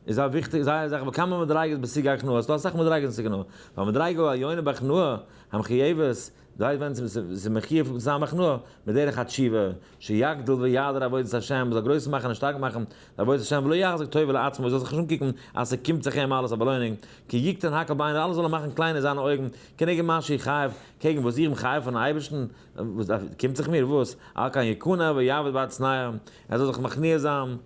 איז א וויכטיגע זייער זאך, וכמה מדריגות בסוג הכנעה, ס'דא אסאך מדריגות אין סוג הכנעה, והמדריגה העליונה בהכנעה, המחייבת, דהיינו ווען ס'איז מחויב צו זיין בהכנעה, מדרך התשובה, שיגדיל ויאדיר עבודת השם, מ'זאל גרויס מאכן און שטארק מאכן די עבודת השם, ולא יחזיק טובה לעצמו, מ'זאל זיך נישט אנקוקן אז ס'קומט זיך אים אלעס א באלוינונג, כי יקטן הכל בעיניו, אלעס זאל ער מאכן קליין אין זיינע אויגן, כנגד מה שהוא חייב, קעגן וואס איך בין חייב פארן אייבערשטן, וואס קומט זיך מיר, וואס? על כן יכנע ויעבוד בהצנעה, ער זאל זיך מכניע זיין.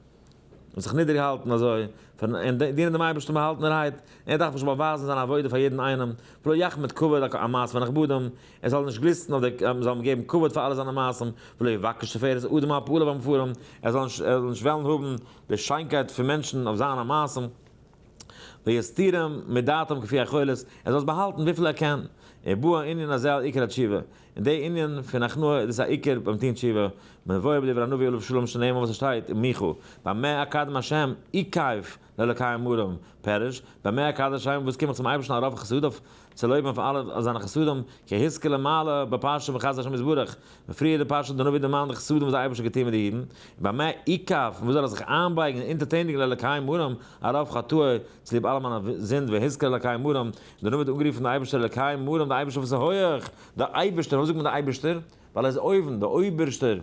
און זיך נידעריג האלטן אזוי, און דינען דעם אייבערשטן באהאלטענערהייט, און ער דארף נישט באווייזן זיין עבודה פאר יעדן איינעם, ולא יחמד כבוד המעשים הנכבדים, ער זאל נישט גליסטן אויף די, מען זאל אים געבן כבוד פאר אלע זיינע מעשים, ולא יבקש תפארת אדם על פעוליו המפוארים, ער זאל נישט וועלן האבן די שיינקייט פון מענטשן אויף זיינע מעשים, ויסתירם מדעתם כפי היכולת, ער זאל עס באהאלטן וויפיל ער קען, ובא הענין הזה על עיקר התשובה, און די ענין פון הכנעה איז דאס א עיקר ביים טון תשובה, מבואר בדברי הנביא עליו שלום שנאמר וואס עס שטייט אין מיכה, במה אקדם השם איקף לאלקי המרום, פירוש, במה אקדש השם וואס קום איך צום אייבערשטן על רוב חסדיו, צו לויבן אויף אלע זיינע חסדים, כי הזכיר למעלה בפרשה בחסדי השם יתברך, ווי פריער די פרשה האט דער נביא דערמאנט די חסדים וואס דער אייבערשטער האט געטון מיט די אידן, במה איקף, וואס זאל איך זיך איינבייגן און אונטערטעניגן לאלקי מרום, על רוב חטאי, צוליב אלע מיינע זינד, והזכיר אלקי מרום, און דער נביא האט אנגערופן די אייבערשטער אלקי מרום, די אייבערשטער וואס איז הויעך, דער אייבערשטער, פארוואס זאגט מען דער אייבערשטער? ווייל ער איז אויבן, דער אויבערשטער,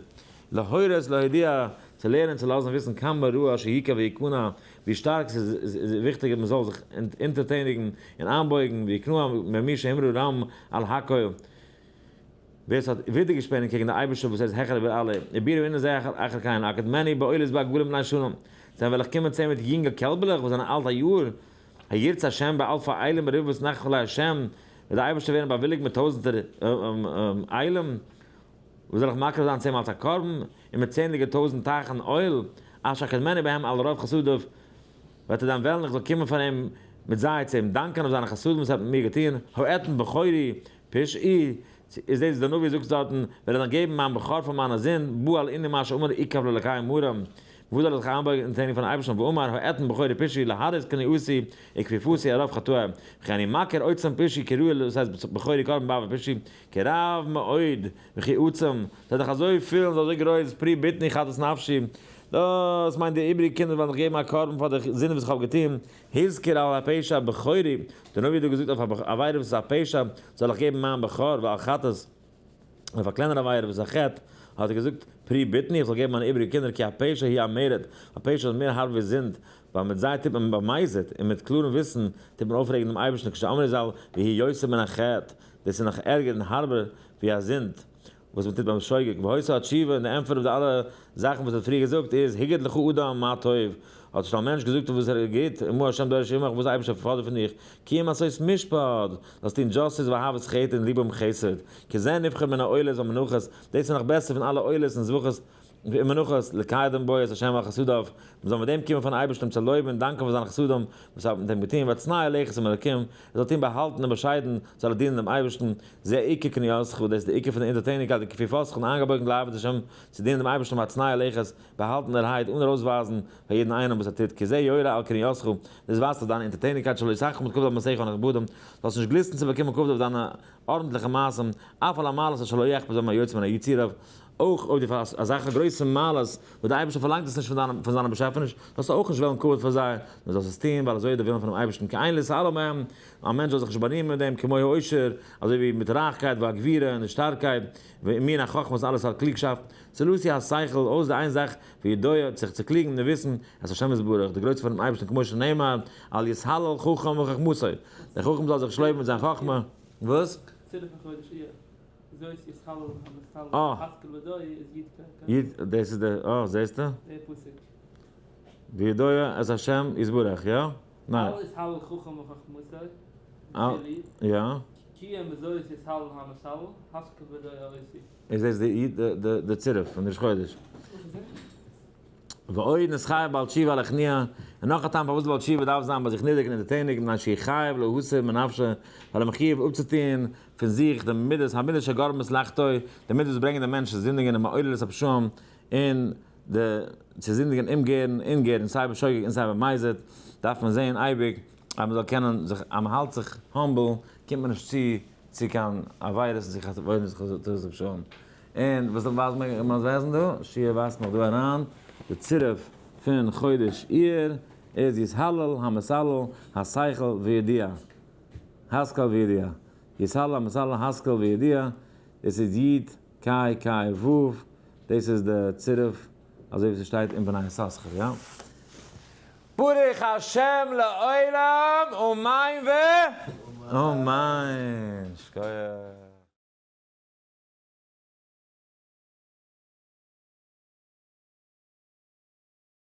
להורות להודיע, צו לערנען צו לאזן וויסן כמה ראוי שיקב ויקנא, ווי שטארק ס'איז וויכטיג אז מען זאל זיך אונטערטעניגן און איינבויגן, ויקנא ממי שהמרה רם על הכל, ווער ס'האט ווידערגעשפעניגט קעגן די אייבערשטער וואס ער איז העכער איבער אלע, וביאור ענין זה אחר כן, אקדמנו בעולות בעגלים בני שנה, זיי וועל איך קומען צו אים מיט יונגע קעלבעלעך וואס זענען אלט א יאר, הירצה השם באלפי אילים ברבבות נחלי השם, וועט דער אייבערשטער ווערן באוויליגט מיט טויזנטער אילים, וואס זאל איך מקריב זיין צו אים אלס א קרבן, און מיט צענדליגער טויזנט טייכן אויל, אשר אקדמנו בהם על רוב חסדיו, וועט ער דאן וועלן איך זאל קומען פאר אים מיט זיי, צו אים דאנקען אויף זיינע חסדים וואס ער האט מיט מיר געטון, האתן בכורי פשעי, איז דאס וואס דער נביא זאגט דארטן, וועל איך דאן געבן מיין בכור פאר מיינע זינד, בא על ענין מה שאמר איקף לאלקי מרום, וואס זאל איך זיך איינבויגן אונטער ענין פון אייבערשטן, ואמר האתן בכורי פשעי להראות כניעותי וכפיפותי על רוב חטאי, וכי אני מכיר עוצם פשעי כראוי דאס הייסט בכורי קרבן בעבור פשעי, כי רב מאוד וכי עצום, ס'וועט דאך אזוי פיל און אזוי גרויס, פרי בטני חטאת נפשי, דאס מיינט די איבעריגע קינדער וועלן איך געבן א קרבן פאר די זינד וואס איך האב געטון, הזכיר על הפשע בכורי, דער נביא האט דא געזאגט אויף א עבירה וואס איז א פשע, זאל איך געבן מיין בכור, ועל חטאת, אויף א קלענערע עבירה וואס איז א חטא, האט ער געזאגט, פרי בטני, איך זאל געבן מיינע איבעריגע קינדער, כי הפשע היא המרד, א פשע איז מער הארב ווי זינד, ווייל מיט זיי טוט מען במזיד, און מיט קלארן וויסן טוט מען אויפרעגן דעם אייבערשטן, כשאמרו ז"ל, והיא יותר מן החטא, דאס איז נאך ערגער און הארבער ווי א זינד. וואס מען טוט ביים שוגג, והיתה התשובה, און די ענטפער אויף די אלע זאכן וואס ער האט פריער געזאגט איז, הגיד לך אדם מה טוב, האט נישט א מענטש געזאגט וואס ער גוט, ומה השם דורש עמך, וואס אייבערשטער פאדערט פון דיך, כי אם עשות משפט, זאלסט טון justice ואהבת חסד און ליב האבן חסד, כי זה נבחר מן העולות והמנחות, דאס איז נאך בעסער פון אלע עולות און זבחות. ומנחות לקדם בו את השם על חסדיו, מען זאל מיט דעם קומען פארן אייבערשטן אים צו לויבן און דאנקען פאר זיינע חסדים וואס ער האט מיט אים געטון, והצנע לכת עם אלקים, ער זאל טון באהאלטן און באשיידן, זאל ער דינען דעם אייבערשטן, זה עיקר כניעתך, דאס איז די עיקר פון די אונטערטעניגקייט וכפיפתך און איינגעבויגן לעבוד השם, צו דינען דעם אייבערשטן והצנע לכת, באהאלטענערהייט אן ארויסווייזן פאר יעדן איינעם וואס ער טוט, כי זה יורה על כניעתך, דאס ווייזט אויף דיין אונטערטעניגקייט שלא תחמוד כבוד על מעשיך הנכבדים, זאלסט נישט גליסטן צו באקומען כבוד אויף דיינע ארנטליכע מעשים, אף על המעלות אשר לא יחפץ בהם היוצא מן היצירה, אויך אויב דו פארהאסט אזעלכע גרויסע מעלות וואס דער אייבערשטער פארלאנגט עס נישט פון זיינע באשעפעניש, זאלסטו אויך נישט וועלן כבוד פאר זיי, נאר זאלסט עס טון ווייל אזוי איז דער ווילן פונעם אייבערשטן, כי אין להתעלם מהם, א מענטש זאל זיך נישט בארימען מיט דעם, כמו העושר, אזוי ווי מיט רייכקייט והגבורה און די שטארקייט, ומין החכמה איז אלעס א קלוגשאפט, זולתי השכל, אויסער די איין זאך, וידוע, זיך צו קלוגן און וויסן, את השם יתברך, די גרויסקייט פונעם אייבערשטן כמו שנאמר, אל יתהלל חכם בחכמתו, דער חכם זאל זיך נישט לויבן מיט זיין חכמה, וואס? צירוף החודש אייר, זאת יתהלל המתהלל, אה. השכל ודעה איז יוד ק ק. יוד, דאס איז די, אה, זעסטו? דער פסוק. וידוע את השם יתברך, יא? ניין. אל יתהלל חכם בחכמתו, אל, יא. כי אם בזאת יתהלל המתהלל, השכל ודעה אותי. איז דאס די די צירוף פון ראש חודש? ועוד נתחייב בעל תשובה להכניע, און נאך א טעם פארוואס די בעל תשובה דארף זיין ביי זיך נידעריג און אונטערטעניג, מפני שהוא חייב להסיר מנפשו, ווייל ער מחויב אפצוטוהן פון זיך די מידות, המידות שגורמות לחטוא, די מידות וואס ברענגען דעם מענטש צו זינדיגען און מעוררות הפשעים, און די צו זינדיגען אומגערן, אומגערן, סיי בשוגג און סיי במזיד, דארף מען זעהן אייביג אז מען זאל קענען זיך, אז מען האלט זיך humble, קומט מען נישט צו צו קיין עבירות און צו חטאות ופשעים. און וואס ווייזט מען מיר ווייזן דא? שיע ווייזט נאך דא אריין די צירוף פון חודש אייר איז יתהלל המתהלל השכל וידיעה השכל וידיעה יתהלל המתהלל השכל וידיעה דאס איז י' קיי קיי ו' דאס איז די צירוף אזוי ווי ס'שטייט אין בני יששכר יא? ברוך השם לעולם אמן ו אמן! שכוח.